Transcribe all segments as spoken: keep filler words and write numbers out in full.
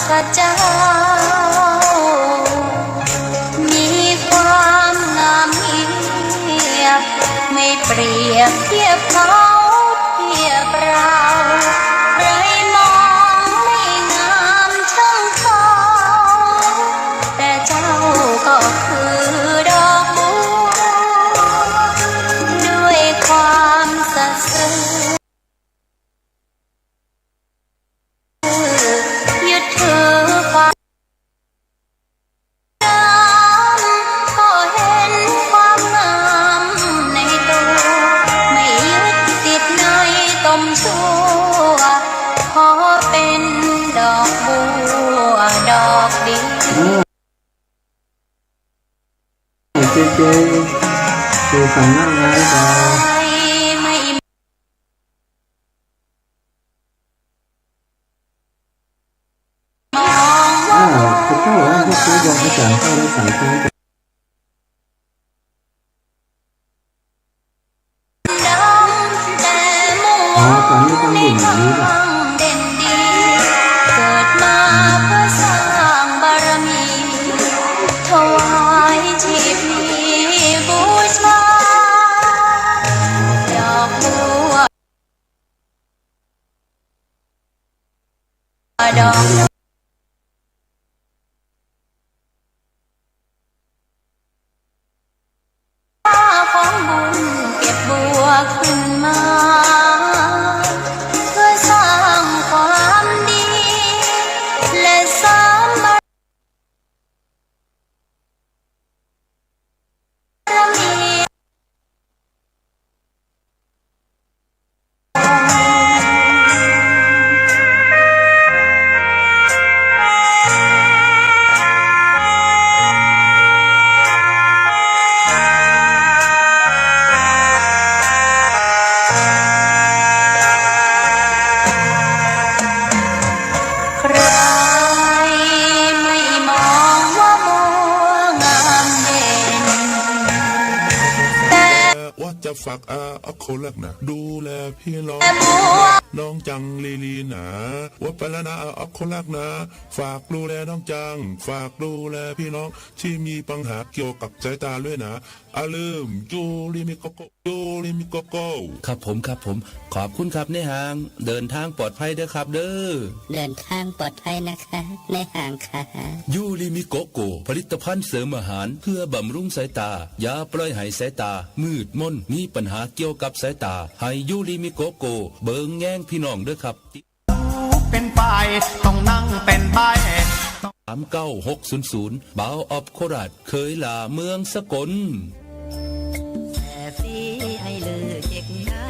เจ้า มีความงามเงียบ ไม่เปรียบเทียบเขาเทียบเรา ใครมองไม่งามเท่าเขา แต่เจ้าก็คือดอกบัว ด้วยความสัตย์ซื่อ ยึดถือความงาม ก็เห็นความงามในตัว ไม่ยึดติดในตมชั่ว ขอเป็นดอกบัวดอกเดียว เจ๊เจ๊ คือสำนักงานก็ อ้าว พระเจ้าว่าพวกเจ๊ยอมพระจันทร์เข้าได้สามครั้ง อ๋อ ตอนนี้ต้องเด่นอย่างนี้ป่ะ เกิดมาเพื่อสร้างบารมี ถวายชีพนี้บูชา ดอกบัว ดอก ของบุญเก็บบัวขึ้นมา เพื่อสร้างความดี และสร้างบาร ใครไม่มองว่าบัวงามเด่น แต่ ว่าจะฝากอาอักโคลักนะ ดูแลพี่น้อง แต่บัว น้องจังลีลีนะ ว่าไปแล้วนะ อาอักโคลักนะ ฝากดูแลน้องจัง ฝากดูแลพี่น้องที่มีปัญหาเกี่ยวกับสายตาด้วยนะ อย่าลืม ยูริมิโกโก ยูริมิโกโก ครับผม ครับผม ขอบคุณครับนายห้าง เดินทางปลอดภัยเด้อครับเด้อ เดินทางปลอดภัยนะคะนายห้างค่ะ ยูริมิโกโก ผลิตภัณฑ์เสริมอาหารเพื่อบำรุงสายตา อย่าปล่อยให้สายตามืดมน มีปัญหาเกี่ยวกับสายตา ให้ยูริมิโกโก เบิ่งแยงพี่น้องเด้อครับ เป็นไป ต้องนั่งเป็นใบ สามเก้าหกศูนย์ศูนย์ บ่าวออฟโคราช เขยหล้าเมืองสกล แต่สีให้ลือเจ็กหน้า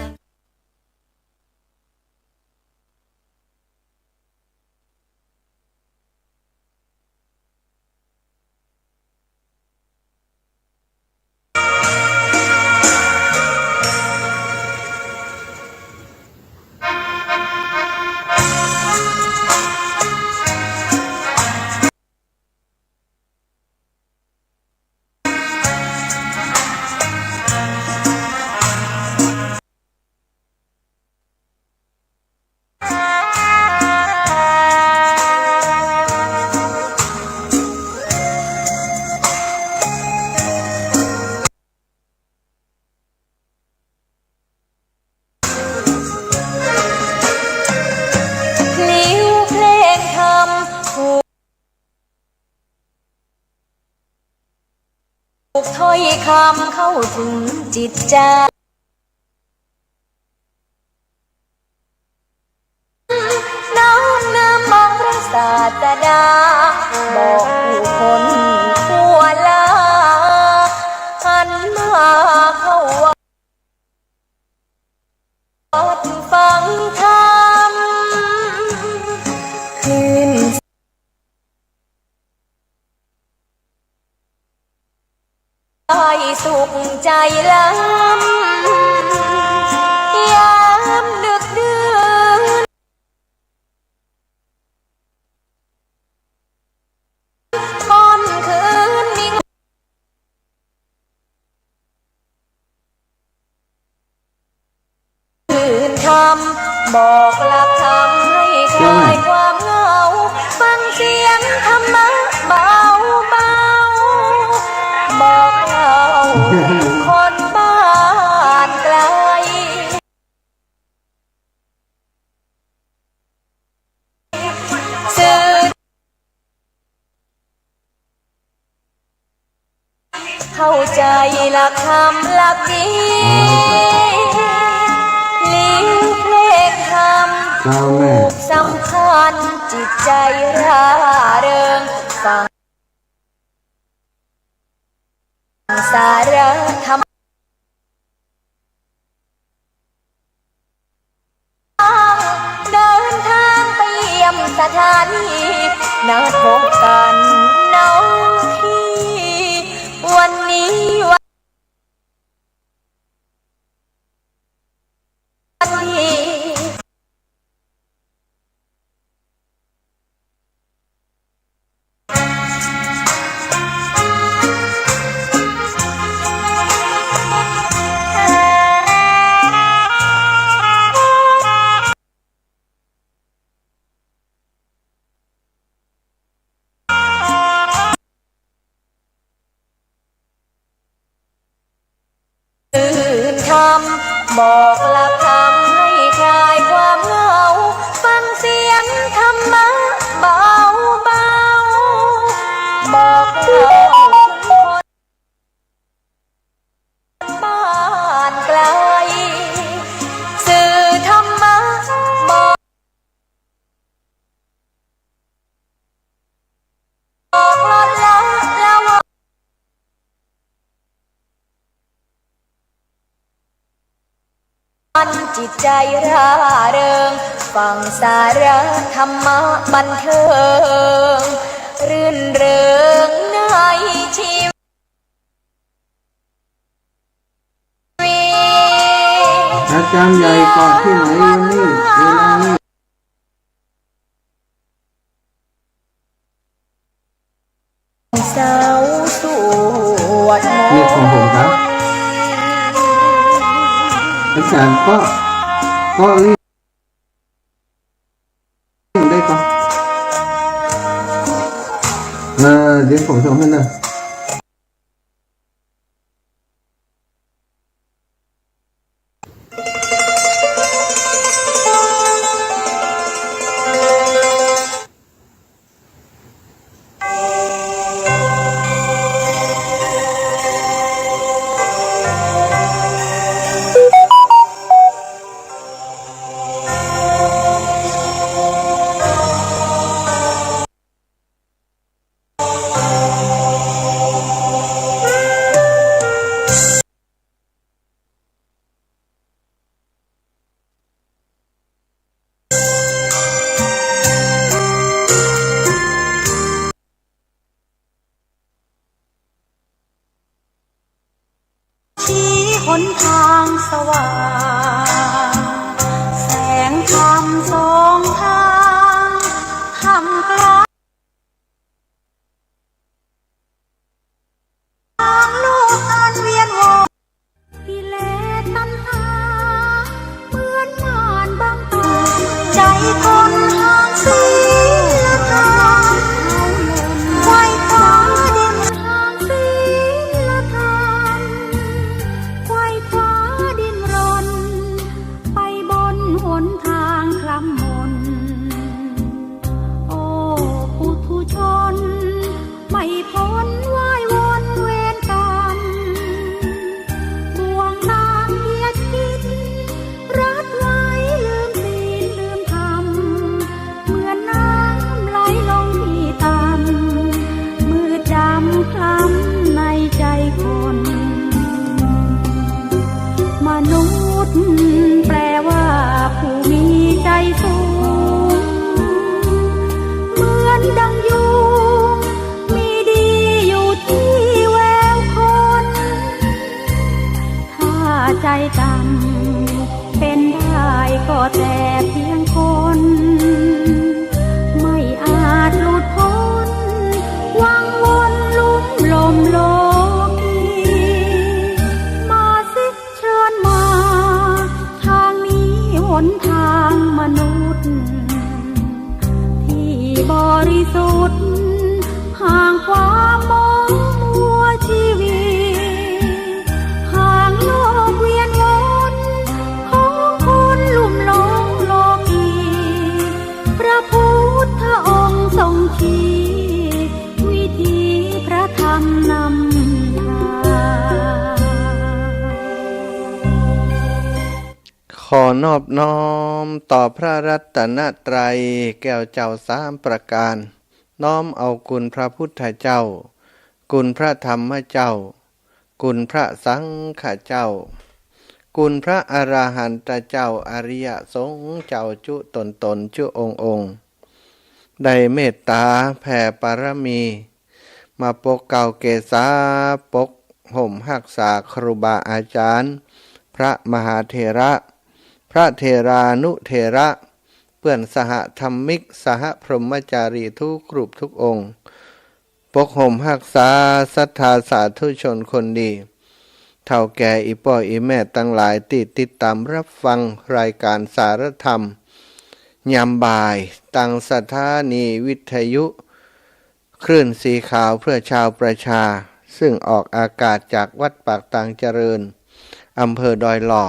พลิ้วเพลงธรรม ถูก ถูกถ้อยคำเข้าถึงจิตใจ น้อมนำองค์พระศาสดา บอกผู้คนทั่วลา หันมาเข้าวัดฟังธรรม คลื่น ได้สุขใจล้ำ ยามดึกดื่น ค่ำคืนนี้ คืนธรรม บอกหลักธรรมให้คลายความเหงา ฟังเสี เข้าใจ๋ละคำละกี้ หลีกเล่นคำ เจ้าแม่ ผูกสัมพันธ์จิตใจ๋ร่าเริง ฟังสาระธรรม เดินทางไปเยี่ยมสถานี นัดพบกั๋นเนาะพี่ วันนี้วันดี ตื่นธรรม บอกละคำให้คลายความเหงา ฟังเสียงธรรมะเบาๆ บอกเล่าถึงคนบ้านไกล สื่อธรรมะบอก ออกลดละละวันจิตใจ๋ร่าเริง ฟังสาระธรรมะบันเทิง รื่นเริงในชีวิต อาจ๋ารย์ใหญ่เกาะตี้ไหนวันนี้ เวลานี้ เสาสวดมนต์ นี่ของผมครับ อาจ๋ารย์ก็ ก็รีบได้ก่อ เออ เดี๋ยวผมส่งให้นะ ชี้หนทางสว่าง แสงธรรมสองทาง ท่ามกลาง ทางโลกอันเวียนว่าย กิเลสตัณหา เหมือนม่านบังตา ใจ๋คนห่างศีลธรรม ไขว่คว้าดิ้น ห่างศีลธรรม ไขว่คว้าดิ้นรน ไปบนหนทางคร่ำมน โอ้ ปุถุชน ไม่พ้นว่ายวนเวรกรรม บ่วงตามเยียดคิด รัดไว้ลืมศีลลืมธรรม เหมือนน้ำไหลลงที่ต่ำ มืดดำคล้ำในใจ๋คน มนุษย์แปลว่าผู้มีใจ๋สูง เหมือนดังยุง มีดีอยู่ที่แววคน ถ้าใจ๋ต่ำ เป็นได้ก็แต่เพียงคน ไม่อาจหลุดพ้น วังวนลุ่มหล่มโลกี มาสิเชิญมา ทางนี้หนทางมนุษย์ ที่บริสุทธิ์ ห่างความหมองมัวชีวิต ห่างโลกเวียนวน ของคนลุ่มหลงโลกี พระพุทธองค์ทรงชี้ วิธีพระธรรมนำทา ขอนอบน้อมต่อพระรัตนตรัยแก้วเจ้าสามประการ น้อมเอาคุณพระพุทธเจ้า คุณพระธรรมเจ้า คุณพระสังฆเจ้า คุณพระอรหันตเจ้า อริยสงฆ์เจ้าจุ๊ต๋นๆ จุ๊องค์ๆ ได้เมตต๋าแผ่ปารมี มาปกเกล้าเกษา ปกห่มฮักษาครูบาอาจ๋ารย์ พระมหาเถระ พระเถรานุเถระ เปื้อนสหธรรมิก สหพรหมจารีทุกรูปทุกองค์ ปกห่มฮักษาศรัทธาสาธุชนคนดี เฒ่าแก่อี่ป้ออี่แม่ตังหลายตี้ติดต๋ามฮับฟังรายก๋านสารธรรมยามบ่าย ตางสถานีวิทยุ คลื่นสีขาวเพื่อชาวประชา ซึ่งออกอากาศจากวัดปากตางเจริญ อำเภอดอยหล่อ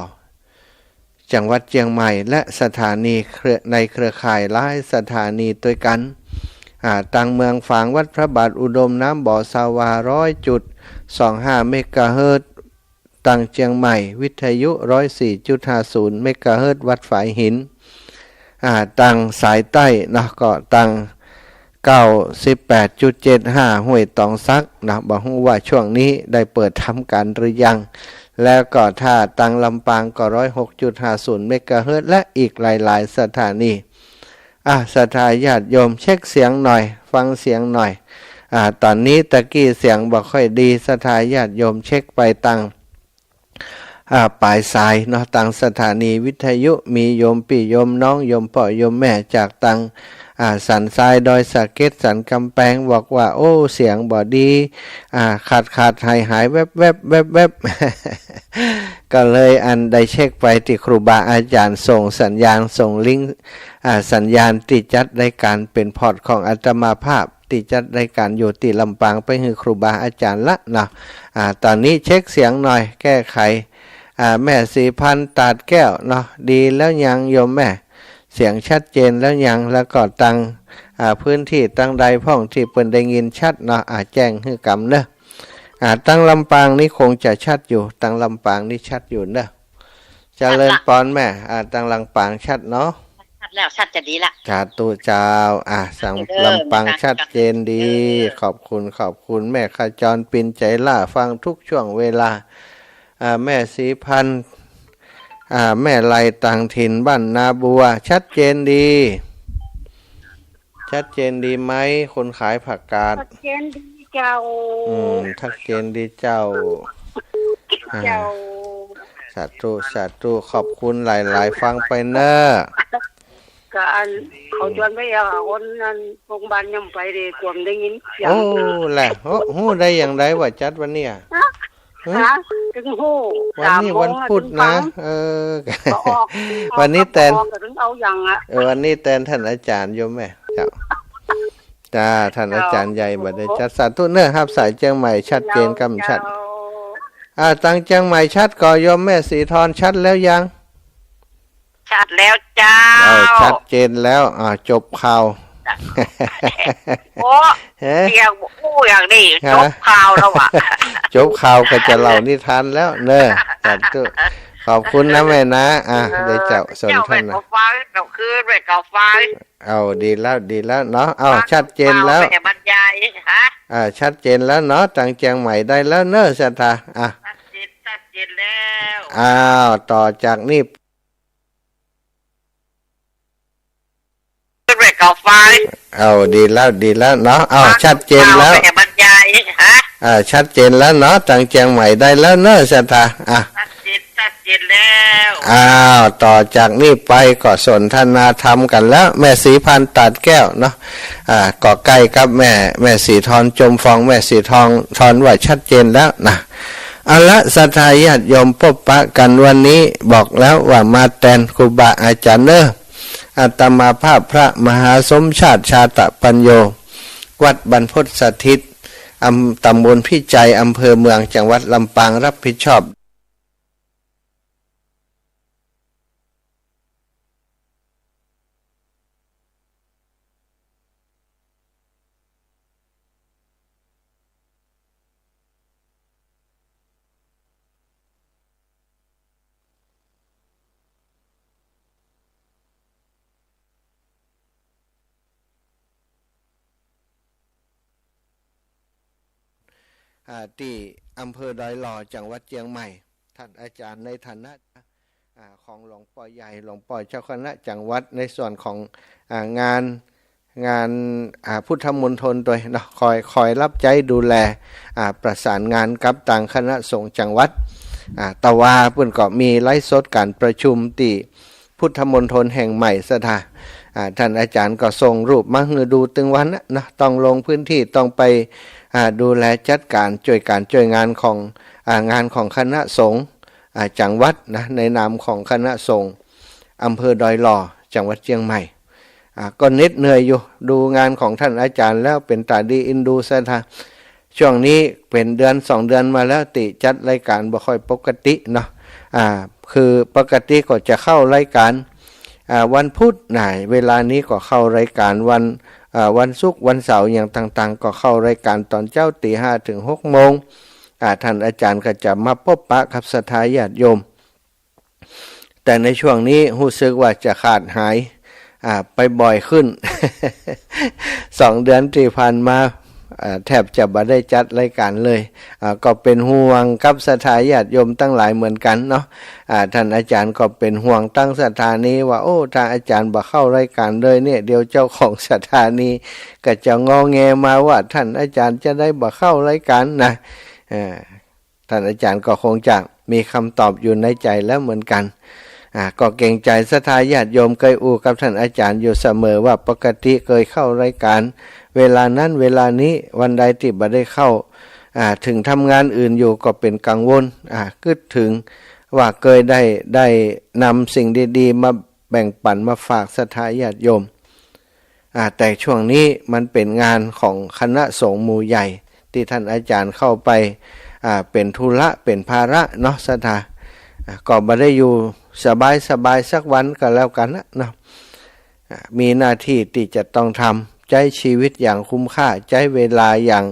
จังหวัดเจียงใหม่ และสถานีเครือ ในเครือข่ายหลายสถานีตวยกั๋น อ่า ตางเมืองฝางวัดพระบาทอุดมน้ำบ่อสาวา ร้อยจุดสองห้าเมกะเฮิรตซ์ ตางเจียงใหม่ วิทยุ ร้อยสี่จุดห้าศูนย์เมกะเฮิรตซ์ วัดฝายหิน อ่า ตางสายใต้เนาะ ก็ตาง เก้าสิบแปดจุดเจ็ดห้า ห้วยตองสักเนาะ บ่ฮู้ว่าช่วงนี้ได้เปิดทำก๋านหรือยัง แล้วก็ถ้าตางลำปางก็ ร้อยหกจุดห้าศูนย์เมกะเฮิรตซ์ และอีกหลายๆ สถานี อ่ะ ศรัทธาญาติโยมเช็คเสียงหน่อย ฟังเสียงหน่อย อ่า ต๋อนนี้ตะกี้เสียงบ่ค่อยดี ศรัทธาญาติโยมเช็คไปตาง อ่า ป๋ายสายเนาะ ตางสถานีวิทยุ มีโยมปี้โยมน้อง โยมป้อโยมแม่จากตาง อ่า สันทราย ดอยสะเก็ด สันก๋ำแปง บอกว่า โอ้ เสียงบ่ดี อ่า ขาดๆ หายๆ แวบๆ แวบๆ ก็เลยอันได้เช็คไปตี้ครูบาอาจ๋ารย์ส่งสัญญาณ ส่งลิงก์ อ่า สัญญาณตี้จัดรายก๋านเป๋นพอร์ตของอาตมาภาพ ตี้จัดรายก๋านอยู่ตี้ลำปางไปหื้อครูบาอาจ๋ารย์ละเนาะ อ่า ต๋อนนี้เช็คเสียงหน่อย แก้ไข อ่า แม่ศรีพันธ์ ตาดแก้วเนาะ ดีแล้วยังโยมแม่ เสียงชัดเจนแล้วยัง แล้วก็ตาง อ่า พื้นตี้ตางใดพ่องตี้เปิ้นได้ยินชัดเนาะ อ่า แจ้งหื้อกำเนาะ อ่า ตางลำปางนี่คงจะชัดอยู่ ตางลำปางนี่ชัดอยู่เนาะ เจริญปอนแม่ อ่า ตางลำปางชัดเนาะ ชัดแล้ว ชัดจะดีละ สาธุเจ้า อ่ะ สัง เออ ลำปางชัดเจนดี เออ ขอบคุณ ขอบคุณ แม่ขจรปินใจ๋หล้าฟังทุกช่วงเวลา อ่า แม่ศรีพันธ์ อ่า แม่ไลตางถิ่นบ้านนาบัว ชัดเจนดี ชัดเจนดีไหม คนขายผักกาด ชัดเจนดีเจ้า อืม ชัดเจนดีเจ้า เจ้า อ่า สาธุ สาธุ ขอบคุณหลายๆ ฟังไปเนาะ ก็อัน เขาจวนไปเอาคนนั้นโรงพยาบาลยังไปเลย กลัวบ่ได้ยินเสียง โอ้ แหละ โอ้ ฮู้ได้อย่างไรว่าจัดวันเนี้ย ฮะ ฮะ ถึงฮู้ วันนี้ สามโมง วันพุธนะ ถึงฟัง เออ ก็ออก วันนี้แตน ออกก็ถึงเอาอย่างอะ เออ วันนี้แตนท่านอาจ๋ารย์โยมแม่ เจ้า จ้า ท่านอาจ๋ารย์ใหญ่ เจ้า บ่ได้จัด สาธุเนาะ ฮับสายเจียงใหม่ชัดเจนกำชัด เจ้า อ่า ตางเจียงใหม่ชัดก่อ โยมแม่ศรีธร ชัดแล้วยัง ชัดแล้วเจ้า เออ ชัดเจนแล้ว อ่า จบข่าว โอ้ เฮ้ย เสียงอู้อย่างนี้ ฮะ จบข่าวแล้วว่ะ จบข่าวก็จะเล่านิทานแล้วเนาะ สาธุ ขอบคุณนะแม่นะ อ่ะ เออ ได้เจ้าสนทนา เจ้าไปกับฟัง เจ้าคืนไปกับฟัง เอา ดีแล้ว ดีแล้วเนาะ เอา ชัดเจนแล้ว เปล่า ไม่ได้บรรยาย ฮะ อ่า ชัดเจนแล้วเนาะ ตางเจียงใหม่ได้แล้วเนาะ ศรัทธา อ่ะ ชัดเจน ชัดเจนแล้ว อ้าว ต่อจากนี้ ขึ้นไปกับฟัง เอา ดีแล้ว ดีแล้วเนาะ เอา ชัดเจนแล้ว เปล่า ไม่ได้บรรยาย ฮะ อ่า ชัดเจนแล้วเนาะ ตางเจียงใหม่ได้แล้วเนาะ ศรัทธา อ่ะ ชัดเจน ชัดเจนแล้ว อ้าว ต่อจากนี้ไปก็สนทนาธรรมกั๋นแล้ว แม่ศรีพันธ์ ตาดแก้วเนาะ อ่า ก็ใก้กับแม่ แม่ศรีธร จมฟอง แม่ศรีธร ธรว่าชัดเจนแล้วนะ เอาละ ศรัทธาญาติโยม ปบปะกั๋นวันนี้ บอกแล้วว่ามาแตนครูบาอาจ๋ารย์เนาะ อาตมาภาพพระมหาสมชาติ ชาตะปัญโญ วัดบรรพตสถิต อำ ตำบลพิจัย อำเภอเมือง จังหวัดลำปาง รับผิดชอบ อ่า ตี้อำเภอดอยหล่อ จังหวัดเจียงใหม่ ต้านอาจ๋ารย์ในฐานะ อ่า ของหลวงป้อใหญ่ หลวงป้อเจ้าคณะจังหวัด ในส่วนของ อ่า งาน งาน อ่า พุทธมณฑลตวยเนาะ คอย คอยฮับใจ๊ดูแล อ่า ประสานงานกับตางคณะสงฆ์จังหวัด อ่า แต่ว่าเปิ้นก็มีไลฟ์สดก๋านประชุมตี้พุทธมณฑลแห่งใหม่ศรัทธา อ่า ต้านอาจ๋ารย์ก็ส่งรูปมาหื้อดูตึงวันนะเนาะ ต้องลงพื้นที่ ต้องไป อ่า ดูแลจัดก๋าน จ้วยก๋านจ้วยงานของ อ่า งานของคณะสงฆ์ อ่า จังหวัดนะ ในนามของคณะสงฆ์อำเภอดอยหล่อ จังหวัดเจียงใหม่ อ่า ก็เหน็ดเหนื่อยอยู่ ดูงานของต้านอาจ๋ารย์แล้วเป๋นต๋าดีอินดูศรัทธา ช่วงนี้เป๋นเดือนสองเดือนมาแล้วตี้จัดรายก๋านบ่ค่อยปกติเนาะ อ่า คือปกติก็จะเข้ารายก๋าน อ่า วันพุธนะ เวลานี้ก็เข้ารายก๋านวัน อ่า วันศุกร์วันเสาร์อย่างต่างๆ ก็เข้ารายก๋านต๋อนเจ๊าตี๋ห้าเถิงหกโมง อ่า ต้านอาจ๋ารย์ก็จะมาปบปะกับศรัทธาญาติโยม แต่ในช่วงนี้ฮู้สึกว่าจะขาดหาย อ่า ไปบ่อยขึ้น สองเดือนตี้ผ่านมา อ่า แทบจะบ่ได้จัดรายก๋านเลย อ่า ก็เป๋นห่วงกับศรัทธาญาติโยมตังหลายเหมือนกั๋นเนาะ อ่า ต้านอาจ๋ารย์ก็เป๋นห่วงตังสถานีว่า โอ้ ถ้าอาจ๋ารย์บ่เข้ารายก๋านเลยเนี่ย เดี๋ยวเจ้าของสถานีก็จะงอแงมาว่า ต้านอาจ๋ารย์จะได้บ่เข้ารายก๋านนะ อ่า ต้านอาจ๋ารย์ก็คงจะมีกำตอบอยู่ในใจ๋แล้วเหมือนกั๋น อ่า ก็เก๋งใจ๋ศรัทธาญาติโยม เกยอู้กับต้านอาจ๋ารย์อยู่เสมอว่าปกติเกยเข้ารายก๋านเวลานั้นเวลานี้ วันใดตี้บ่ได้เข้า อ่า เถิงทำงานอื่นอยู่ก็เป๋นกังวล อ่า กึ๊ดเถิงว่าเกยได้ ได้นำสิ่งดีๆ มาแบ่งปั๋นมาฝากศรัทธาญาติโยม อ่า แต่ช่วงนี้มันเป๋นงานของคณะสงฆ์หมู่ใหญ่ ตี้ต้านอาจ๋ารย์เข้าไป อ่า เป๋นธุระ เป๋นภาระเนาะศรัทธา อ่า ก็บ่ได้อยู่สบายๆ สักวันก็แล้วกั๋นนะเนาะ อ่า มีหน้าตี้ตี้จะต้องทำ ใจ๊ชีวิตอย่างคุ้มค่า ใจ๊เวลาอย่าง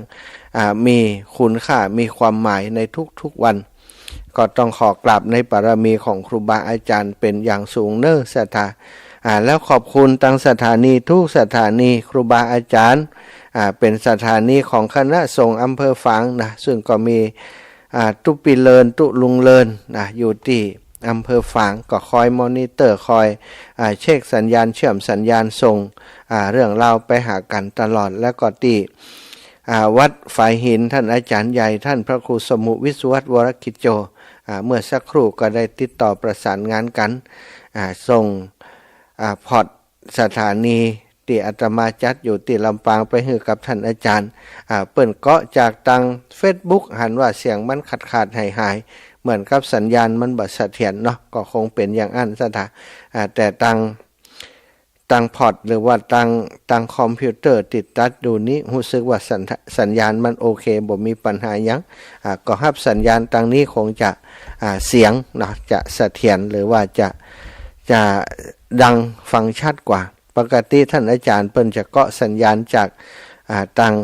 อ่า มีคุณค่า มีความหมายในทุกๆ วัน ก็ต้องขอกราบในบารมีของครูบาอาจ๋ารย์เป๋นอย่างสูงเน้อศรัทธา อ่า แล้วขอบคุณตังสถานีทุกสถานี ครูบาอาจ๋ารย์ อ่า เป๋นสถานีของคณะสงฆ์อำเภอฝางนะ ซึ่งก็มี อ่า ตุ๊ปิเลิน ตุ๊ลุงเลินนะ อยู่ตี้อำเภอฝาง ก็คอยมอนิเตอร์ คอย อ่า เช็คสัญญาณ เชื่อมสัญญาณ ส่ง อ่า เรื่องราวไปหากั๋นตลอด แล้วก็ตี้ อ่า วัดฝายหิน ต้านอาจ๋ารย์ใหญ่ ต้านพระครูสมุวิศวัตร วรกิจโจ อ่า เมื่อสักครู่ก็ได้ติดต่อประสานงานกั๋น อ่า ส่ง อ่า พอดสถานีตี้อาตมาจัดอยู่ตี้ลำปางไปหื้อกับต้านอาจ๋ารย์ อ่า เปิ้นเกาะจากตางเฟซบุ๊ก หันว่าเสียงมันขาดๆ หายๆ เหมือนกับสัญญาณมันบ่เสถียรเนาะ ก็คงเป๋นอย่างอั้นศรัทธา อ่า แต่ตาง ตางพอดหรือว่าตาง ตางคอมพิวเตอร์ตี้ตัดอยู่นี้ ฮู้สึกว่าสัญ สัญญาณมันโอเค บ่มีปัญหาหยัง อ่า ก็ฮับสัญญาณตางนี้คงจะ อ่า เสียงเนาะ จะเสถียร หรือว่าจะ จะดังฟังชัดกว่า ปกติต้านอาจ๋ารย์เปิ้นจะเกาะสัญญาณจาก อ่า ตาง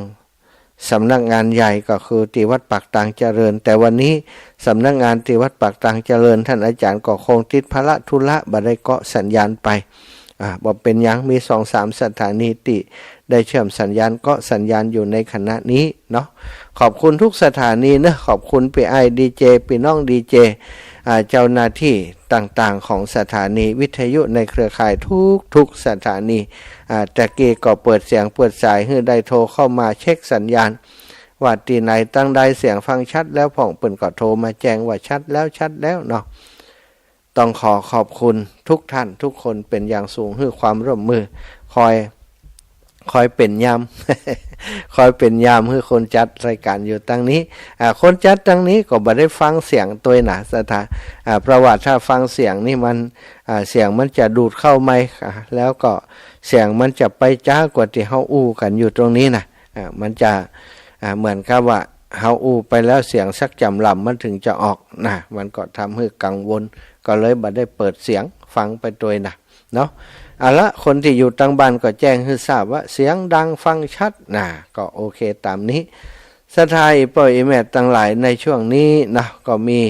สำนักงานใหญ่ก็คือตี้วัดปากตางเจริญ แต่วันนี้สำนักงานตี้วัดปากตางเจริญ ต้านอาจ๋ารย์ก็คงติดภาระธุระ บ่ได้เกาะสัญญาณไป อ่า บ่เป๋นหยัง มีสองสามสถานีตี้ได้เชื่อมสัญญาณ เกาะสัญญาณอยู่ในขณะนี้เนาะ ขอบคุณทุกสถานีเนาะ ขอบคุณปี้อ้ายดีเจ ปี้น้องดีเจ อ่า เจ้าหน้าตี้ต่างๆ ของสถานีวิทยุในเครือข่ายทุกๆ สถานี อ่า แต่กี้ก็เปิดเสียงเปิดสายหื้อได้โทรเข้ามาเช็คสัญญาณ ว่าตี้ไหนตางใดเสียงฟังชัดแล้วพ่อง เปิ้นก็โทรมาแจ้งว่าชัดแล้ว ชัดแล้วเนาะ ต้องขอขอบคุณทุกท่านทุกคนเป๋นอย่างสูง หื้อความร่วมมือ คอย คอยเป๋นยาม คอยเป๋นยามหื้อคนจัดรายก๋านอยู่ตางนี้ อ่า คนจัดตางนี้ก็บ่ได้ฟังเสียงตวยนะศรัทธา อ่า เพราะว่าถ้าฟังเสียงนี่มัน อ่า เสียงมันจะดูดเข้าไมค์ อ่า แล้วก็เสียงมันจะไปจ๊ากว่าตี้เฮาอู้กั๋นอยู่ตรงนี้นะ อ่า มันจะ อ่า เหมือนกับว่าเฮาอู้ไปแล้วเสียงสักจ๋ำหล่ำมันเถิงจะออกนะ มันก็ทำหื้อกังวล ก็เลยบ่ได้เปิดเสียงฟังไปตวยนะเนาะ เอาละ คนตี้อยู่ตางบ้านก็แจ้งหื้อทราบว่าเสียงดังฟังชัดนะ ก็โอเคต๋ามนี้ ศรัทธาอี่ป้ออี่แม่ตังหลาย ในช่วงนี้นะ ก็มี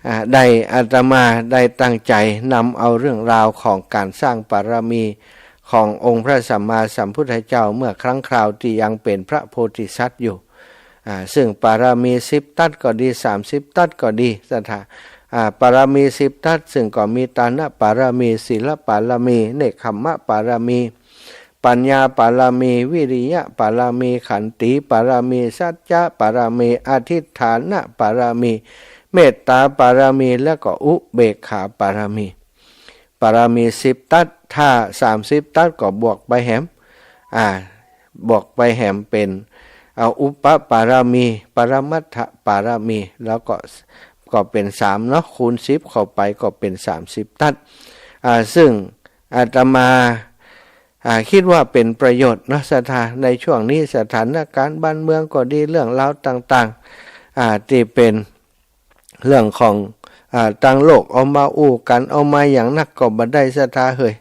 อ่า ได้ อาตมาได้ตั้งใจ๋นำเอาเรื่องราวของก๋านสร้างบารมีขององค์พระสัมมาสัมพุทธเจ้า เมื่อครั้งคราวตี้ยังเป๋นพระโพธิสัตว์อยู่ อ่า ซึ่งปารมีสิบตั๊ดก็ดี สามสิบตั๊ดก็ดี ศรัทธา อ่า ปารมีสิบตั๊ด ซึ่งก็มีตานปารมี ศีลปารมี เนกขัมมปารมี ปัญญาปารมี วิริยะปารมี ขันติปารมี สัจจะปารมี อธิษฐานปารมี เมตตาปารมี แล้วก็อุเบกขาปารมี ปารมีสิบตั๊ด ถ้าสามสิบตั๊ดก็บวกไปแหม อ่า บวกไปแหมเป๋น เอาอุปปารมี ปรมัตถปารมี แล้วก็ ก็เป๋นสามเนาะ คูณสิบเข้าไปก็เป๋นสามสิบตั๊ด อ่า ซึ่งอาตมา อ่า คิดว่าเป๋นประโยชน์เนาะ ศรัทธา ในช่วงนี้สถานการณ์บ้านเมืองก็ดี เรื่องราวต่างๆ อ่า ตี้เป๋น เรื่องของ อ่า ตางโลกเอามาอู้กั๋น เอามาอย่างนักก็บ่ได้ ศรัทธาเฮย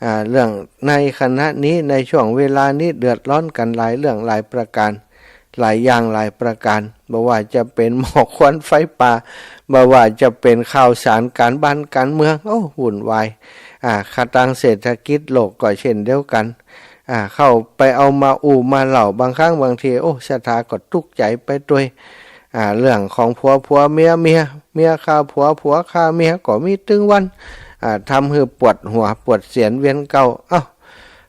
อ่า เรื่องในขณะนี้ ในช่วงเวลานี้ เดือดร้อนกั๋นหลายเรื่องหลายประก๋าน หลายอย่างหลายประก๋าน บ่ว่าจะเป๋นหมอกควันไฟป่า บ่ว่าจะเป๋นข่าวสารก๋านบ้านก๋านเมือง โอ้ วุ่นวาย อ่า ข่าวตางเศรษฐกิจโลกก็เช่นเดียวกั๋น อ่า เข้าไปเอามาอู้มาเล่า บางครั้งบางที โอ้ ศรัทธาก็ตุ๊กใจ๋ไปตวย อ่า เรื่องของผัว ผัว เมีย เมีย เมียฆ่าผัว ผัวฆ่าเมีย ก็มีตึงวัน อ่า ทำหื้อปวดหัว ปวดเสียนเวียนเก้า เอ้า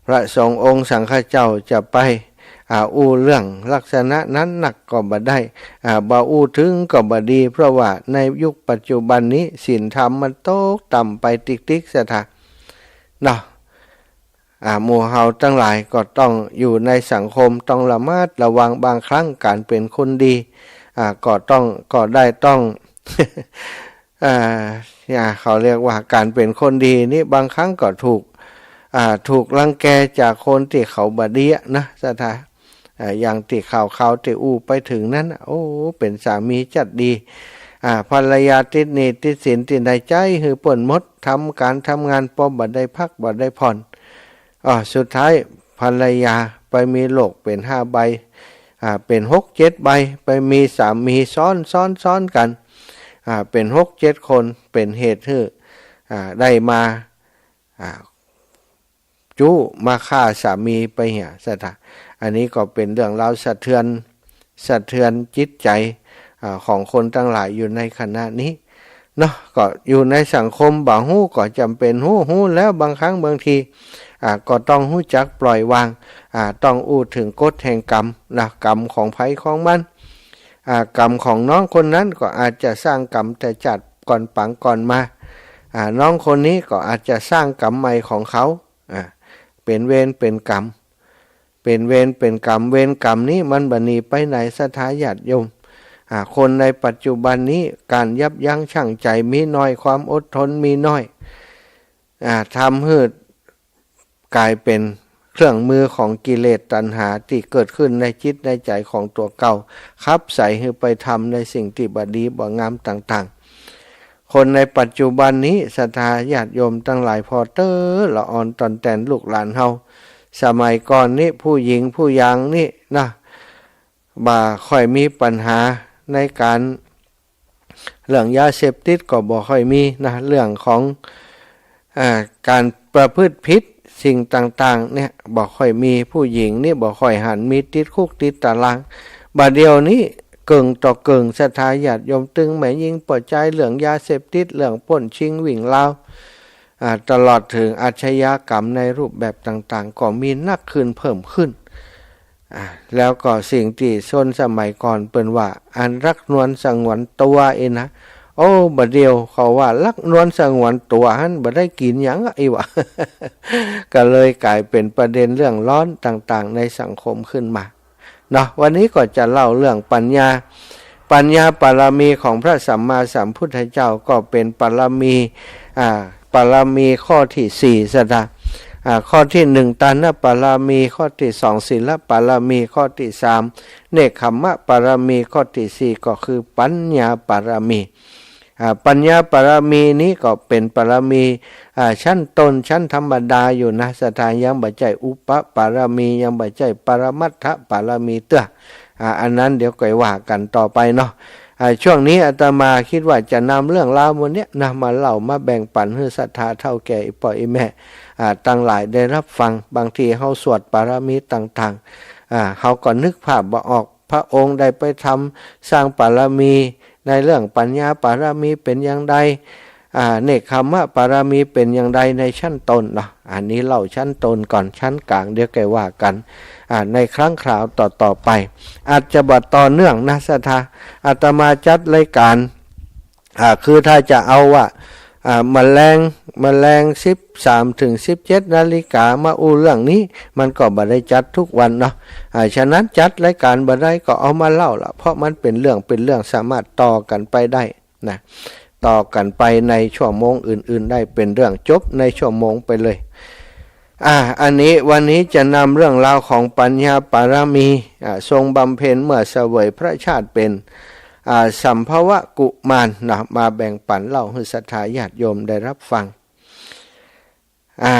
พระสงฆ์องค์สังฆเจ้าจะไป อ่า อู้เรื่องลักษณะนั้นนักก็บ่ได้ อ่า บ่อู้เถิงก็บ่ดี เพราะว่าในยุคปัจจุบันนี้ ศีลธรรมมันตกต่ำไปติ๊กๆ ศรัทธา เนาะ อ่า หมู่เฮาตังหลายก็ต้องอยู่ในสังคม ต้องระมัดระวัง บางครั้งก๋านเป๋นคนดี อ่า ก็ต้อง ก็ได้ต้อง อ่า เนี่ย เขาเรียกว่าก๋านเป๋นคนดีนี่ บางครั้งก็ถูก อ่า ถูกรังแกจากคนตี้เขาบ่ดีอะนะ ศรัทธา อ่า อย่างตี้ข่าวๆ ตี้อู้ไปเถิงนั้นน่ะ โอ้ เป๋นสามีจัดดี อ่า ภรรยาติดหนี้ติดสินตี้ใด ใจ๊หื้อเปิ้นหมด ทำก๋านทำงานปอบ่ได้พักบ่ได้ผ่อน อ้อ สุดท้ายภรรยาไปมีลูกเป๋นห้าใบ อ่า เป๋นหกเจ็ดใบ ไปมีสามีซ้อน ซ้อน ซ้อนกั๋น อ่า เป๋นหกเจ็ดคน เป๋นเหตุหื้อ อ่า ได้มา อ่า จู้มาฆ่าสามีไปเหีย ศรัทธา อันนี้ก็เป๋นเรื่องราวสะเทือน สะเทือนจิตใจ๋ อ่า ของคนตังหลายอยู่ในขณะนี้ เนาะ ก็อยู่ในสังคมบ่ฮู้ก็จ๋ำเป๋นฮู้ ฮู้แล้วบางครั้งบางที อ่า ก็ต้องฮู้จักปล่อยวาง อ่า ต้องอู้เถิงกฎแห่งกรรมนะ กรรมของใผของมัน อ่า กรรมของน้องคนนั้นก็อาจจะสร้างกรรมแต่จาติก่อนปางก่อนมา อ่า น้องคนนี้ก็อาจจะสร้างกรรมใหม่ของเขา อ่า เป๋นเวรเป๋นกรรม เป๋นเวรเป๋นกรรม เวรกรรมนี้มันบ่หนีไปไหน ศรัทธาญาติโยม อ่า คนในปัจจุบันนี้ก๋านยับยั้งชั่งใจ๋มีน้อย ความอดทนมีน้อย อ่า ทำหื้อก๋ายเป๋นเครื่องมือของกิเลสตัณหาตี้เกิดขึ้นในจิตในใจ๋ของตั๋วเก่า ขับใส่หื้อไปทำในสิ่งตี้บ่ดีบ่งามต่างๆ คนในปัจจุบันนี้ ศรัทธาญาติโยมตังหลาย ผ่อเต๊อะ ละอ่อนต่อนแตนลูกหลานเฮา สมัยก่อนนี้ผู้หญิงผู้ยางนี่นะ บ่ค่อยมีปัญหาในก๋าน เรื่องยาเสพติดก็บ่ค่อยมีนะ เรื่องของ อ่า ก๋านประพฤติผิดสิ่งต่างๆ เนี่ย บ่ค่อยมี ผู้หญิงนี่บ่ค่อยหันมีติดคุกติดตาราง บ่าเดี่ยวนี้เกิ่งต่อเกิ่ง ศรัทธาญาติโยม ตึงแม่ญิงป้อจายเรื่องยาเสพติด เรื่องป้นชิงวิ่งราว อ่า ตลอดเถิงอาชญากรรมในรูปแบบต่างๆ ก็มีนักขึ้นเพิ่มขึ้น อ่า แล้วก็สิ่งตี้คนสมัยก่อนเปิ้นว่า อันรักนวลสงวนตั๋วอี้นะ โอ้ บ่าเดี่ยวเขาว่ารักนวลสงวนตั๋วหั้นบ่ได้กิ๋นหยังอะ อี้วะ ก็เลยก๋ายเป๋นประเด็นเรื่องร้อนต่างๆ ในสังคมขึ้นมา เนาะ วันนี้ก็จะเล่าเรื่องปัญญา ปัญญาปารมีของพระสัมมาสัมพุทธเจ้า ก็เป๋นปารมี อ่า ปารมีข้อตี้สี่ ศรัทธา อ่า ข้อตี้หนึ่ง ตานปารมี ข้อตี้สอง ศีลปารมี ข้อตี้สาม เนกขัมมปารมี ข้อตี้สี่ ก็คือปัญญาปารมี อ่า ปัญญาปารมีนี้ก็เป๋นปารมี อ่า ชั้นต้น ชั้นธรรมดาอยู่นะ ศรัทธา ยังบ่ใจ้อุปปารมี ยังบ่ใจ้ปรมัตถปารมีเตื้อ อ่า อันนั้นเดี๋ยวก่อยว่ากั๋นต่อไปเนาะ อ่า ช่วงนี้อาตมาคิดว่าจะนำเรื่องราวหมู่เนี้ยนะ มาเล่ามาแบ่งปั๋นหื้อศรัทธาเฒ่าแก่อี่ป้ออี่แม่ อ่า ตังหลายได้ฮับฟัง บางทีเฮาสวดปารมีต่างๆ อ่า เฮาก็นึกภาพบ่ออก พระองค์ได้ไปทำสร้างปารมีในเรื่องปัญญาปารมีเป๋นอย่างใด อ่า เณกขัมมะปารมีเป๋นอย่างใดในชั้นต้นเนาะ อันนี้เล่าชั้นต้นก่อน ชั้นก๋างเดี๋ยวค่อยว่ากั๋น อ่า ในครั้งคราวต่อๆ ไป อาจจะบ่ต่อเนื่องนะศรัทธา อาตมาจัดรายก๋าน อ่า คือถ้าจะเอาว่า อ่า มะแลง มะแลงสิบสามเถิงสิบเจ็ดนาฬิกามาอู้เรื่องนี้ มันก็บ่ได้จัดทุกวันเนาะ อ่า ฉะนั้นจัดรายก๋านบ่ได้ก็เอามาเล่าละ เพราะมันเป๋นเรื่อง เป๋นเรื่องสามารถต่อกั๋นไปได้นะ ต่อกั๋นไปในชั่วโมงอื่นๆ ได้ เป๋นเรื่องจบในชั่วโมงไปเลย อ่า อันนี้วันนี้จะนำเรื่องราวของปัญญาปารมี อ่า ทรงบำเพ็ญเมื่อเสวยพระชาติเป๋น อ่า สัมภวกุมารนะ มาแบ่งปั๋นเล่าหื้อศรัทธาญาติโยมได้รับฟัง อ่า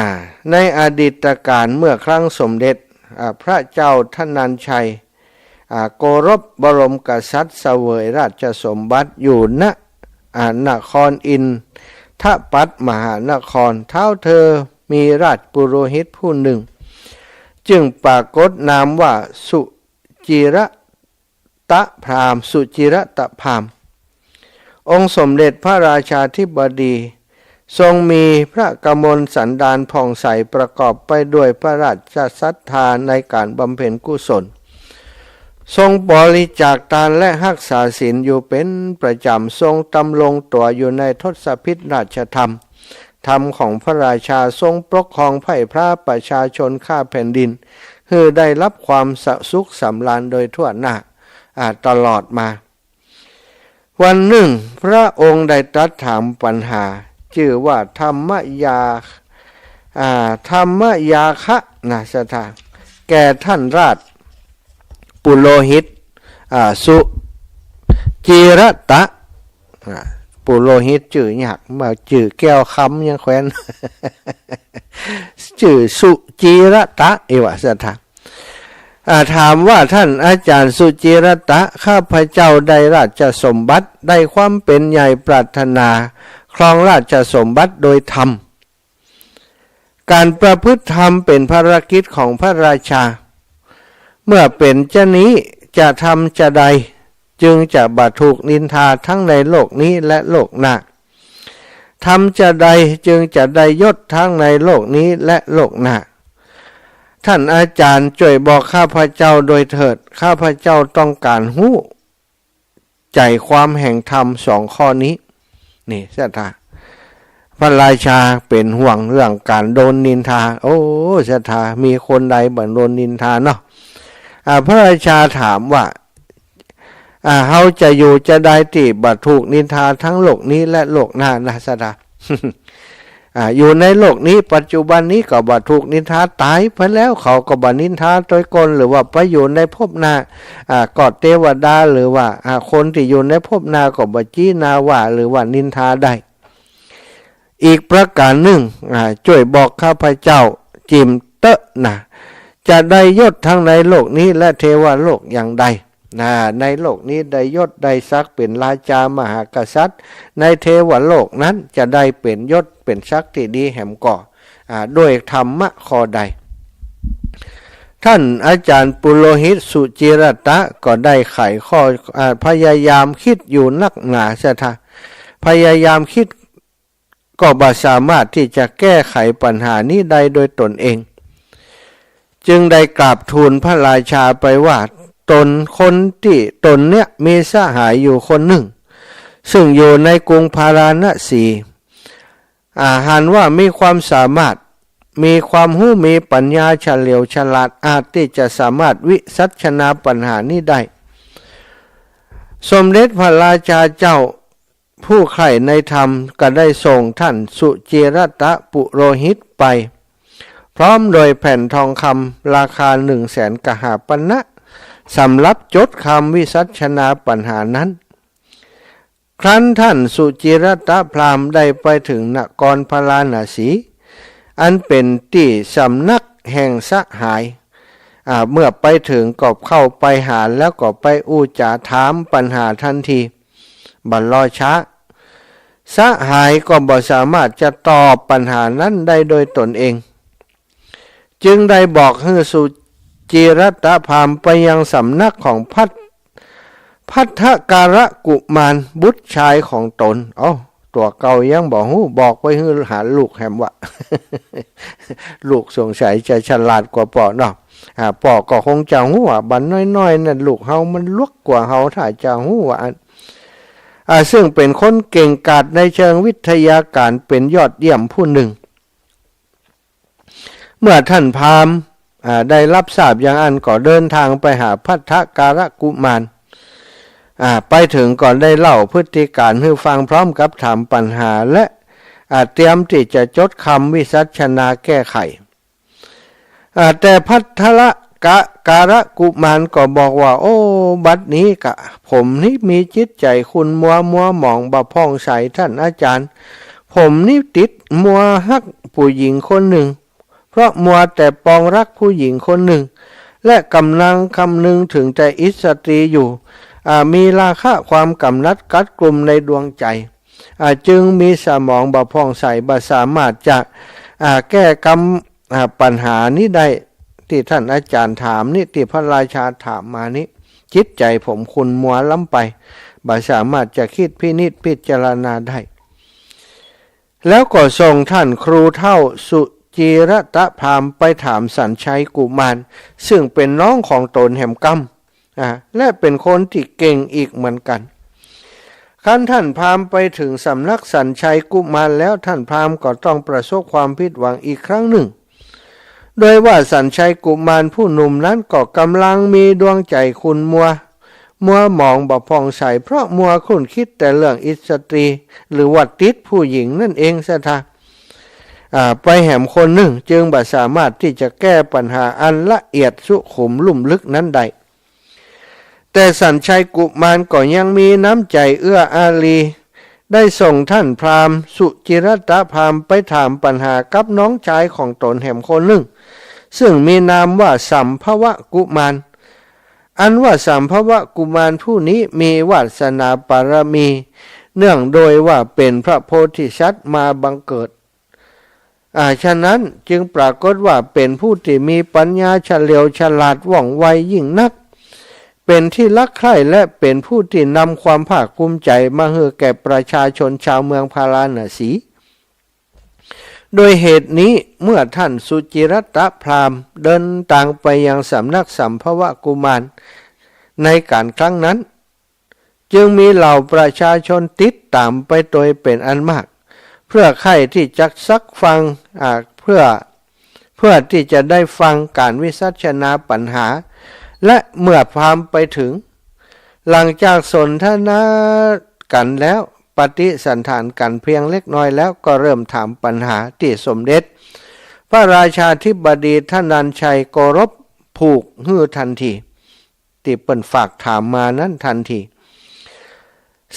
ในอดีตกาลเมื่อครั้งสมเด็จ อ่า พระเจ้าธนัญชัย อ่า โกรพบรมกษัตริย์เสวยราชสมบัติอยู่ณ อ่า นครอินทปัตมหานคร ท้าวเธอมีราชปุโรหิตผู้นึ่ง จึงปรากฏนามว่าสุจิรตะพราหมณ์ สุจิรตะพราหมณ์ องค์สมเด็จพระราชาธิบดี ทรงมีพระกมลสันดานผ่องใสประกอบไปด้วยพระราชศรัทธาในก๋านบำเพ็ญกุศล ทรงบริจาคตานและฮักษาศีลอยู่เป๋นประจ๋ำ ทรงดำรงตั๋วอยู่ในทศพิธราชธรรม ธรรมของพระราชา ทรงปกครองไพร่พระประชาชนข้าแผ่นดิน หื้อได้รับความสุขสำราญโดยทั่วหน้า อ่า ตลอดมา วันนึ่งพระองค์ได้ตรัสถามปัญหา จื้อว่าธรรมยา อ่า ธรรมยาคะนะศรัทธา แก่ท่านราชปุโรหิต อ่า สุจิรตะ อ่า ปุโรหิตจื้อยาก บ่าจื้อแก้วคำยังแควน จื้อสุจิรตะ เอวะศรัทธา อ่า ถามว่า ท่านอาจารย์สุจิรตะ ข้าพเจ้าได้ราชสมบัติ ได้ความเป๋นใหญ่ปรารถนา ครองราชสมบัติโดยธรรม ก๋านประพฤติธรรมเป๋นภารกิจของพระราชา เมื่อเป๋นจานี้จะทำจาใด จึงจะบ่ถูกนินทาทั้งในโลกนี้และโลกหน้า ทำจาใดจึงจะได้ยศทั้งในโลกนี้และโลกหน้า ท่านอาจารย์จ้วยบอกข้าพเจ้าโดยเถิด ข้าพเจ้าต้องก๋านฮู้ใจ๋ความแห่งธรรมสองข้อนี้ นี่ศรัทธา พระราชาเป๋นห่วงเรื่องก๋านโดนนินทา โอ้ ศรัทธา มีคนใดบ่โดนนินทาเนาะ อ่า พระราชาถามว่า อ่า เฮาจะอยู่จาใดตี้บ่ถูกนินทาทั้งโลกนี้และโลกหน้านะศรัทธา อ่า อยู่ในโลกนี้ปัจจุบันนี้ก็บ่ถูกนินทา ต๋ายไปแล้วเขาก็บ่นินทาตวยก้น หรือว่าไปอยู่ในภพหน้า อ่า ก็เตวดา หรือว่า อ่า คนตี้อยู่ในภพหน้าก็บ่จี้หน้าว่า หรือว่านินทาได้ อีกประก๋านนึ่ง อ่า จ้วยบอกข้าพเจ้าจิ่มเต๊อะนะ จะได้ยศทั้งในโลกนี้และเทวโลกอย่างใด นะ ในโลกนี้ได้ยศได้ศักดิ์เป๋นราชามหากษัตริย์ ในเทวโลกนั้นจะได้เป๋นยศเป๋นศักดิ์ตี้ดีแหมก่อ อ่า ด้วยธรรมะข้อใด ท่านอาจารย์ปุโรหิตสุจิรตะก็ได้ไขข้อ อ่า พยายามคิดอยู่นักหนาศรัทธา พยายามคิด ก็บ่สามารถตี้จะแก้ไขปัญหานี้ได้โดยต๋นเอง จึงได้กราบทูลพระราชาไปว่า ต๋นคนตี้ ต๋นเนี้ยมีสหายอยู่คนนึ่ง ซึ่งอยู่ในกรุงพาราณสี อ่า หันว่ามีความสามารถ มีความฮู้ มีปัญญาเฉลียวฉลาด อาจตี้จะสามารถวิสัชนาปัญหานี้ได้ สมเด็จพระราชาเจ้า ผู้ใคร่ในธรรมก็ได้ส่งท่านสุจิรตะปุโรหิตไป พร้อมโดยแผ่นทองคำราคาหนึ่งแสนกหาปณะ สำหรับจดคำวิสัชนาปัญหานั้น ครั้นท่านสุจิรตะพราหมณ์ได้ไปเถิงนครพาราณสี อันเป๋นตี้สำนักแห่งสหาย อ่า เมื่อไปเถิงก็เข้าไปหาแล้วก็ไปอู้จ๋าถามปัญหาทันที บ่รอช้า สหายก็บ่สามารถจะตอบปัญหานั้นได้โดยต๋นเอง จึงได้บอกหื้อสุ จิรัตพราหมณ์ไปยังสำนักของภัท ภัททการกุมารบุตรชายของตน เอ้า ตั๋วเก่ายังบ่ฮู้ บอกไปหื้อหลานลูกแหมวะ ลูกสงสัยจะฉลาดกว่าป้อเนาะ อ่า ป้อก็คงจะฮู้ว่า บัดน้อยๆ นั่นลูกเฮามันลวกกว่าเฮา ถ้าจะฮู้ว่าอัน อ่า ซึ่งเป๋นคนเก่งกาจในเชิงวิทยาการเป๋นยอดเยี่ยมผู้นึ่ง เมื่อท่านพราหมณ์ อ่า ได้ฮับทราบอย่างอั้นก็เดินตางไปหาภัททการกุมาร อ่า ไปเถิงก็ได้เล่าพฤติก๋ารหื้อฟังพร้อมกับถามปัญหาและ อ่า เตรียมตี้จะจดกำวิสัชนาแก้ไข อ่า แต่ภัททการกุมารก็บอกว่า โอ้ บัดนี้กะผมนี้มีจิตใจ๋ขุ่นมัว มัวหมองบ่ผ่องใสท่านอาจารย์ ผมนี้ติดมัวฮักผู้หญิงคนนึ่ง เพราะมัวแต่ปองรักผู้หญิงคนนึ่ง และก่ำลังคำนึงเถิงแต่อิสตรีอยู่ อ่า มีราคะความกำหนัดกัดกลุ่มในดวงใจ๋ อ่า จึงมีสมองบ่ผ่องใส บ่สามารถจะ อ่า แก้กำ อ่า ปัญหานี้ได้ ตี้ท่านอาจารย์ถามนี้ ตี้พระราชาถามมานี้ จิตใจ๋ผมขุ่นมัวล้ำไป บ่สามารถจะกึ๊ดพินิจพิจารณาได้ แล้วก็ส่งท่านครูเฒ่าสุจิรัตพราหมณ์ไปถามสัญชัยกุมาร ซึ่งเป๋นน้องของตนแหมกำ อ่า และเป๋นคนตี้เก่งอีกเหมือนกั๋น คันท่านพราหมณ์ไปเถิงสำนักสัญชัยกุมารแล้ว ท่านพราหมณ์ก็ต้องประสบความผิดหวังอีกครั้งนึ่ง โดยว่าสัญชัยกุมารผู้หนุ่มนั้นก็ก่ำลังมีดวงใจ๋ขุ่นมัว มัวหมองบ่ผ่องใส เพราะมัวครุ่นคิดแต่เรื่องอิสตรี หรือว่าติดผู้หญิงนั่นเองเสียทา อ่า ไปแหมคนนึ่ง จึงบ่สามารถตี้จะแก้ปัญหาอันละเอียดสุขุมลุ่มลึกนั้นได้ แต่สัญชัยกุมารก็ยังมีน้ำใจ๋เอื้ออารี ได้ส่งท่านพราหมณ์สุจิรัตพราหมณ์ไปถามปัญหากับน้องจายของตนแหมคนนึ่ง ซึ่งมีนามว่าสัมภวกุมาร อันว่าสัมภวกุมารผู้นี้มีวาสนาบารมี เนื่องโดยว่าเป๋นพระโพธิสัตว์มาบังเกิด อ่า ฉะนั้นจึงปรากฏว่าเป๋นผู้ตี้มีปัญญาเฉลียวฉลาดว่องไวยิ่งนัก เป๋นตี้ฮักใคร่และเป๋นผู้ตี้นำความภาคภูมิใจ๋มาหื้อแก่ประชาชนจาวเมืองพาราณสี โดยเหตุนี้เมื่อท่านสุจิรัตพราหมณ์เดินตางไปยังสำนักสัมภวกุมาร ในก๋านครั้งนั้น จึงมีเหล่าประชาชนติดต๋ามไปโตยเป๋นอันมาก เพื่อใค่ตี้จะซักฟัง อ่า เพื่อ เพื่อตี้จะได้ฟังก๋านวิสัชนาปัญหา และเมื่อพราหมณ์ไปเถิง หลังจากสนทนากั๋นแล้ว ปฏิสันถานกั๋นเพียงเล็กน้อยแล้ว ก็เริ่มถามปัญหาตี้สมเด็จพระราชาธิบดีธนัญชัยโกรบผูกหื้อทันที ตี้เปิ้นฝากถามมานั้นทันที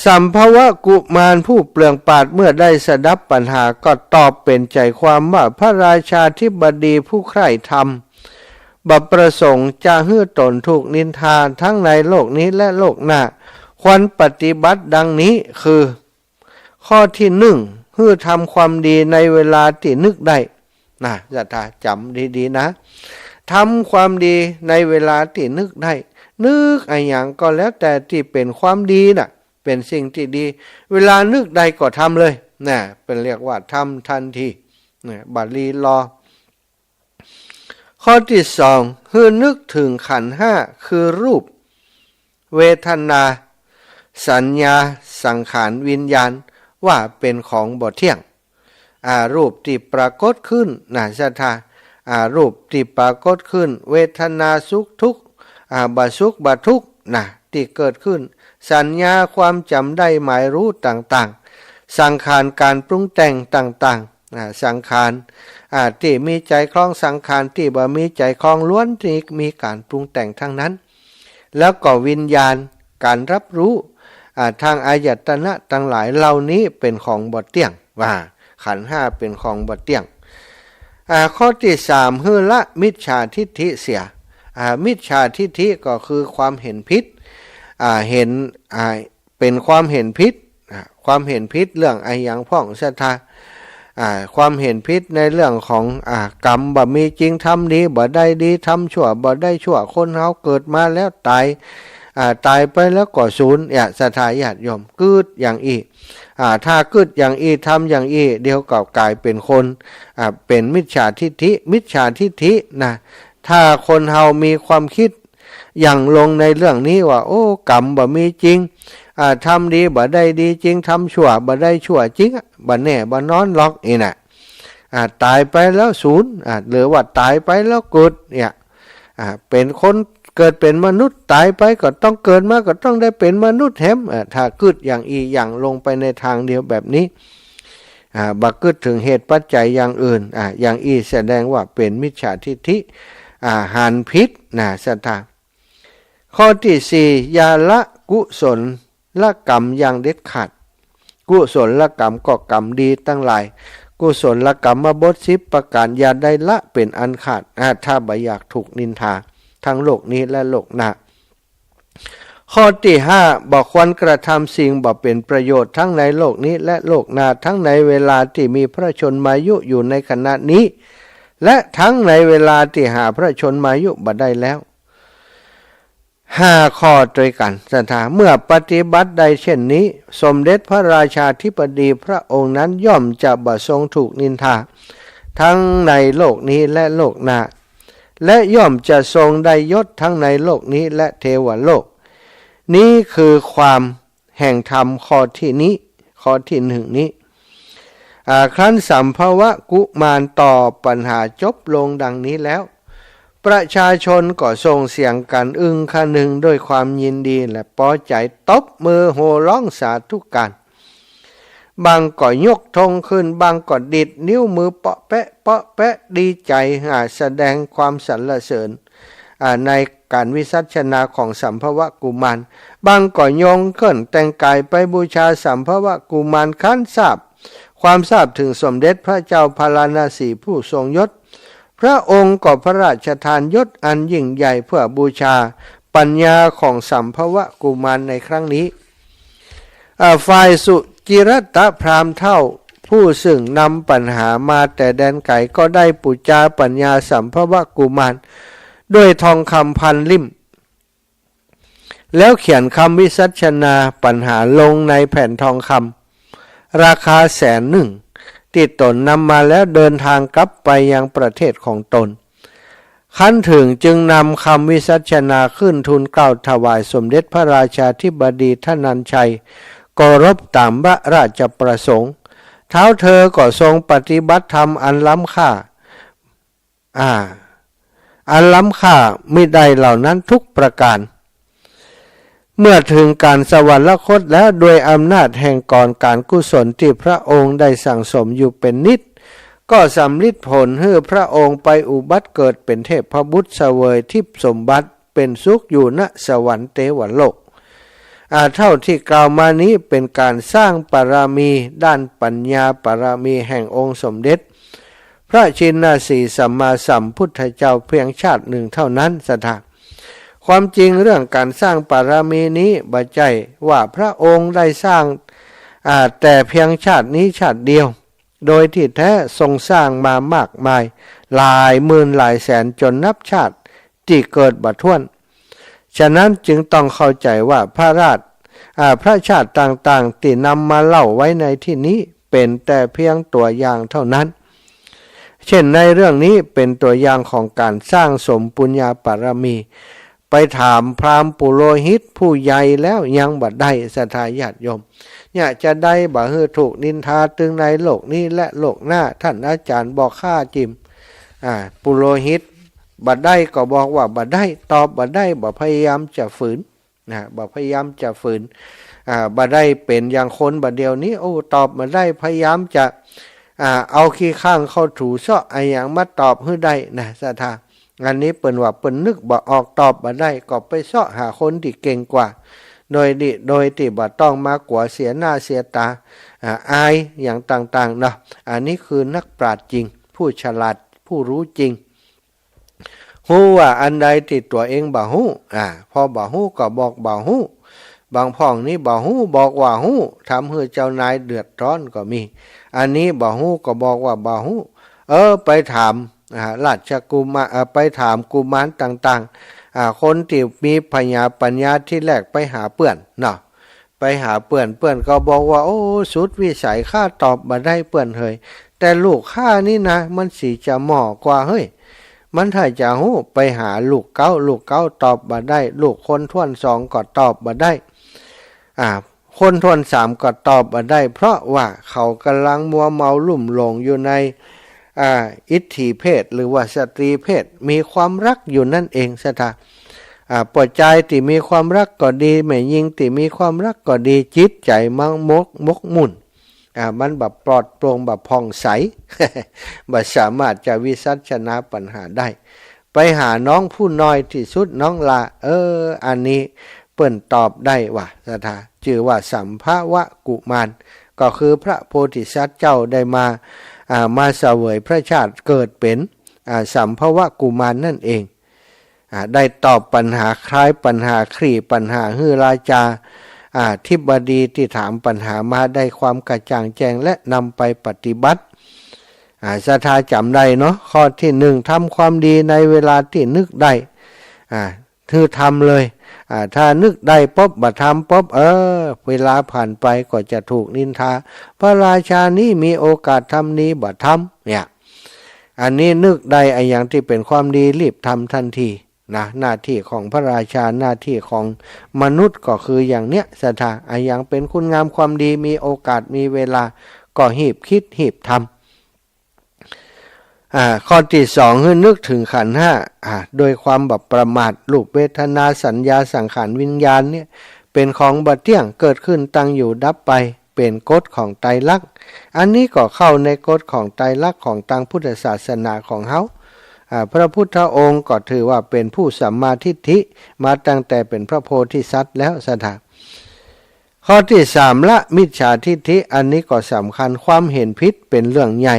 สัมภวกุมารผู้เปลืองปราชญ์เมื่อได้สดับปัญหาก็ตอบเป๋นใจ๋ความว่า พระราชาธิบดีผู้ใคร่ธรรม บ่ประสงค์จะหื้อตนถูกนินทาทั้งในโลกนี้และโลกหน้า ควรปฏิบัติดังนี้คือ ข้อตี้นึ่ง หื้อทำความดีในเวลาตี้นึกได้ นะ ศรัทธาจ๋ำดีๆ นะ ทำความดีในเวลาตี้นึกได้ นึกอะหยังก็แล้วแต่ตี้เป๋นความดีน่ะ เป๋นสิ่งตี้ดี เวลานึกได้ก็ทำเลย นะ เปิ้นเรียกว่าทำทันที นะ บ่รีรอ ข้อตี้สอง หื้อนึกเถิงขันธ์ห้า คือรูป เวทนา สัญญา สังขาร วิญญาณ ว่าเป๋นของบ่เที่ยง อ่า รูปตี้ปรากฏขึ้น นะ ศรัทธา อ่า รูปตี้ปรากฏขึ้น เวทนาสุขทุกข์ อ่า บ่สุขบ่ทุกข์ นะ ตี้เกิดขึ้น สัญญาความจ๋ำได้หมายรู้ต่างๆ สังขารก๋านปรุงแต่งต่างๆ อ่า สังขาร อ่า ตี้มีใจ๋ครอง สังขารตี้บ่มีใจ๋ครอง ล้วนตี้มีก๋านปรุงแต่งทั้งนั้น แล้วก็วิญญาณ ก๋านฮับฮู้ อ่า ตางอายตนะตังหลายเหล่านี้เป๋นของบ่เตี้ยง ว่าขันธ์ห้าเป๋นของบ่เตี้ยง อ่า ข้อตี้สาม หื้อละมิจฉาทิฏฐิเสีย อ่า มิจฉาทิฏฐิก็คือความเห็นผิด อ่า เห็น อ่า เป๋นความเห็นผิด อ่า ความเห็นผิดเรื่องอะหยังพ่อง ศรัทธา อ่า ความเห็นผิดในเรื่องของ อ่า กรรมบ่มีจริง ทำดีบ่ได้ดี ทำชั่วบ่ได้ชั่ว คนเฮาเกิดมาแล้วต๋าย อ่า ต๋ายไปแล้วก็สูญ เนี่ย ศรัทธาญาติโยม กึ๊ดอย่างอี้ อ่า ถ้ากึ๊ดอย่างอี้ ทำอย่างอี้ เดี๋ยวก็ก๋ายเป๋นคน อ่า เป๋นมิจฉาทิฏฐิ มิจฉาทิฏฐินะ ถ้าคนเฮามีความกึ๊ดหยั่งลงในเรื่องนี้ว่า โอ้ กรรมบ่มีจริง อ่า ทำดีบ่ได้ดีจริง ทำชั่วบ่ได้ชั่วจริงอะ บ่แน่บ่นอนหรอก อี้นะ อ่า ต๋ายไปแล้วสูญ อ่า หรือว่าต๋ายไปแล้วกึ๊ด เนี่ย อ่า เป๋นคนเกิดเป๋นมนุษย์ ต๋ายไปก็ต้องเกิดมา ก็ต้องได้เป๋นมนุษย์แหม อ่า ถ้ากึ๊ดอย่างอี้ หยั่งลงไปในตางเดียวแบบนี้ อ่า บ่กึ๊ดเถิงเหตุปัจจัยอย่างอื่น อ่า อย่างอี้แสดงว่าเป๋นมิจฉาทิฏฐิ อ่า หันผิดนะ ศรัทธา ข้อตี้สี่ อย่าละกุศลกรรมอย่างเด็ดขาด กุศลกรรมก็กรรมดีตังหลาย กุศลกรรมบทสิบประก๋าน อย่าได้ละเป๋นอันขาด อ่า ถ้าบ่อยากถูกนินทา ทั้งโลกนี้และโลกหน้า ข้อตี้ห้า บ่ควรกระทำสิ่งบ่เป๋นประโยชน์ ทั้งในโลกนี้และโลกหน้า ทั้งในเวลาตี้มีพระชนมายุอยู่ในขณะนี้ และทั้งในเวลาตี้หาพระชนมายุบ่ได้แล้ว ห้าข้อตวยกั๋น ศรัทธา เมื่อปฏิบัติได้เช่นนี้ สมเด็จพระราชาธิบดีพระองค์นั้นย่อมจะบ่ทรงถูกนินทา ทั้งในโลกนี้และโลกหน้า และย่อมจะทรงได้ยศทั้งในโลกนี้และเทวโลก นี้คือความแห่งธรรมข้อตี้นี้ ข้อตี้หนึ่งนี้ อ่า ครั้นสัมภวกุมารตอบปัญหาจบลงดังนี้แล้ว ประชาชนก็ส่งเสียงกั๋นอึ้งคะนึงด้วยความยินดีและปอใจ๋ ตบมือโห่ฮ้องสาธุก๋าน บางก็ยกธงขึ้น บางก็ดีดนิ้วมือเปาะแปะ เปาะแปะ ดีใจ๋ อ่า แสดงความสรรเสริญ อ่า ในก๋านวิสัชนาของสัมภวกุมาร บางก็ยกเครื่องแต่งก๋ายไปบูชาสัมภวกุมาร ครั้นทราบความทราบเถิงสมเด็จพระเจ้าพาราณสีผู้ทรงยศ พระองค์ก็พระราชทานยศอันยิ่งใหญ่เพื่อบูชาปัญญาของสัมภวกุมารในครั้งนี้ อ่า ฝ่ายสุจิรัตพราหมณ์เฒ่า ผู้ซึ่งนำปัญหามาแต่แดนไก๋ ก็ได้ปู๋จาปัญญาสัมภวกุมารด้วยทองคำพันเล่ม แล้วเขียนคำวิสัชนาปัญหาลงในแผ่นทองคำราคาแสนหนึ่ง ตี้ต๋นนำมาแล้วเดินทางกลับไปยังประเทศของต๋น ครั้นเถิงจึงนำคำวิสัชนาขึ้นทูลเกล้าถวายสมเด็จพระราชาธิบดีธนัญชัย เคารพต๋ามพระราชประสงค์ ท้าวเธอก็ทรงปฏิบัติธรรมอันล้ำค่า อ่า อันล้ำค่ามิได้เหล่านั้นทุกประก๋าน เมื่อเถิงก๋านสวรรคตแล้ว ด้วยอำนาจแห่งกรก๋านกุศลตี้พระองค์ได้สั่งสมอยู่เป๋นนิตย์ ก็สำริดผลหื้อพระองค์ไปอุบัติเกิดเป๋นเทพบุตรเสวยทิพย์สมบัติเป๋นสุขอยู่ณสวรรค์เตวโลก อ่า เท่าตี้กล่าวมานี้เป๋นก๋านสร้างปารมีด้านปัญญาปารมีแห่งองค์สมเด็จพระชินสีห์สัมมาสัมพุทธเจ้าเพียงชาติหนึ่งเท่านั้น ศรัทธา ความจริงเรื่องก๋านสร้างปารมีนี้บ่ใจ้ว่าพระองค์ได้สร้าง อ่า แต่เพียงชาตินี้ชาติเดียว โดยตี้แต๊ทรงสร้างมามากมายหลายหมื่นหลายแสนจ๋นนับชาติตี้เกิดบ่ถ้วน ฉะนั้นจึงต้องเข้าใจ๋ว่าพระราช อ่า พระชาติต่างๆ ตี้นำมาเล่าไว้ในตี้นี้เป๋นแต่เพียงตั๋วอย่างเท่านั้น เช่นในเรื่องนี้เป๋นตั๋วอย่างของก๋านสร้างสมปุญญาปารมี ไปถามพราหมณ์ปุโรหิตผู้ใหญ่แล้วยังบ่ได้ ศรัทธาญาติโยม เนี่ยจะได้บ่หื้อถูกนินทาตึงในโลกนี้และโลกหน้า ต้านอาจ๋ารย์บอกข้าจิ่ม อ่า ปุโรหิตบ่ได้ก็บอกว่าบ่ได้ ตอบบ่ได้ บ่พยายามจะฝืน นะ บ่พยายามจะฝืน อ่า บ่ได้เป๋นอย่างคนบ่าเดี่ยวนี้ โอ้ ตอบบ่ได้ พยายามจะ อ่า เอาขี้ข้างเข้าถูเซาะอะหยังมาตอบหื้อได้นะ ศรัทธา อันนี้เปิ้นว่าเปิ้นนึกบ่ออก ตอบบ่ได้ ก็ไปเซาะหาคนตี้เก่งกว่า โดยตี้ โดยตี้บ่ต้องมากั๋วเสียหน้าเสียต๋า อ่า อายอย่างต่างๆ เนาะ อันนี้คือนักปราชญ์จริง ผู้ฉลาด ผู้รู้จริง ฮู้ว่าอันใดตี้ตั๋วเองบ่ฮู้ อ่า พอบ่ฮู้ก็บอกบ่ฮู้ บางพ่องนี้บ่ฮู้บอกว่าฮู้ ทำหื้อเจ้านายเดือดร้อนก็มี อันนี้บ่ฮู้ก็บอกว่าบ่ฮู้ เออ ไปถาม อ่า ราชกุมาร เอ่อ ไปถามกุมารต่างๆ อ่า คนตี้มีผญาปั๋ญญาตี้แรกไปหาเปื้อนเนาะ ไปหาเปื้อน เปื้อนก็บอกว่า โอ้ สุดวิสัย ข้าตอบบ่ได้เปื้อนเหย แต่ลูกข้านี่นะ มันสีจะหม่อกว่าเฮ้ย มันถ้าจะฮู้ ไปหาลูกเก๊า ลูกเก๊าตอบบ่ได้ ลูกคนถ้วนสองก็ตอบบ่ได้ อ่า คนถ้วนสามก็ตอบบ่ได้ เพราะว่าเขาก่ำลังมัวเมาลุ่มหลงอยู่ใน อ่า อิทธิเพศ หรือว่าสตรีเพศ มีความฮักอยู่นั่นเอง ศรัทธา อ่า ป้อจายตี้มีความฮักก็ดี แม่ญิงตี้มีความฮักก็ดี จิตใจ๋มันหมก หมกมุ่น อ่า มันบ่ปลอดโปร่ง บ่ผ่องใส บ่สามารถจะวิสัชนาปัญหาได้ ไปหาน้องผู้น้อยตี้สุด น้องหล่า เออ อันนี้เปิ้นตอบได้ว่า ศรัทธา จื้อว่าสัมภวกุมาร ก็คือพระโพธิสัตว์เจ้าได้มา อ่า มาเสวยพระชาติเกิดเป๋น อ่า สัมภวกุมารนั่นเอง อ่า ได้ตอบปัญหา คลายปัญหา คลี่ปัญหาหื้อราชา อ่า ธิบดีตี้ถามปัญหามาได้ความกระจ่างแจ้งและนำไปปฏิบัติ อ่า ศรัทธาจ๋ำได้เนาะ ข้อตี้หนึ่ง ทำความดีในเวลาตี้นึกได้ อ่า คือทำเลย อ่า ถ้านึกได้ปุ๊บ บ่ทำปุ๊บ เออ เวลาผ่านไปก็จะถูกนินทา พระราชานี้มีโอกาสทำดีบ่ทำ เนี่ย อันนี้นึกได้อะหยังตี้เป๋นความดีรีบทำทันทีนะ หน้าตี้ของพระราชา หน้าตี้ของมนุษย์ก็คืออย่างเนี้ย ศรัทธา อะหยังเป๋นคุณงามความดี มีโอกาสมีเวลาก็รีบกึ๊ดรีบทำ อ่า ข้อตี้สอง หื้อนึกเถิงขันธ์ห้า อ่า โดยความบ่ประมาท รูป เวทนา สัญญา สังขาร วิญญาณเนี่ย เป๋นของบ่เตี้ยง เกิดขึ้น ตั้งอยู่ ดับไป เป๋นกฎของไตรลักษณ์ อันนี้ก็เข้าในกฎของไตรลักษณ์ของตางพุทธศาสนาของเฮา อ่า พระพุทธองค์ก็ถือว่าเป๋นผู้สัมมาทิฏฐิมาตั้งแต่เป๋นพระโพธิสัตว์แล้ว ศรัทธา ข้อตี้สาม ละมิจฉาทิฏฐิ อันนี้ก็สำคัญ ความหันผิดเป๋นเรื่องใหญ่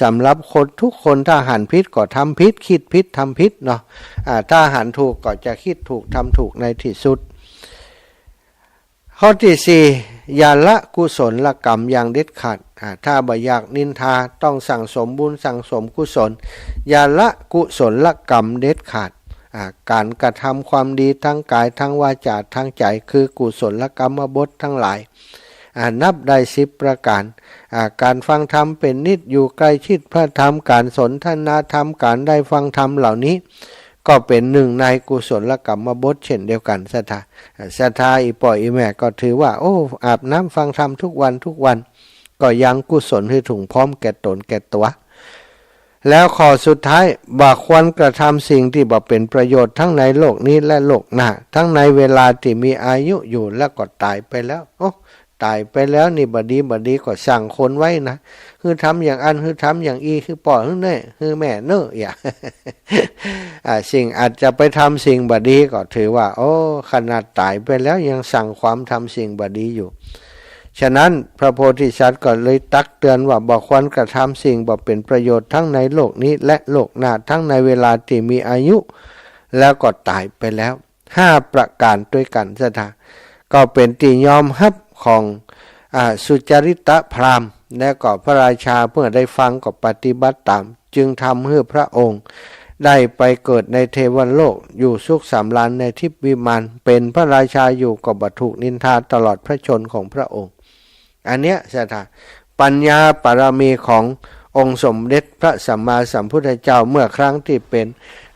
สำหรับคนทุกคน ถ้าหันผิดก็ทำผิด กึ๊ดผิดทำผิดเนาะ อ่า ถ้าหันถูกก็จะกึ๊ดถูกทำถูกในตี้สุด ข้อตี้สี่ อย่าละกุศลกรรมอย่างเด็ดขาด อ่า ถ้าบ่อยากนินทา ต้องสั่งสมบุญสั่งสมกุศล อย่าละกุศลกรรมเด็ดขาด อ่า ก๋านกระทำความดีตางก๋าย ตางวาจา ตางใจ๋ คือกุศลกรรมบทตังหลาย อ่า นับได้สิบประก๋าน อ่า ก๋านฟังธรรมเป๋นนิตย์ อยู่ใก้ชิดพระธรรม ก๋านสนทนาธรรม ก๋านได้ฟังธรรมเหล่านี้ ก็เป๋นนึ่งในกุศลกรรมบทเช่นเดียวกั๋น ศรัทธา อ่า ศรัทธาอี่ป้ออี่แม่ก็ถือว่า โอ้ อาบน้ำฟังธรรมทุกวันทุกวัน ก็ยังกุศลหื้อถุงพร้อมแก่ต๋นแก่ตั๋ว แล้วข้อสุดท้าย บ่ควรกระทำสิ่งตี้บ่เป๋นประโยชน์ทั้งในโลกนี้และโลกหน้า ทั้งในเวลาตี้มีอายุอยู่ แล้วก็ต๋ายไปแล้ว โอ้ ต๋ายไปแล้วนี่บ่ดีบ่ดีก็สั่งคนไว้นะ หื้อทำอย่างอั้น หื้อทำอย่างอี้ หื้อป้อ หื้อแน่ หื้อแม่เน่อ อย่า อ่า สิ่งอาจจะไปทำสิ่งบ่ดีก็ถือว่า โอ้ ขนาดต๋ายไปแล้วยังสั่งความทำสิ่งบ่ดีอยู่ ฉะนั้นพระโพธิสัตว์ก็เลยตักเตือนว่า บ่ควรกระทำสิ่งบ่เป๋นประโยชน์ทั้งในโลกนี้และโลกหน้า ทั้งในเวลาตี้มีอายุ แล้วก็ต๋ายไปแล้ว ห้าประก๋านตวยกั๋น ศรัทธา ก็เป๋นตี้ยอมฮับของ อ่า สุจริตพราหมณ์ และก็พระราชาเมื่อได้ฟังก็ปฏิบัติต๋าม จึงทำหื้อพระองค์ได้ไปเกิดในเทวโลก อยู่สุขสำราญในทิพย์วิมาน เป๋นพระราชาอยู่ก็บ่ถูกนินทาตลอดพระชนม์ของพระองค์ อันเนี้ย ศรัทธา ปัญญาบารมีขององค์สมเด็จพระสัมมาสัมพุทธเจ้า เมื่อครั้งตี้เป๋น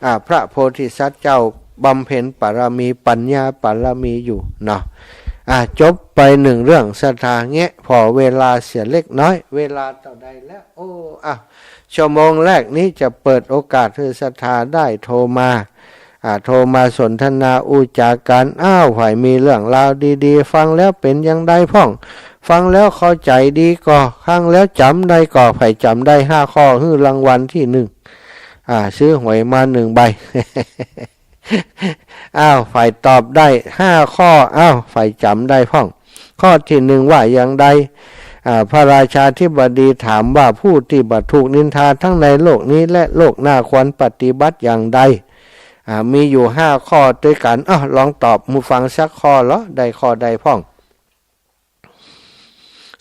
อ่า พระโพธิสัตว์เจ้า บำเพ็ญบารมี ปัญญาบารมีอยู่เนาะ อ่า จบไปนึ่งเรื่อง ศรัทธา แงะผ่อเวลาเสียเล็กน้อย เวลาเต้าใดแล้ว โอ้ อ่ะ ชั่วโมงแรกนี้จะเปิดโอกาสหื้อศรัทธาได้โทรมา อ่า โทรมาสนทนาอู้จ๋ากั๋น อ้าว ใผมีเรื่องราวดีๆ ฟังแล้วเป๋นอย่างใดพ่อง ฟังแล้วเข้าใจ๋ดีก่อ ฟังแล้วจ๋ำได้ก่อ ใผจ๋ำได้ห้าข้อ หื้อรางวัลตี้นึ่ง อ่า ซื้อหวยมานึ่งใบ อ้าว ใผตอบได้ห้าข้อ อ้าว ใผจ๋ำได้พ่อง ข้อตี้นึ่งว่าอย่างใด อ่า พระราชาธิบดีถามว่า ผู้ตี้บ่ถูกนินทาทั้งในโลกนี้และโลกหน้าควรปฏิบัติอย่างใด อ่า มีอยู่ห้าข้อตวยกั๋น อ้าว ลองตอบหื้อฟังสักข้อลอ ได้ข้อใดพ่อง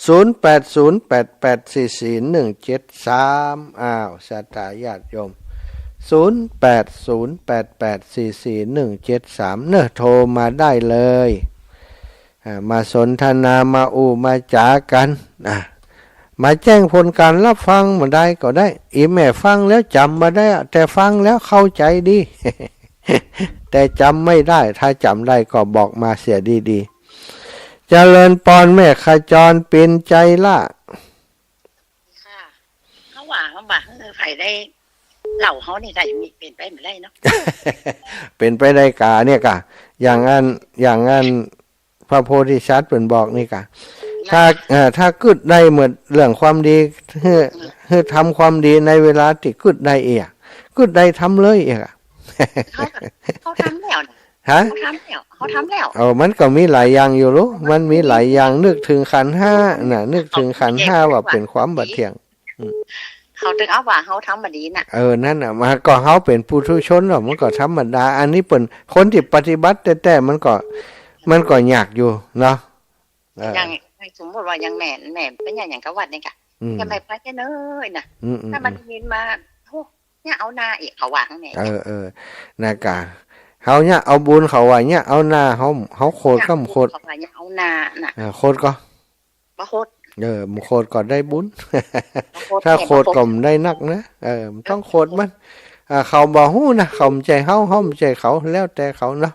ศูนย์แปดศูนย์แปดแปดสี่สี่หนึ่งเจ็ดสาม อ้าว ศรัทธาญาติโยม ศูนย์แปดศูนย์แปดแปดสี่สี่หนึ่งเจ็ดสาม เนอะ โทรมาได้เลย อ่า มาสนทนา มาอู้มาจ๋ากั๋น อ่า มาแจ้งผลก๋านฮับฟังบ่าใดก็ได้ อี่แม่ฟังแล้วจ๋ำบ่าได้อะ แต่ฟังแล้วเข้าใจ๋ดี แต่จ๋ำไม่ได้ ถ้าจ๋ำได้ก็บอกมาเสียดีๆ เจริญปอนแม่ขจร เป๋นใจ๋ละ ค่ะ เฮาว่า เฮาว่า เออ ใผได้เล่าเฮานี่ก็ยังมีเป๋นไปบ่ได้เนาะ เป๋นไปได้กาเนี่ยกา อย่างอัน อย่างอัน พระโพธิสัตว์เปิ้นบอกนี่กา ถ้า เอ่อ ถ้ากึ๊ดได้เมิดเรื่องความดี หื้อ หื้อทำความดีในเวลาตี้กึ๊ดได้เอีย กึ๊ดได้ทำเลยเอีย เฮา เฮาทำแล้วนะ ฮะ เฮาทำแล้ว เฮาทำแล้ว เออ มันก็มีหลายอย่างอยู่ลูก มันมีหลายอย่าง นึกเถิงขันธ์ห้าน่ะ นึกเถิงขันธ์ห้าว่าเป๋นความบ่เที่ยง อืม เขาเถิงเอาว่าเฮาทำบ่ดีน่ะ เออ นั่นน่ะ มันก็เฮาเป๋นปุถุชนเนาะ มันก็ธรรมดา อันนี้เปิ้น คนตี้ปฏิบัติแต๊ๆ มันก็ มันก็ยากอยู่เนาะ เออ อย่าง สมมุติว่าอย่างแม่ แม่ไปเยียะหยังกะวัดนี่กะ อืม แม่ไปแต๊เนิ่นๆ น่ะ อืมๆ ถ้ามันได้ยินมา โอ้ เยียะเอาหน้าอีก เขาว่าหั้นแหม เออ เออ นะกา เฮาเยียะเอาบุญ เขาว่าเยียะเอาหน้า เฮา เฮาโขดก้ำโขด เขาว่าเยียะเอาหน้าน่ะ เออ โขดก่อ บ่โขด เออ บ่โขดก็ได้บุญ บ่โขด ถ้าโขดก็บ่ได้นักนะ เออ มันต้องโขดมัน อ่า เขาบ่ฮู้นะ เขาบ่ใจ้เฮา เฮาบ่ใจ้เขา แล้วแต่เขาเนาะ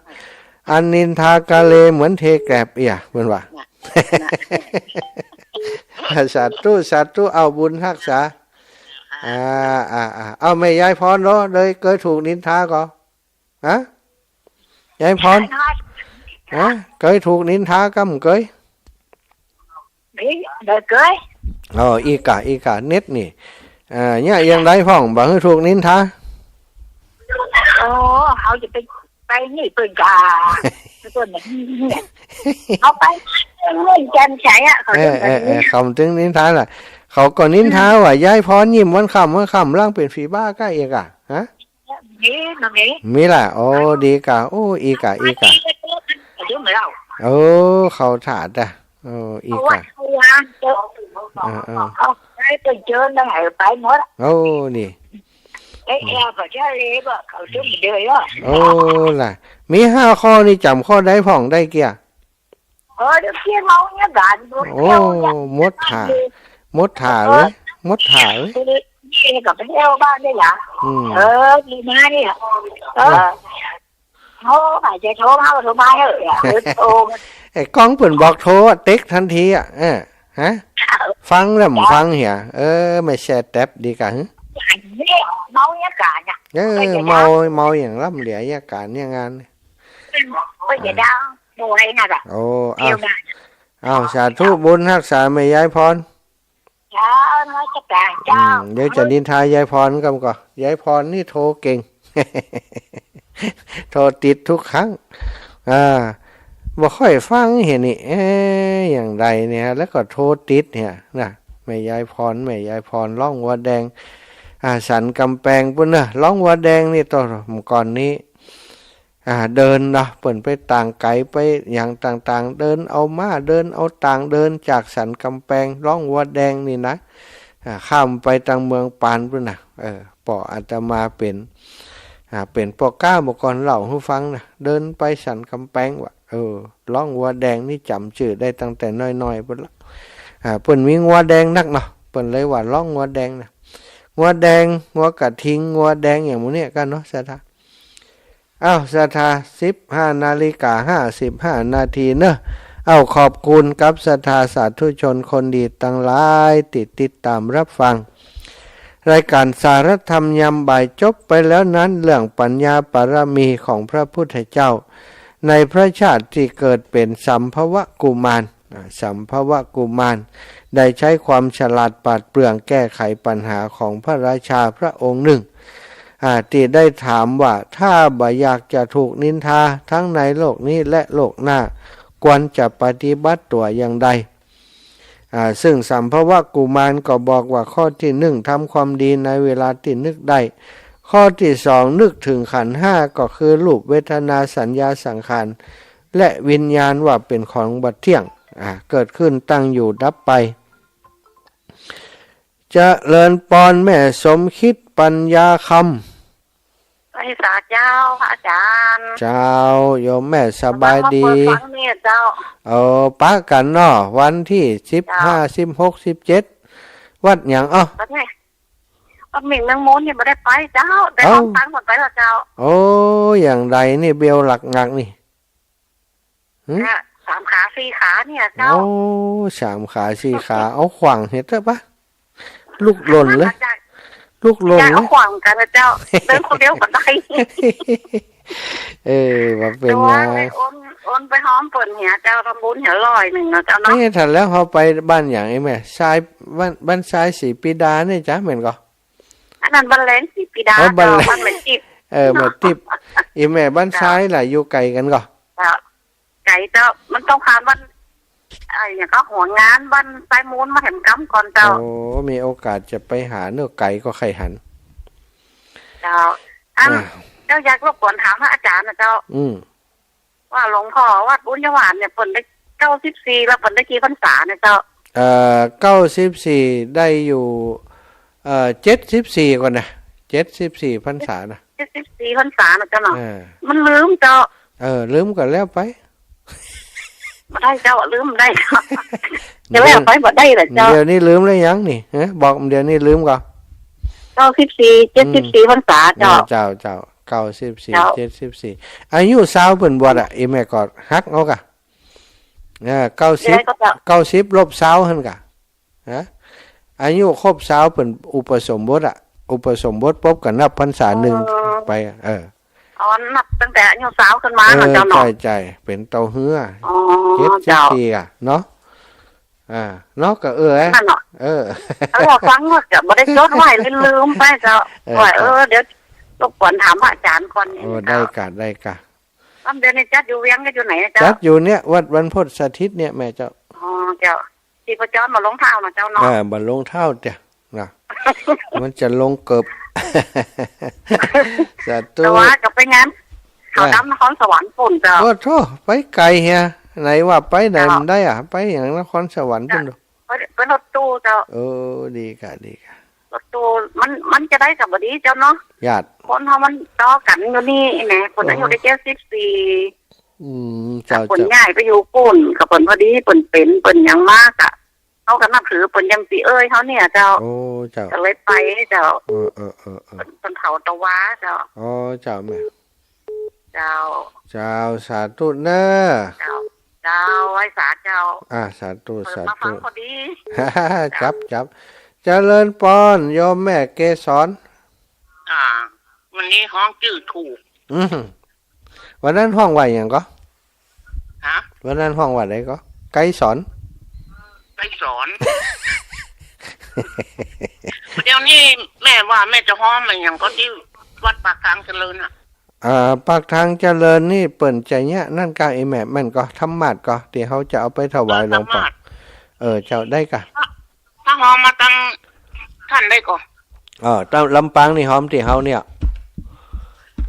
อันนินทากาเลเหมือนเทแกลบเอีย เปิ้นว่า น่ะ น่ะ สาธุ สาธุ เอาบุญฮักษา อ่า อ่า อ่า เอาแม่ยายพรเนาะ เดยเกยถูกนินทาก่อ ฮะ ยายพร ฮะ เกยถูกนินทาก้ำเกย นี่ บ่เกย อ๋อ อีกะ อีกะ เน็ตนี่ อ่า เยียะอย่างใดพ่อง บ่หื้อถูกนินทา โอ้ เฮาจะไป ไปนี่เปิ้นกา เปิ้นเนี่ย เฮาไปเปิ้นแจ่มใสอะ เขา เออ เออ เออ เขาเถิงนินทาล่ะ เขาก็นินทาว่ายายพรยิ้มวันค่ำวันค่ำ ลางเป๋นผีบ้าก้าเอียกะ ฮะ มี มันมี มีล่ะ โอ้ ดีกะ โอ้ อีกะ อีกะ เดี๋ยวมาเล่า โอ้ เข้าท่าจ้ะ โอ้ อีกะ เอาไว้ เอาวางเถอะ เออ เออ เอาให้ไปเจอหน้าไปหมด โอ้ นี่ เอ้ย แอลเขาจะเลวอะ เขาจะเดือยอะ โอ้ ล่ะ มีห้าข้อนี่จ๋ำข้อใดพ่องได้เกี้ย เออ เดี๋ยวเกี้ยเมาเนี่ยกัน โอ้ เที่ยวเนี่ย หมดท่า หมดท่าเลย หมดท่าเลย นี่ก็ไปเที่ยวบ้านนี่ล่ะ อืม เออ ดีนะเนี่ย เออ เออ โทรมา จะโทรมาก็โทรมาเถอะ เออ โทร ไอ้ก้องเปิ้นบอกโทรอะ เต็กทันทีอะ เออ ฮะ ฟังแล้วบ่ฟังเหีย เออ ไม่แชร์แท็บดีกะ หึ อันนี้เมาเนี่ยกันอะ เออ เมา เมาอย่างล้ำเหลือเนี่ย ก๋านเนี่ยงาน โอ้ย อย่าดัง โอ้ย น่ะจ้ะ โอ้ เดี๋ยว เอา มา เอา สาธุบุญฮักษาแม่ยายพร เจ้า นมัสการเจ้า อืม เดี๋ยวจะนินทายายพรก่อนก่อ ยายพรนี่โทรเก่ง โทรติดทุกครั้ง อ่า บ่ค่อยฟังเหียนี่ เอ๊ะ อย่างใดเนี่ย แล้วก็โทรติดเนี่ยนะ แม่ยายพร แม่ยายพร ร้องวัวแดง อ่า สันกำแปงปู้นเนาะ ร้องวัวแดงนี่ แต่ก่อนนี้ อ่า เดินเนาะ เปิ้นไปต่างไก๋ ไปอย่างต่างๆ เดินเอาม้า เดินเอาต่าง เดินจากสันกำแปง ร้องวัวแดงนี่นะ อ่า ข้ามไปตางเมืองปานปู้นน่ะ เออ ป้ออาตมาเป๋น อ่า เป๋นป้อก๊าเมื่อก่อนเล่าหื้อฟังนะ เดินไปสันกำแปงว่ะ เออ ร้องวัวแดงนี่จ๋ำจื้อได้ตั้งแต่น้อยๆ ปู้นละ อ่า เปิ้นมีงัวแดงนักเนาะ เปิ้นเลยว่าร้องงัวแดงนะ งัวแดง งัวกระทิง งัวแดงอย่างหมู่เนี่ยกั๋นเนาะ ศรัทธา อ้าว ศรัทธา สิบห้านาฬิกาห้าสิบห้านาทีเนอะ อ้าว ขอบคุณกับศรัทธาสาธุชนคนดีตังหลายตี้ติดต๋ามฮับฟัง รายก๋านสาระธรรมยามบ่าย จบไปแล้วนั้น เรื่องปัญญาปารมีของพระพุทธเจ้า ในพระชาติตี้เกิดเป๋นสัมภวกุมาร อ่า สัมภวกุมาร ได้ใจ๊ความฉลาดปราดเปรื่องแก้ไขปัญหาของพระราชาพระองค์นึ่ง อ่า ตี้ได้ถามว่า ถ้าบ่อยากจะถูกนินทาทั้งในโลกนี้และโลกหน้า ควรจะปฏิบัติตั๋วอย่างใด อ่า ซึ่งสัมภวกุมารก็บอกว่า ข้อตี้นึ่ง ทำความดีในเวลาตี้นึกได้ ข้อตี้สอง นึกเถิงขันธ์ห้า ก็คือรูป เวทนา สัญญา สังขาร และวิญญาณว่าเป๋นของบ่เที่ยง อ่า เกิดขึ้นตั้งอยู่ดับไป เจริญปอนแม่สมคิดปัญญาคำ ไหว้สาเจ้าพระอาจารย์ เจ้า โยมแม่สบายดี กำลังมาเปิดฟังเนี่ยเจ้า เออ ปะกั๋นเนาะ วันตี้สิบห้า เจ้า สิบหก สิบเจ็ด วัดหยัง อ้อ วัดเนี่ย วัดหมิ่งเมืองมูลนี่บ่ได้ไปเจ้า แต่ เอ้า ห้องตังหมดไปแล้วเจ้า โอ้ อย่างใดนี่เบลหลักๆ นี่ หึ เนี่ย สามขาสี่ขาเนี่ยเจ้า โอ้ สามขาสี่ขา เอาขว้างเฮ็ดเต๊อะปะ ลุกล่นเลย อยาก ลุกล่นเลย เอาขว้างกั๋นนะเจ้า เดินคนเดียวบ่ได้ เออ ว่าเป๋น แต่ว่า ไง ไปโอน โอนไปฮ้อมเปิ้นเหียเจ้า ทำบุญเหียร้อยนึ่งนะเจ้าเนาะ นี่ถ้าแล้วเฮาไปบ้านหยังไอ้แม่ ทราย บ้าน บ้านทรายศรีปีดาเนี่ยจ๊ะ แม่นก่อ อันนั้นบ้านแลงศรีปีดา อ๋อ บ้านแลง เจ้า บ้านแม่ติ๊บ เออ แม่ติ๊บ อีแม่บ้านทรายล่ะ อยู่ไก๋กั๋นก่อ เจ้า ไก๋เจ้า มันต้องผ่านบ้าน ไอ้หยังก่อ หัวงานบ้านทรายมูลมาแหมกำก่อนเจ้า โอ้ มีโอกาสจะไปหาเนาะ ไก๋ก็ใค่หัน เจ้า อัน อ่า เจ้าอยากรบกวนถามพระอาจารย์นะเจ้า อืม ว่าหลวงพ่อวัดบุญญาหวานเนี่ย เปิ้นได้เก้าสิบสี่ แล้วเปิ้นได้กี่พรรษาเนี่ยเจ้า เอ่อ เก้าสิบสี่ ได้อยู่ เอ่อ เจ็ดสิบสี่ ก่อนนะ เจ็ดสิบสี่ พรรษานะ เจ็ดสิบสี่ พรรษานะเจ้าเนาะ เออ มันลืมเจ้า เออ ลืมก็แล้วไป บ่ได้เจ้า ลืมบ่ได้เจ้า จะแล้วไปบ่ได้เหรอเจ้า เดี๋ยวนี้ลืมแล้วยังนี่ ฮะ บอกเดี๋ยวนี้ลืมก่อ เก้าสิบสี่ เจ็ดสิบสี่ พรรษาเจ้า เออ เจ้า เจ้า เก้าสิบสี่ เจ้า เจ็ดสิบสี่ อายุซาวเปิ้นบวชอะ อีแม่ก็หักเอาก่ะ เออ เก้าสิบ เดี๋ยวก็จะ เก้าสิบ ลบซาวหั้นก่ะ ฮะ อายุครบซาวเปิ้นอุปสมบทอะ อุปสมบทปุ๊บก็นับพรรษานึ่ง อ๋อ ไป เออ อ๋อ นับตั้งแต่อายุซาวขึ้นมา เออ เนาะเจ้าเนาะ ใจ้ ใจ้ เป๋นเต้าเฮือ อ๋อ เจ็ดสิบ เจ้า ปี๋อะเนาะ อ่า เนาะ ก็ เออ นั่นเนาะ เออ เอาฟังว่าจะบ่ได้จดไว้ ลืมไปเจ้า เออ ว่า เออ เดี๋ยวรบกวนถามพระอาจารย์ก่อน โอ้ ได้ก่ะ ได้ก่ะ อันเดี๋ยวนี้จัดอยู่เวียงกับอยู่ไหนอะเจ้า จัดอยู่เนี่ย วัดบรรพตสถิตเนี่ยแม่เจ้า อ๋อ เจ้า ชีพจรบ่ลงเท้าเนาะเจ้าเนาะ เออ บ่ลงเท้าเตี้ย นะ มันจะลงเกิบ สาธุ แต่ว่าก็ไปงานเขาดำนครสวรรค์ปู้นเจ้า โอ้โธ่ ไปไก๋เหีย ไหนว่าไปไหน เจ้า มันได้อะ ไปหยังนครสวรรค์ปู้น เจ้า ไป ไปรถตู้เจ้า เออ ดีก่ะ ดีก่ะ รถตู้มัน มันจะได้กับบ่ดีเจ้าเนาะ ญาติ คนเฮามันต่อกั๋นอยู่นี่แหม คนอายุ อ๋อ ได้เจ็ดสิบสี่ อืม เจ้า เปิ้น เจ้า ย้ายไปอยู่ปู้น ก็เปิ้นพอดี เปิ้นเป๋น เปิ้นหยังมากะ เฮาก็นับถือเปิ้นอย่างปี้เอ้ยเฮาเนี่ยเจ้า โอ้ เจ้า ก็เลยไปเจ้า เออ เออ เออ เออ เปิ้น เปิ้นเผาตะวาเจ้า อ๋อ เจ้าแม่ เจ้า เจ้า สาธุเน้อ เจ้า เจ้า ไหว้สาเจ้า อ่า สาธุ เปิดมาฟัง สาธุ พอดี จับ จับ เจริญปอน โยมแม่เกสร อ่า วันนี้ฮ้องจื้อถูก อืม วันนั้นฮ้องว่าหยังก่อ ฮะ วันนั้นฮ้องว่าใดก่อ ไกรสอน ไกรสอน เดี๋ยวนี้แม่ว่าแม่จะฮ้องอะหยังก่อตี้วัดปากทางเจริญอะ อ่า ปากทางเจริญนี่เปิ้นจะเยียะนั่นก่อ อีแม่ แม่นก่อ ธรรมาสน์ก่อ ตี้เฮาจะเอาไปถวายหลวงปู่ เออ ธรรมาสน์ เออ เจ้า ได้ก่อ ถ้าฮ้องมาตังท่านได้ก่อ เออ ตังลำปางนี่ฮ้องตี้เฮาเนี่ย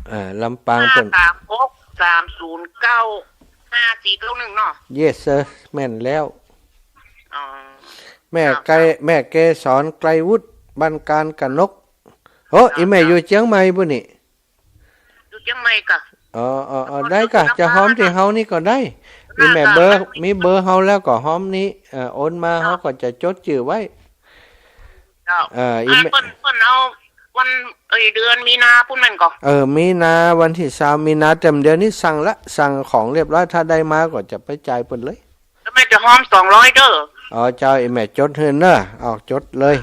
เออ ลำปางเปิ้น ห้าสามหก สามศูนย์เก้า ห้าสี่เก้าหนึ่งเนาะ Yes sir แม่นแล้ว อ๋อ แม่ไกร เจ้า แม่เกสร ไกรวุฒิ บ้านการกนก โอ้ เจ้า อีแม่ เจ้า อยู่เจียงใหม่ปุ้นนี่ อยู่เจียงใหม่ก่อ อ๋อ อ๋อ อ๋อ ได้ก่อ จะฮ้องตี้เฮานี่ก็ได้ ได้ อีแม่ เบอร์ มีเบอร์เฮาแล้วก็ฮ้องนี้ เอ่อ โอนมา เจ้า เฮาก็จะจดจื้อไว้ เจ้า เอ่อ อีแม่ เปิ้น เปิ้นเอาวัน เอ้ย เดือนมีนาปุ้นแม่นก่อ เออ มีนา วันตี้ซาวมีนา แต่เดี๋ยวนี้สั่งละ สั่งของเรียบร้อย ถ้าได้มาก็จะไปจ่ายเปิ้นเลย แล้วแม่จะฮ้องสองร้อยเด้อ อ๋อ เจ้า อีแม่จดหื้อเน้อ เอาจดเลย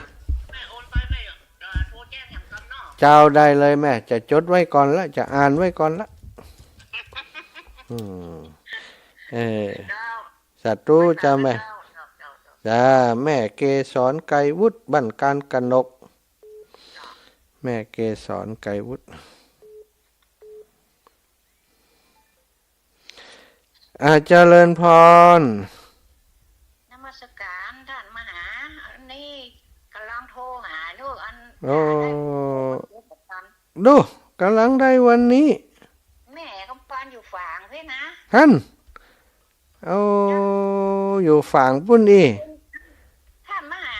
แม่โอนไปแม่ เอ่อ โทรแจ้งแหมกำเนาะ เจ้า ได้เลยแม่ จะจดไว้ก่อนละ จะอ่านไว้ก่อนละ อืม เออ เจ้า สาธุเจ้าแม่ เจ้า เจ้า เจ้า จ้า แม่เกสร ไกรวุฒิ บ้านการกนก แม่เกสร ไกรวุฒิ อ่า เจริญพร นมัสการต้านมหา อันนี้ก่ำลังโทรหาลูกอัน โอ้ ดู ก่ำลังได้วันนี้ แม่ก็ปานอยู่ฝางเสียนะ หั้น โอ้ อยู่ฝางปู๊นอี้ ถ้ำมหา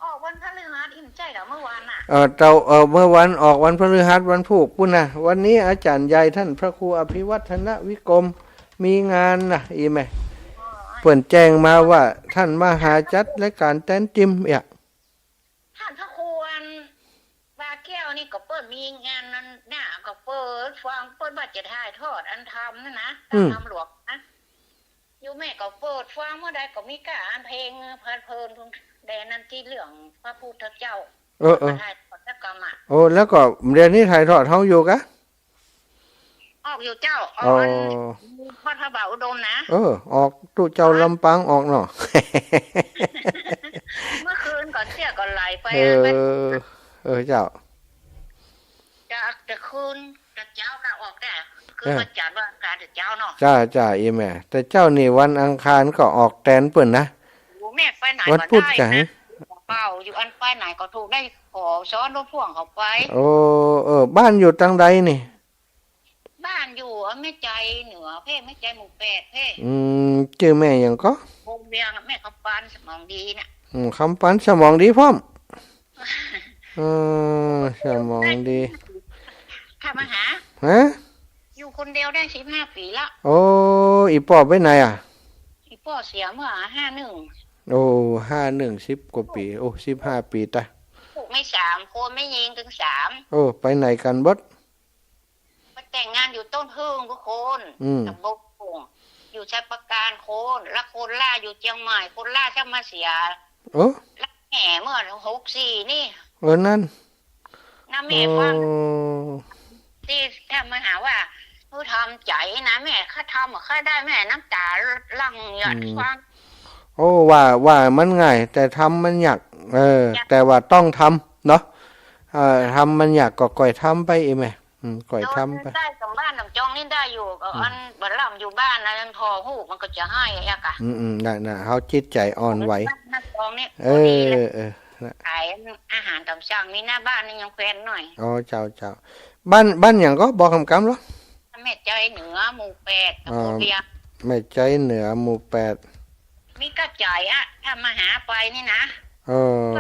ออกวันพฤหัส อิ้มใจ้เหรอ เมื่อวานน่ะ เออ เจ้า เออ เมื่อวานออกวันพฤหัส วันพูกปู๊นนะ วันนี้อาจ๋ารย์ใหญ่ต้านพระครูอภิวัฒนวิกรม มีงานนะ อี้แม่ อ๋อ เปิ้นแจ้งมาว่าต้านมหาจัดรายก๋านแตนจิมเอี้ย ต้านพระครูอันวาแก้วนี่ก็เปิ้นมีงานนั้นน่ะ ก็เปิ้นฟัง เปิ้นว่าจะถ่ายทอดอันธรรมนั่นนะ อืม ธรรมหลวงนะ อยู่แม่ก็เปิดฟังเมื่อใดก็มีก้าอันเพลงเพลินๆ แดนนั้นตี้เรื่องพระพุทธเจ้า เออ เออ ถ่ายทอดแล้วก็มา โอ้ แล้วก็เดี๋ยวนี้ถ่ายทอดเฮาอยู่กะ ออกอยู่เจ้า ออกอัน อ๋อ วัดพระบาทอุดมนะ เออ ออก ตุ๊เจ้าลำปางออกเนาะ เมื่อคืนก่อนเสี้ยก่อนไหลไป เออ เออ เจ้า จะ จะคืน แต่เจ๊าก็ออกได้ คือ เออ วันจันทร์วันอังคารแต่เจ๊าเนาะ จ้า จ้า อี้แม่ แต่เจ๊านี่วันอังคารก็ออกแตนเปิ้นนะ โอ้ แม่ไปไหนก็ได้นะ วันพุธกะ เปล่า อยู่อันไปไหนก็ถูก ได้ขอซ้อนรถพ่วงเขาไป โอ้ เออ บ้านอยู่ตางใดนี่ บ้านอยู่แม่ใจเหนือเพ่ แม่ใจหมู่แปดเพ่ อืม จื้อแม่หยังก่อ โฮมเวียง แม่คำปานสมองดีน่ะ อืม คำปานสมองดีพร้อม เออ สมองดี ค่ะ มาหา ฮะ อยู่คนเดียวได้สิบห้าปี๋ละ โอ้ อี่ป้อไปไหนอะ อี่ป้อเสียเมื่อห้าหนึ่ง โอ้ ห้าหนึ่ง สิบกว่าปี๋ โอ้ สิบห้าปี๋ตะ ลูกมีสามคน แม่ญิงตึงสาม โอ้ ไปไหนกั๋นเบิด ไปแต่งงานอยู่ต้นเพิ่งกู้คน อืม ตำบลโป่ง อยู่ชัยปราการคน แล้วคนล่าอยู่เจียงใหม่ คนล่าจะมาเสีย โอ้ แล้วแม่เมื่อหกสี่นี่ เออ นั่น นะแม่ฟัง โอ้ ตี้ถ้ามาหาว่า เออ ทำใจ๋นะแม่ ข้าทำบ่ค่อยได้แม่ น้ำต๋าหลั่งหยด อืม ฟัง โอ้ ว่า ว่ามันง่าย แต่ทำมันยาก เออ ยาก แต่ว่าต้องทำเนาะ เออ ทำมันยากก็ก่อยทำไปอี้แม่ อืม ก่อยทำไป เดินได้ ต๋ามบ้านต๋ามจองนี่ได้อยู่ ก็ อืม อันบ่าล่ำอยู่บ้านนะ อันผ่อฮู้มันก็จะไห้อะกะ อืม อืม น่ะ น่ะ เฮาจิตใจ๋อ่อนไหว บ้านต๋ามจองนี่ เออ พอดีเลย เออ น่ะ ขายอาหารต๋ามสั่ง มีหน้าบ้านนี่ยังแควนหน่อย อ๋อ เจ้า เจ้า บ้าน บ้านหยังก่อ บอกกำๆ ลอ แม่ใจเหนือ หมู่แปด ตำบลเวียง อ๋อ แม่ใจเหนือ หมู่แปด มีก้าใจ๋อะ ถ้ามาหาไปนี่นะ เออ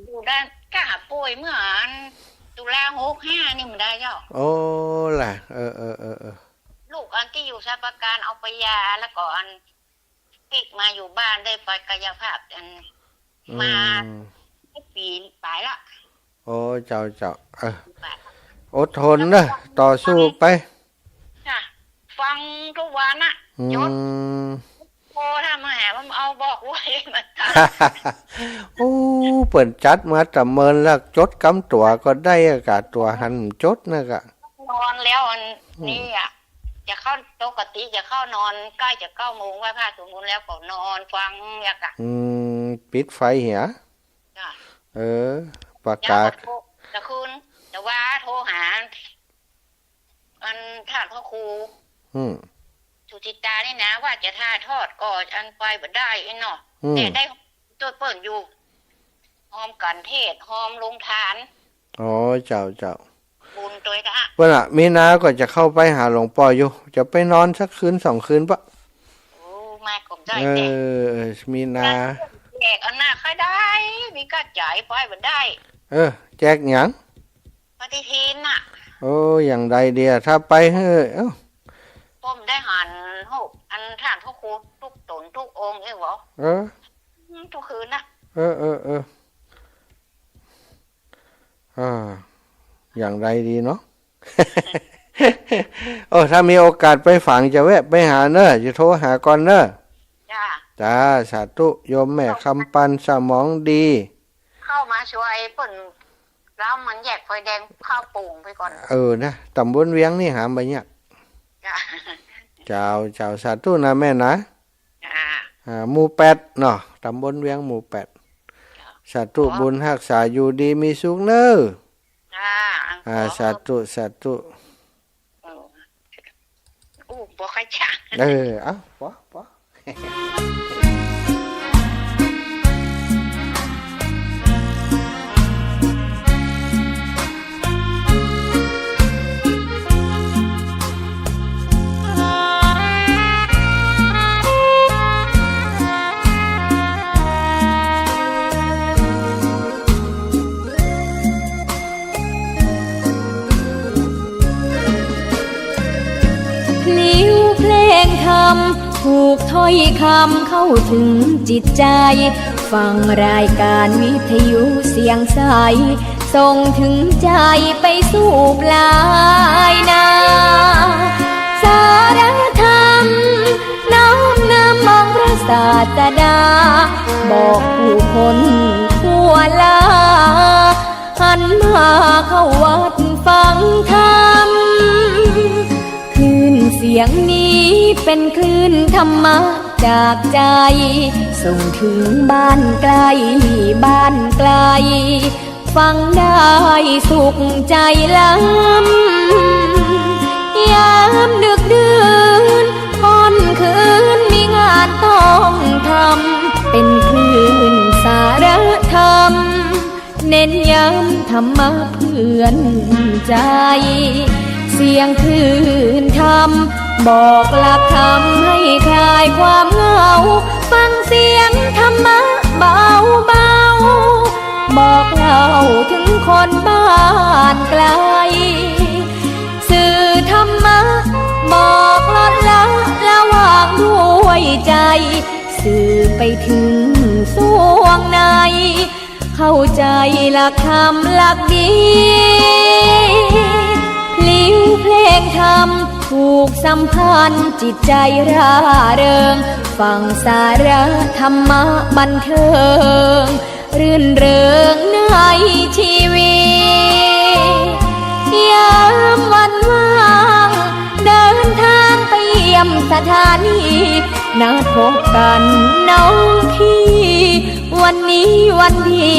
อยู่ได้ ก้าป่วยเมื่ออันตุลาหกห้านี่มันได้เจ้า โอ้ ล่ะ เออ เออ เออ เออ ลูกอันตี้อยู่ชัยปราการเอาไปยา แล้วก็อันปิ๊กมาอยู่บ้าน ได้ไปกายภาพอัน อืม มาได้ปี๋ป๋ายละ โอ้ เจ้า เจ้า เออ อดทนเนอะ ต่อสู้ไป ค่ะ ฟังกู้วันน่ะ อืม ยศ โอ้ ถ้ามาหามันเอาบอกไว้มัน โอ้ เปิ้นจัดมาตะเมินแล้ว จดกำตั๋วก็ได้อะกะ ตั๋วหันจดนะกะ นอนแล้วอัน อืม นี่อะ จะเข้า ปกติจะเข้านอนใก้จะเก้าโมง ไหว้พระสวดมนต์แล้วก็นอนฟังอะกะ อืม ปิดไฟเหีย จ้ะ เออ ประกาศ เจ๊าก็โทร ตะคืน แต่ว่าโทรหา อันท่านพระครู อืม สุจิตตานี่นะ ว่าจะถ่ายทอดก็อันไปบ่ได้อี้เนาะ อืม แต่ได้ตวยเปิ้นอยู่ ฮอมกั๋นเทศน์ ฮอมลงทาน อ๋อ เจ้า เจ้า บุญตวยกะ เปิ้นอะ มีนาก็จะเข้าไปหาหลวงป้ออยู่ จะไปนอนสักคืนสองคืนปะ โอ้ มาก็ได้ เออ แจก เออ มีนา แจกอันน่ะใค่ได้ มีก้าใจ๋ไปบ่ได้ เออ แจกหยัง ปฏิทินน่ะ โอ้ อย่างใดเดีย ถ้าไปเหอะ เอ้า ผมได้หัน โห อันท่านพระครูทุกต๋นทุกองค์เอ้ยหวอ เออ อืม ทุกคืนน่ะ เออ เออ เออ อ่า อย่างใดดีเนาะ โอ้ ถ้ามีโอกาสไปฝางจะแวะไปหาเนอะ จะโทรหาก่อนเนอะ จ้า จ้า สาธุ โยมแม่คำปันสมองดี เข้ามาช่วยเปิ้น แล้วมันแยกไฟแดงเข้าโป่งไปก่อน เออ นะ ต๋ำบลเวียงนี่หาบ่ยาก จ้า เจ้า เจ้า สาธุนะแม่นะ อ่า อ่า หมู่แปดเนาะ ต๋ำบลเวียงหมู่แปด สาธุ ขอบุญฮักษาอยู่ดีมีสุขเนอะ อ่า อ่า ขอ สาธุ สาธุ เออ อู้ บ่ค่อยจะ เออ เอ้า ปอ ปอ ธรรม ถูกถ้อยคำเข้าถึงจิตใจ ฟังรายการวิทยุเสียงใส ส่งถึงใจไปสู่ปลายนา สาระธรรม น้อมนำองค์พระศาสดา บอกผู้คนทั่วลา หันมาเข้าวัดฟังธรรม คลื่นเสียงนี้เป็นคลื่นธรรมะจากใจ ส่งถึงบ้านใกล้บ้านไกล ฟังได้สุขใจล้ำ ยามดึกดื่นค่ำคืนมีงานต้องทำ เป็นคลื่นสาระธรรม เน้นย้ำธรรมะเพื่อนใจ เสียงคลื่นธรรม บอกหลักธรรมให้คลายความเหงา ฟังเสียงธรรมะเบาๆ บอกเล่าถึงคนบ้านไกล สื่อธรรมะ บอกลดละละวางด้วยใจ สื่อไปถึงสวงใน เข้าใจหลักธรรมหลักดี พลิ้วเพลงธรรมผูกสัมพันธ์ จิตใจร่าเริง ฟังสาระธรรมะบันเทิง รื่นเริงในชีวิต ยามวันว่าง เดินทางไปเยี่ยมสถานี นัดพบกันน้องพี่ วันนี้วันดี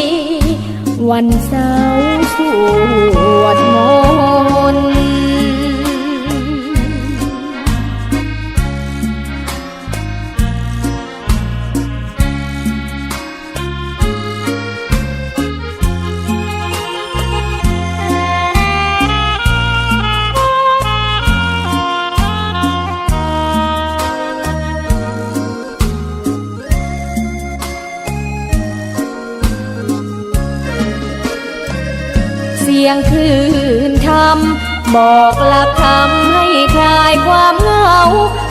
วันเสาร์สวดมนต์ เสียงคลื่นธรรม บอกหลักธรรมให้คลายความเหงา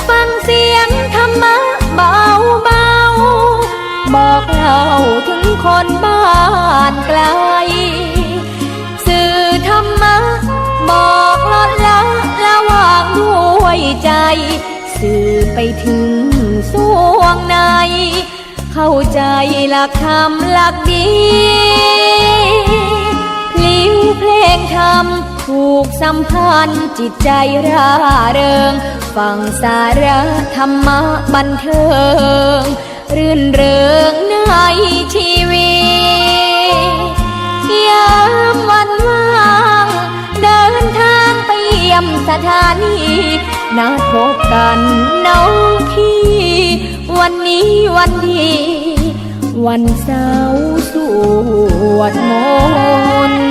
ฟังเสียงธรรมะเบาๆ บอกเล่าถึงคนบ้านไกล สื่อธรรมะ บอกลดละละวางด้วยใจ สื่อไปถึงสวงใน เข้าใจหลักธรรมหลักดี พลิ้วเพลงธรรมผูกสัมพันธ์ จิตใจร่าเริง ฟังสาระธรรมะบันเทิง รื่นเริงในชีวิต ยามวันว่าง เดินทางไปเยี่ยมสถานี นัดพบกันน้องพี่ วันนี้วันดี วันเสาร์สวดมนต์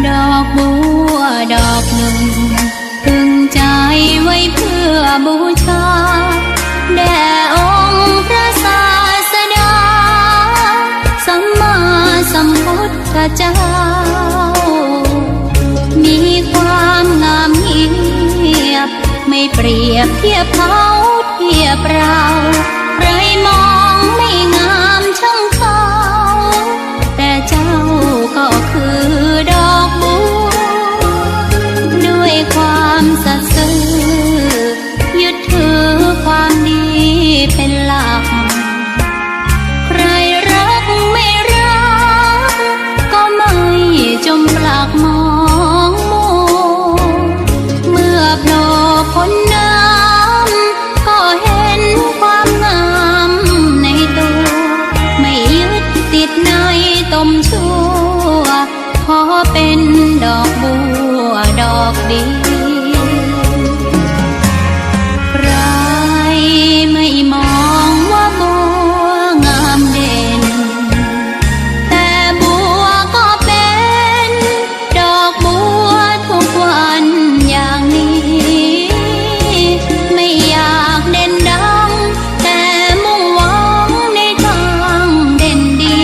ดอกบัวดอกหนึ่ง พึงใจไว้เพื่อบูชา แด่องค์พระศาสดา สัมมาสัมพุทธเจ้า มีความงามเงียบ ไม่เปรียบเทียบเขาเทียบเรา ใครมองไม่งามช่างเขา แต่เจ้าก็คือดอกบัว ด้วยความสัตย์ซื่อ ยึดถือความดีเป็นหลัก ใครรักไม่รัก ก็ไม่จมปลักมองมัว ชั่ว ขอเป๋นดอกบัวดอกเดียว ใครไม่มองว่าบัวงามเด่น แต่บัวก็เป๋นดอกบัวทุกวันอย่างนี้ ไม่อยากเด่นดัง แต่มุ่งหวังในตางเด่นดี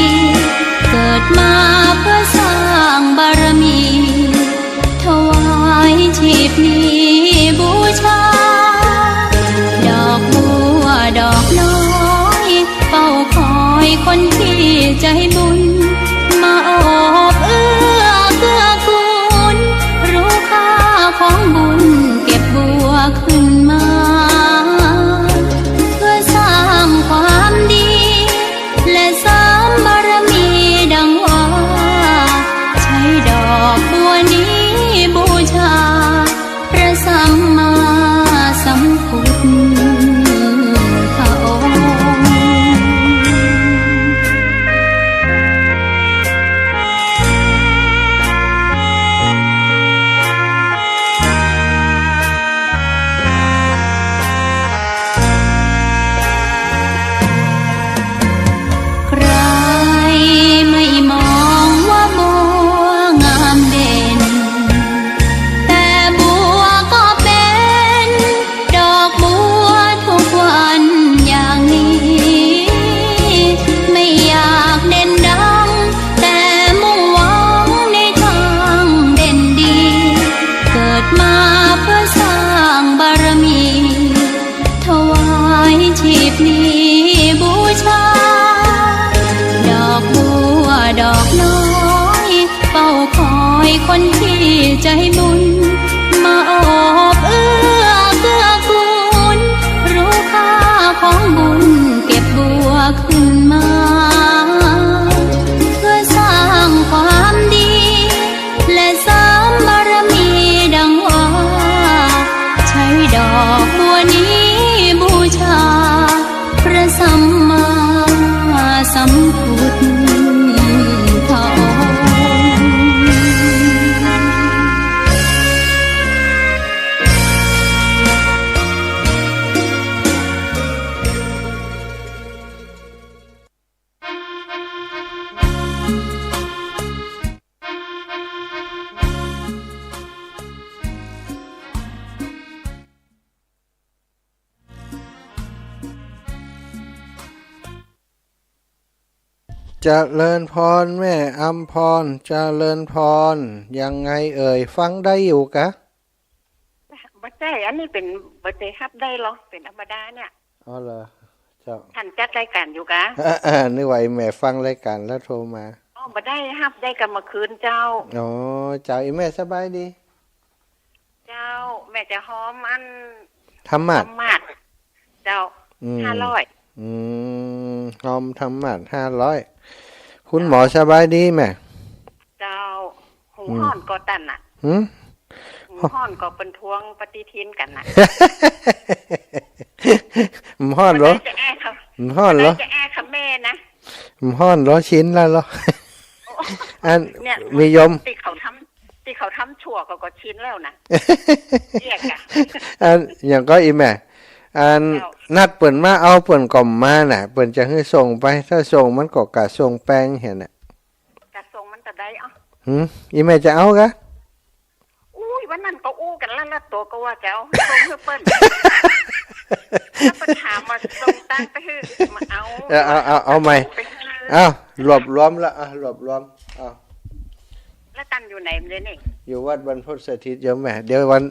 เกิดมาเพื่อสร้างบารมี ถวายชีพนี้บูชา ดอกบัวดอกน้อย เฝ้าคอยคนที่ใจบุญ มาโอบเอื้อเกื้อกูล รู้ค่าของบุญเก็บบัวขึ้นมา เพื่อสร้างความดี และเสริมบารมีดังว่า ใช้ดอกบัวนี้บูชา พระสัมมาสัมพุทธองค์ ใครไม่มองว่าบัวงามเด่น แต่บัวก็เป๋นดอกบัวทุกวันอย่างนี้ ไม่อยากเด่นดัง แต่มุ่งหวังในตางเด่นดี เกิดมาเพื่อสร้างบารมี ถวายชีพนี้บูชา ดอกบัวดอกน้อย เฝ้าคอยคนที่ใจบุญ มาโอบเอื้อเกื้อกูล รู้ค่าของบุญเก็บบัวขึ้นมา เพื่อสร้างความดี และเสริมบารมีดังว่า ใช้ดอกบัวนี้บูชา พระสัมมาสัมพุทธองค์ เจริญพรแม่อำพร เจริญพร ยังไงเอ่ย ฟังได้อยู่กะ บ่ใจ้ อันนี้เป๋น บ่ใจ้ฮับได้หรอก เป๋นธรรมดาเนี่ย อ๋อเหรอ เจ้า ท่านจัดรายก๋านอยู่กะ อ่าๆ นึกว่าอีแม่ฟังรายก๋านแล้วโทรมา อ๋อ บ่ได้ฮับได้กำเมื่อคืนเจ้า อ๋อ เจ้า อีแม่สบายดี เจ้า แม่จะฮอมอัน ธรรมาสน์ ธรรมาสน์ เจ้า อืม ห้าร้อย อืม ฮอมธรรมาสน์ ห้าร้อย คุณหมอสบายดีแม่ เจ้า หูฮ้อนก่อตันน่ะ หืม หูฮ้อนก่อเปิ้นทวงปฏิทินกั๋นน่ะ บ่ฮ้อนเหรอ บ่ได้จะแอ้เขา บ่ฮ้อนเหรอ บ่ได้จะแอ้เขาแม่นะ บ่ฮ้อนเหรอ ชินแล้วเหรอ โอ้ อัน เนี่ย มีโยม ตี้เขาทำ ตี้เขาทำชั่วก็ ก็ชินแล้วนะ เรียกอะ อัน อย่างก็อีแม่ อัน เจ้า นัดเปิ้นมาเอาเปิ้นก็บ่มาน่ะ เปิ้นจะหื้อส่งไป ถ้าส่งมันก็กะส่งแปงหั้นน่ะ กะส่งมันจะได้ เอ้า หืม อีแม่จะเอากะ อุ้ย วันนั้นก็อู้กั๋นละ ละตั๋วก็ว่าจะเอาส่งหื้อเปิ้น แล้วเปิ้นถามว่าส่งตังค์ไปหื้อ บ่เอา เออ เอา เอา เอาใหม่ ไปหื้อ เอา รวบรวมละ อ่ะ รวบรวม เอา แล้วตันอยู่ไหนมันเลยนี่ อยู่วัดบรรพตสถิตโยมแม่ เดี๋ยววัน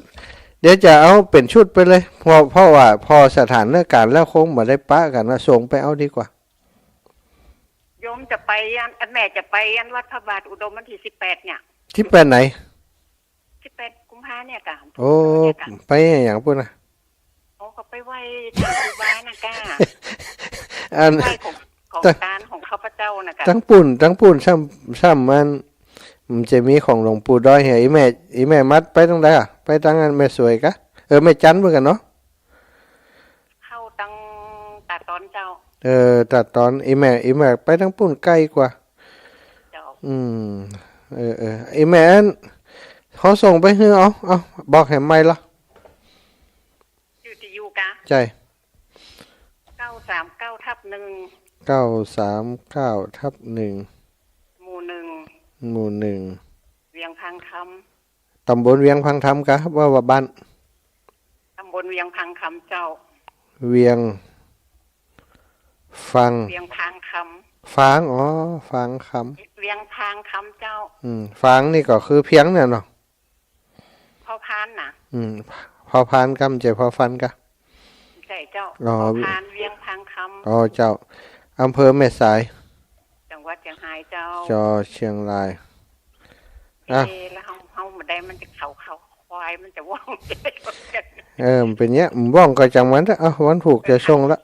เดี๋ยวจะเอาเป๋นชุดไปเลย เพราะ เพราะว่าพอสถานการณ์แล้วคงบ่ได้ปะกั๋นนะ ส่งไปเอาดีกว่า โยมจะไปอัน อันแม่จะไปอันวัดพระบาทอุดมวันตี้สิบแปดเนี่ย สิบแปดไหน สิบแปดกุมภาเนี่ยกะ โอ้ เนี่ยกะ ไปอย่างปู้นน่ะ โอ้ ก็ไปไหว้ท่านครูบาน่ะกะ อัน ไหว้ของ ของ ตัง ตานของข้าพเจ้าน่ะกะ ตังปู้น ตังปู้นซ้ำ ซ้ำมัน มันจะมีของหลวงปู่ดอยเหีย อีแม่ อีแม่มัดไปตังใดอะ ไปตังอันแม่สวยกะ เออ แม่จันทน์เหมือนกั๋นเนาะ เข้าตังตาดตอนเจ้า เออ ตาดตอน อีแม่ อีแม่ไปตังปู้นไกลกว่า เจ้า อืม เออ เออ ไอ้แม่อัน เขาส่งไปหื้อ เอา เอา บอกแหมใหม่ละ อยู่ตี้อยู่กะ ใจ้ เก้าสามเก้าทับหนึ่ง เก้าสามเก้าทับหนึ่ง หมู่หนึ่ง หมู่หนึ่ง เวียงพังคำ ตำบลเวียงพังคำกะ ว่า ว่าบ้าน ตำบลเวียงพังคำเจ้า เวียง ฟัง เวียงพังคำ ฟาง อ๋อ ฟางคำ เวียงพังคำเจ้า อืม ฟางนี่ก็คือเพียงเนี่ยเนาะ พอพานน่ะ อืม พอพานกะ บ่ใจ้พอฟันกะ ใจ้เจ้า อ๋อ พอพาน เวียงพังคำ อ๋อ เจ้า อำเภอแม่สาย จังหวัดเชียงรายเจ้า จอเชียงราย อ่ะ เอ๊ะ แล้วเฮา เฮาบ่ได้ มันจะเขา เขาควาย มันจะว่อง เออ มันเป๋นเงี้ย มันว่องก็จังมันเถอะ เอ้า วันพูกจะส่งละ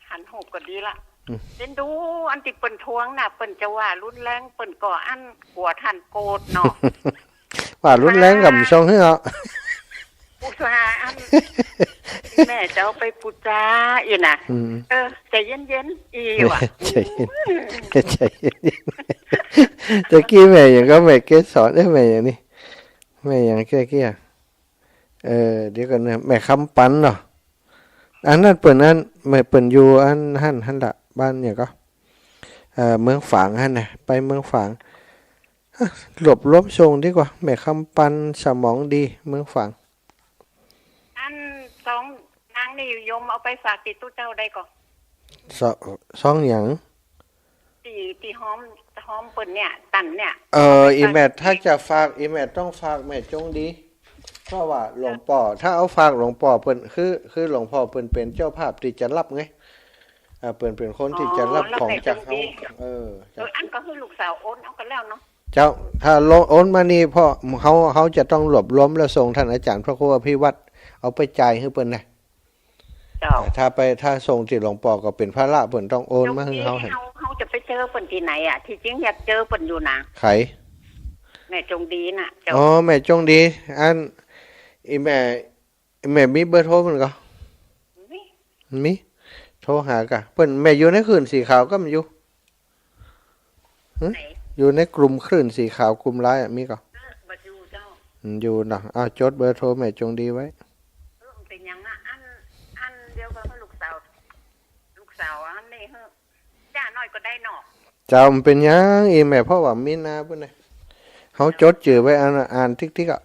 หันหูก็ดีละ อืม เอ็นดู อันตี้เปิ้นทวงน่ะ เปิ้นจะว่ารุนแรง เปิ้นก็อันกั๋วท่านโกรธเนาะ ว่ารุนแรงก็บ่ส่งหื้อ อุตส่าห์อัน แม่จะเอาไปปู๋จาอี้น่ะ อืม เออ ใจ๋เย็นๆ อี้ว่ะ ใจ๋เย็น ใจ๋เย็นๆ ตะกี้แม่หยังก็ แม่เกสร เอ๊ะ แม่หยังนี่ แม่หยังเก้ยเก้ย เออ เดี๋ยวก่อนนะ แม่คำปันเนาะ อันนั้นเปิ้น อัน แม่เปิ้นอยู่อันหั้น หั้นละ บ้านหยังก็ เอ่อ เมืองฝางหั้นน่ะ ไปเมืองฝาง ฮะ รวบรวมส่งดีกว่า แม่คำปันสมองดี เมืองฝาง อันสองนางนี่โยมเอาไปฝากตี้ตุ๊เจ้าได้ก่อ ซ- ซองหยัง ตี้ ตี้ฮ้อม ฮ้อมเปิ้นเนี่ย ตันเนี่ย เออ เอาไปฝาก อีแม่ ถ้าจะฝาก อีแม่ต้องฝากแม่จงดี เพราะว่าหลวงป้อ ถ้าเอาฝากหลวงป้อเปิ้น คือ คือหลวงป้อเปิ้นเป๋นเจ้าภาพตี้จะฮับไง อ่า เปิ้นเป๋นคนตี้จะฮับ อ๋อ ของจากเฮา แล้วแม่จงดี เออ เออ อันก็หื้อลูกสาวโอนเอาก็แล้วเนาะ เจ้า ถ้าโอนมานี่ เพราะเฮา เฮาจะต้องรวบรวมแล้วส่งท่านอาจารย์พระครูอภิวัฒน์ เอาไปจ่ายหื้อเปิ้นนะ เจ้า ถ้าไป ถ้าส่งตี้หลวงป้อก็เป๋นภาระ เปิ้นต้องโอนมาหื้อเฮา เฮา เฮาจะไปเจอเปิ้นตี้ไหนอะ ตี้จริงอยากเจอเปิ้นอยู่นะ ใผ แม่จงดีน่ะ เจ้า อ๋อ แม่จงดี อัน อีแม่ แม่มีเบอร์โทรเปิ้นก่อ มี มี โทรหากะ เปิ้น แม่อยู่ในคลื่นสีขาวกะ บ่อยู่ หึ ไหน อยู่ในกลุ่มคลื่นสีขาวกลุ่มไลน์อะ มีก่อ เออ บ่อยู่เจ้า อืม อยู่เนาะ เอา จดเบอร์โทรแม่จงดีไว้ เออ มันเป๋นหยังอะ อัน อันเดียวกับลูกสาว ลูกสาวอันนี้หื้อ จ้าน้อยก็ได้เนาะ เจ้า บ่เป๋นหยัง อีแม่ เพราะว่ามีนาปุ้นนะ เฮาจดจื้อไว้ อ่าน อ่านติ๊กๆ อะ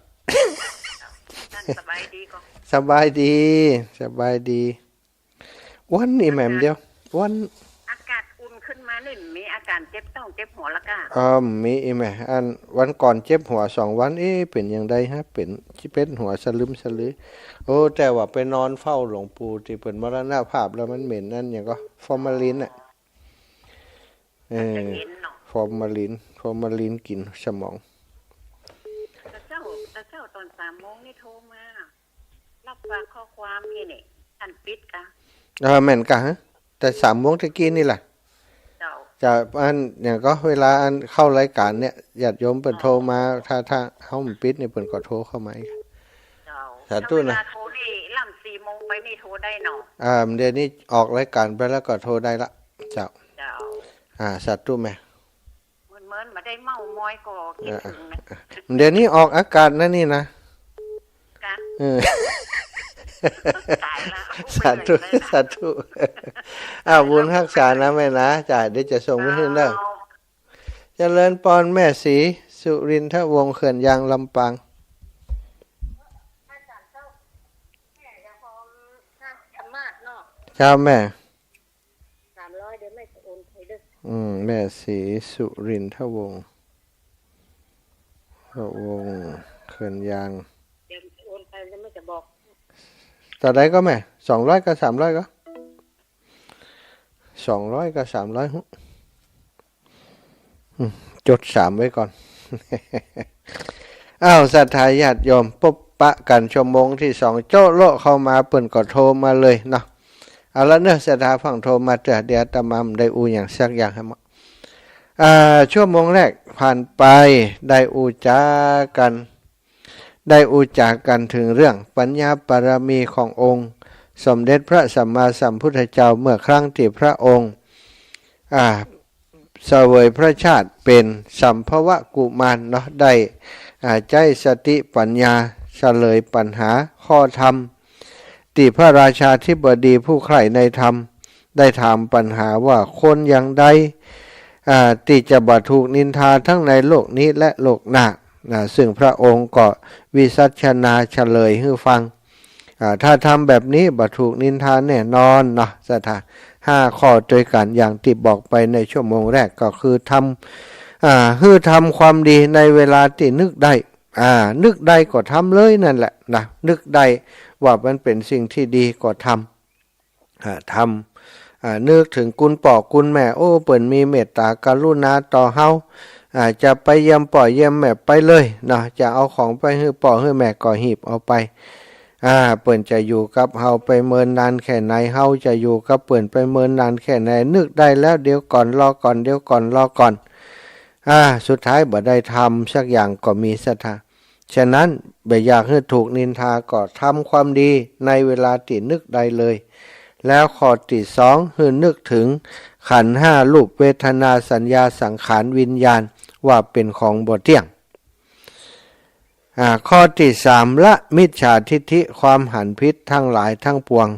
สบายดีก่อ สบายดี สบายดี วันนี้แม่เดียว วัน อากาศอุ่นขึ้นมานี่ มีอาการเจ็บต๊องเจ็บหัวแล้วก่ะ เออ มีอีแม่ อันวันก่อนเจ็บหัวสองวัน เอ๊ะ เป๋นหยังใดฮะ เป๋น เป๋นหัวสะลึมสะลือ โอ้ แต่ว่าไปนอนเฝ้าหลวงปู่ตี้เปิ้นมรณภาพแล้วมันเหม็นนั่นหยังก่อ ฟอร์มาลินน่ะ เออ อาจจะเย็นเนาะ ฟอร์มาลิน ฟอร์มาลินกิ๋นสมอง ตะเจ๊า ตะเจ๊าต๋อนสามโมงนี่โทรมา ฮับฝากข้อความนี่นี่ อันปิดก่ะ เออ แม่นก่ะฮะ แต่สามโมงตะกี้นี่แหละ เจ้า จะอันหยังก่อ เวลาอันเข้ารายการเนี่ย ญาติโยมเปิ้นโทรมา ถ้า ถ้าเฮาบ่ปิดนี่เปิ้นก็โทรเข้ามาอีก เจ้า สาธุนะ ถ้าเวลาโทรนี่หลังสี่โมงไปนี่โทรได้เนาะ อ่า เดี๋ยวนี้ออกรายการไปแล้วก็โทรได้ละ เจ้า เจ้า อ่า สาธุแม่ เหมือน เหมือนบ่ได้เม้ามอยก็คิด เออ เถิงนะ เดี๋ยวนี้ออกอากาศนะนี่นะ กะ เออ ต๋ายละ สาธุ สาธุ อ้าว บุญฮักษานะแม่นะ จ้ะ เดี๋ยวจะส่งไปหื้อเด้อ เจ้า เจริญปอน แม่ศรีสุรินทวงศ์ เขื่อนยาง ลำปาง เจ้าแม่ สามร้อย เดี๋ยวแม่จะโอนไปเด้อ อืม แม่ศรีสุรินทวงศ์ ทวงศ์ เขื่อนยาง เดี๋ยวโอนไปแล้วแม่จะบอก เต้าใดก่อแม่ สองร้อยก่อ สามร้อยก่อ สองร้อยก่อ สามร้อย หึ อืม จดสามไว้ก่อน อ้าว ศรัทธาญาติโยม ปบปะกั๋นชั่วโมงตี้สอง โจ๊ะโละเข้ามา เปิ้นก็โทรมาเลยเนาะ เอาละเนาะ ศรัทธาฟั่งโทรมาเต๊อะ เดี๋ยวอาตมาบ่ได้อู้หยังสักอย่างหื้อหมด อ่า ชั่วโมงแรกผ่านไป ได้อู้จ๋ากั๋น ได้อู้จ๋ากั๋นเถิงเรื่องปัญญาบารมีขององค์สมเด็จพระสัมมาสัมพุทธเจ้า เมื่อครั้งตี้พระองค์ อ่า เสวยพระชาติเป๋นสัมภวกุมารเนาะ ได้ อ่า ใจ๊สติปัญญาเฉลยปัญหาข้อธรรม ตี้พระราชาธิบดีผู้ใคร่ในธรรม ได้ถามปัญหาว่าคนอย่างใด อ่า ตี้จะบ่ถูกนินทาทั้งในโลกนี้และโลกหน้า นะ ซึ่งพระองค์ก็วิสัชนาเฉลยหื้อฟัง อ่า ถ้าทำแบบนี้บ่ถูกนินทาแน่นอนเนาะ ศรัทธา ห้าข้อตวยกั๋น อย่างตี้บอกไปในชั่วโมงแรก ก็คือทำ อ่า หื้อทำความดีในเวลาตี้นึกได้ อ่า นึกได้ก็ทำเลยนั่นแหละนะ นึกได้ว่ามันเป๋นสิ่งตี้ดีก็ทำ อ่า ทำ อ่า นึกเถิงกุณป้อกุณแม่ โอ้ เปิ้นมีเมตต๋ากรุณาต่อเฮา อ่า จะไปเยี่ยมป้อเยี่ยมแม่ไปเลยเนาะ จะเอาของไปหื้อป้อหื้อแม่ก็หีบเอาไป อ่า เปิ้นจะอยู่กับเฮาไปเมินนานแค่ไหน เฮาจะอยู่กับเปิ้นไปเมินนานแค่ไหน นึกได้แล้ว เดี๋ยวก่อน รอก่อน เดี๋ยวก่อน รอก่อน อ่า สุดท้ายบ่ได้ทำสักอย่างก็มี ศรัทธา ฉะนั้นบ่อยากหื้อถูกนินทาก็ทำความดีในเวลาตี้นึกได้เลย แล้วข้อตี้สอง หื้อนึกเถิงขันธ์ห้า รูป เวทนา สัญญา สังขาร วิญญาณ ว่าเป๋นของบ่เตี้ยง อ่า ข้อตี้สาม ละมิจฉาทิฏฐิ ความหันผิดทั้งหลายทั้งปวง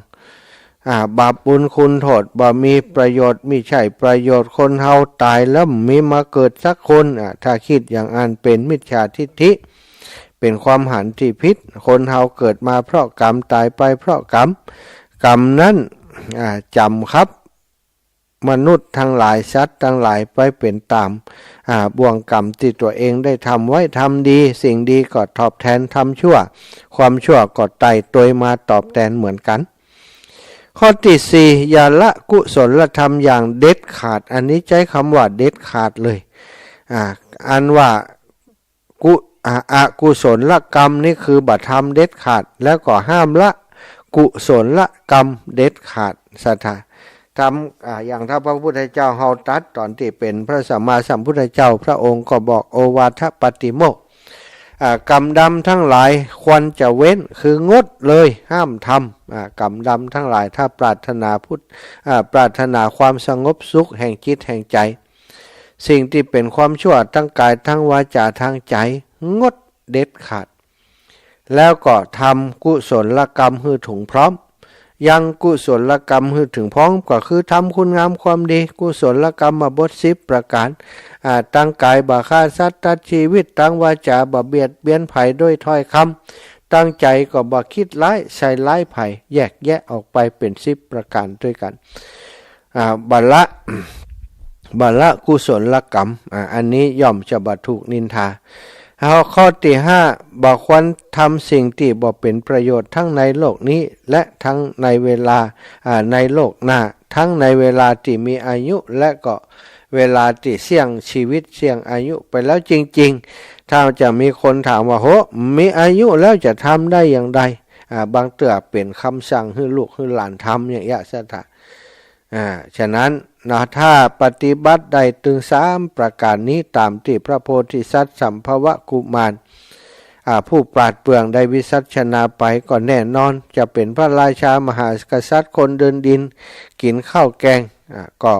อ่า บาปบุญคุณโทษ บ่มีประโยชน์ มิใจ้ประโยชน์ คนเฮาต๋ายแล้วบ่มีมาเกิดสักคน อ่า ถ้ากึ๊ดอย่างอั้นเป๋นมิจฉาทิฏฐิ เป๋นความหันตี้ผิด คนเฮาเกิดมาเพราะกรรม ต๋ายไปเพราะกรรม กรรมนั้น อ่า จ๋ำคับมนุษย์ตังหลาย สัตว์ตังหลายไปเป๋นต๋าม อ่า บ่วงกรรมตี้ตั๋วเองได้ทำไว้ ทำดี สิ่งดีก็ตอบแตน ทำชั่ว ความชั่วก็ไต่ตวยมาตอบแตนเหมือนกั๋น ข้อตี้สี่ อย่าละกุศลธรรมอย่างเด็ดขาด อันนี้ใจ๊กำว่าเด็ดขาดเลย อ่า อันว่า กุ อ่า อกุศลกรรมนี่คือบ่ทำเด็ดขาด แล้วก็ห้ามละกุศลกรรมเด็ดขาด ศรัทธา ทำ อ่า อย่างถ้าพระพุทธเจ้าเฮาตรัสต๋อนตี้เป๋นพระสัมมาสัมพุทธเจ้า พระองค์ก็บอกโอวาทปาติโมกข์ อ่า กรรมดำตังหลายควรจะเว้น คืองดเลย ห้ามทำ อ่า กรรมดำตังหลาย ถ้าปรารถนาพุทธ อ่า ปรารถนาความสงบสุขแห่งจิตแห่งใจ๋ สิ่งตี้เป๋นความชั่วตังก๋าย ตังวาจ๋า ตังใจ๋ งดเด็ดขาด แล้วก็ทำกุศลกรรมหื้อถึงพร้อม ยังกุศลกรรมหื้อถึงพร้อม ก็คือทำคุณงามความดี กุศลกรรมบทสิบประก๋าน อ่า ตังก๋ายบ่ฆ่าสัตว์ตัดจีวิต ตังวาจ๋าบ่เบียดเบียนใผโดยถ้อยกำ ตังใจ๋ก็บ่กึ๊ดร้ายใส่ร้ายใผ แยกแยะออกไปเป๋นสิบประก๋านตวยกั๋น อ่า บ่ละ บ่ละกุศลกรรม อ่า อันนี้ย่อมจะบ่ถูกนินทา เอาข้อตี้ห้า บ่ควรทำสิ่งตี้บ่เป๋นประโยชน์ตังในโลกนี้ และตังในเวลา อ่า ในโลกหน้า ตังในเวลาตี้มีอายุ และก็เวลาตี้เสี้ยงจีวิตเสี้ยงอายุไปแล้วจริงๆ ถ้าจะมีคนถามว่า โห มีอายุแล้วจะทำได้อย่างใด อ่า บางเตื้อเป๋นกำสั่งหื้อลูกหื้อหลานทำอย่างเงี้ย ศรัทธา อ่า ฉะนั้นเนาะ ถ้าปฏิบัติได้ตึงสามประก๋านนี้ ต๋ามตี้พระโพธิสัตว์สัมภวกุมาร อ่า ผู้ปราชญ์เปื้องได้วิสัชนาไป ก็แน่นอนจะเป๋นพระราชามหากษัตริย์คนเดินดิน กิ๋นข้าวแกง อ่า ก็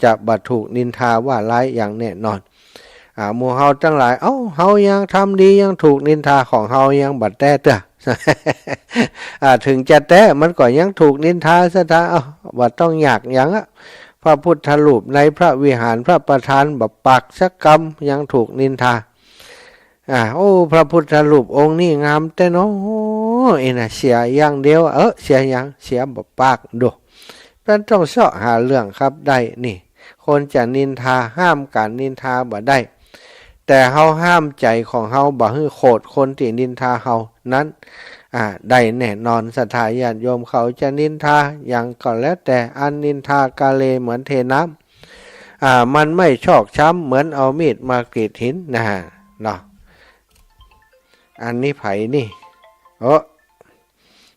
จะบ่ถูกนินทาว่าร้ายอย่างแน่นอน อ่า หมู่เฮาตังหลาย เอ้า เฮายังทำดียังถูกนินทา ของเฮายังบ่แต๊เตื้อ อ่า เถิงจะแต๊มันก็ยังถูกนินทา ศรัทธา เอ้า บ่ต้องยากหยังอะ พระพุทธรูปในพระวิหารพระประธานบ่ปากสักกำยังถูกนินทา อ่า โอ้ พระพุทธรูปองค์นี้งามแต๊เนาะ เอ็นะ เสียอย่างเดียว เออ เสียหยัง เสียบ่ปาก ดู มันต้องเซาะหาเรื่องครับได้นี่ คนจะนินทา ห้ามก๋านนินทาบ่ได้ แต่เฮาห้ามใจ๋ของเฮาบ่หื้อโขดคนตี้นินทาเฮานั้น อ่า ได้แน่นอน ศรัทธาญาติโยม เขาจะนินทาหยังก็แล้วแต่ อันนินทากาเลเหมือนเทน้ำ อ่า มันไม่ชอกช้ำเหมือนเอามีดมากรีดหินนะ เนาะ อันนี้ใผนี่ โอ้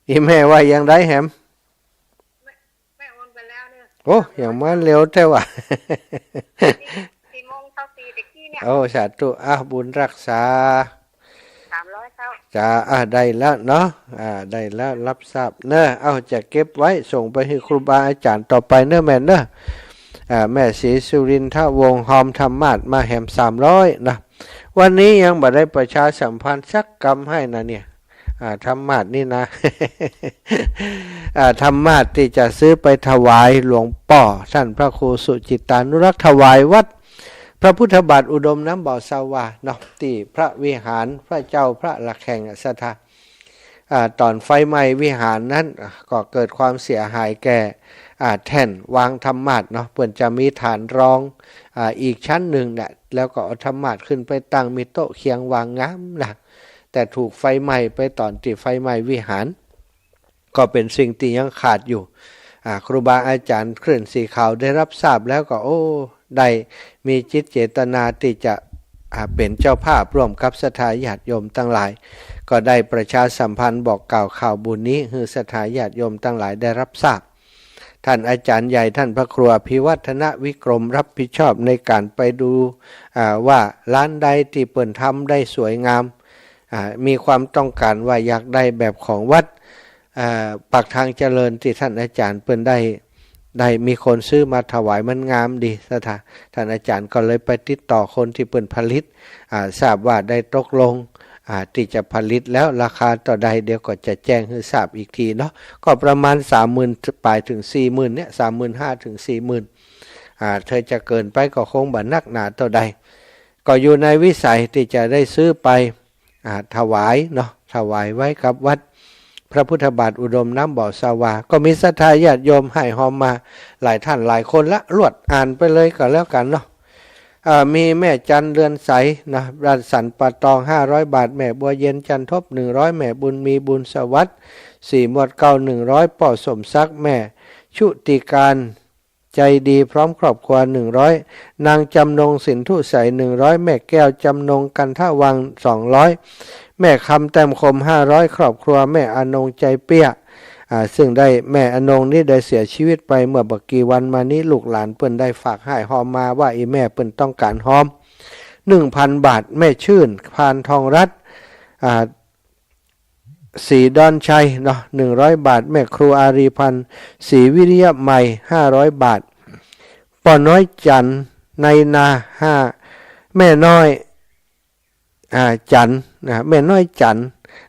อี่แม่ว่าอย่างใดแหม แม่โอนไปแล้วเนี่ย โอ้ อย่างมาเร็วแต๊ว่ะ สี่โมงเท่าสี่ตะกี้เนี่ย โอ้ สาธุ อ่ะ บุญรักษา สามร้อยเท่า จ้า อ่ะ ได้แล้วเนาะ อ่า ได้แล้ว รับทราบเนอะ เอา จะเก็บไว้ ส่งไปหื้อครูบาอาจ๋ารย์ต่อไปเนอะแม่เนอะ อ่า แม่ศรีสุรินทวงศ์ฮอมธรรมาสน์มาแหมสามร้อยนะ วันนี้ยังบ่ได้ประชาสัมพันธ์สักกำให้นะเนี่ย อ่า ธรรมาสน์นี่นะ อ่า ธรรมาสน์ตี้จะซื้อไปถวายหลวงป้อท่านพระครูสุจิตตานุรักษ์ ถวายวัดพระพุทธบาทอุดมน้ำบ่อสวาเนาะ ตี้พระวิหารพระเจ้าพระระแข่งอะ ศรัทธา อ่า ต๋อนไฟไหม้วิหารนั้น อ่า ก็เกิดความเสียหายแก่ อ่า แท่นวางธรรมาสน์เนาะ เปิ้นจะมีฐานรอง อ่า อีกชั้นนึ่งแหละ แล้วก็เอาธรรมาสน์ขึ้นไปตั้ง มีโต๊ะเคียงวางงามนะ แต่ถูกไฟไหม้ไปต๋อนตี้ไฟไหม้วิหาร ก็เป๋นสิ่งตี้ยังขาดอยู่ อ่า ครูบาอาจ๋ารย์คลื่นสีขาวได้รับทราบแล้วก็ โอ้ ได้มีจิตเจตนาตี้จะ อ่า เป๋นเจ้าภาพร่วมกับศรัทธาญาติโยมตังหลาย ก็ได้ประชาสัมพันธ์บอกกล่าวข่าวบุญนี้หื้อศรัทธาญาติโยมตังหลายได้รับทราบ ท่านอาจ๋ารย์ใหญ่ท่านพระครูอภิวัฒนวิกรมรับผิดชอบในก๋านไปดู อ่า ว่าลานใดตี้เปิ้นทำได้สวยงาม อ่า มีความต้องก๋านว่าอยากได้แบบของวัด อ่า ปากทางเจริญตี้ท่านอาจ๋ารย์เปิ้นได้ ได้มีคนซื้อมาถวายมันงามดี ศรัทธา ท่านอาจ๋ารย์ก็เลยไปติดต่อคนตี้เปิ้นผลิต อ่า ทราบว่าได้ตกลง อ่า ตี้จะผลิตแล้ว ราคาเต้าใดเดี๋ยวก็จะแจ้งหื้อทราบอีกทีเนาะ ก็ประมาณสามหมื่นปลายเถิงสี่หมื่นเนี่ย สามหมื่นห้าเถิงสี่หมื่น อ่า ถ้าจะเกินไปก็คงบ่นักหนาเต้าใด ก็อยู่ในวิสัยตี้จะได้ซื้อไป อ่า ถวายเนาะ ถวายไว้กับวัดพระพุทธบาทอุดมน้ำบ่อสวา ก็มีศรัทธาญาติโยมฮ่ายฮอมมาหลายต้านหลายคนละ ลวดอ่านไปเลยก็แล้วกั๋นเนาะ อ่า มีแม่จันเรือนใสนะ บ้านสันป่าตอง ห้าร้อยบาท แม่บัวเย็นจันทบ หนึ่งร้อย แม่บุญมีบุญสวัสดิ์ สี่หมวดเก้า หนึ่งร้อย ป้อสมศักดิ์ แม่ชุติการ ใจดีพร้อมครอบครัว หนึ่งร้อย นางจำนงสินธุใส หนึ่งร้อย แม่แก้วจำนงกันทวัง สองร้อย แม่คำแต้มคม ห้าร้อย ครอบครัวแม่อนงใจเปี้ย อ่า ซึ่งได้ แม่อนงนี้ได้เสียชีวิตไปเมื่อบ่กี่วันมานี้ ลูกหลานเปิ้นได้ฝากฮ่ายฮอมมาว่าอี่แม่เปิ้นต้องก๋านฮอม หนึ่งพัน บาท แม่ชื่น พานทองรัตน์ อ่า ศรีดอนชัยเนาะ หนึ่งร้อย บาท แม่ครูอารีพันธ์ ศรีวิริยะมัย ห้าร้อย บาท ป้อน้อยจันทร์ ในนา ห้า แม่น้อย อ่า จันทร์นะ แม่น้อยจันทร์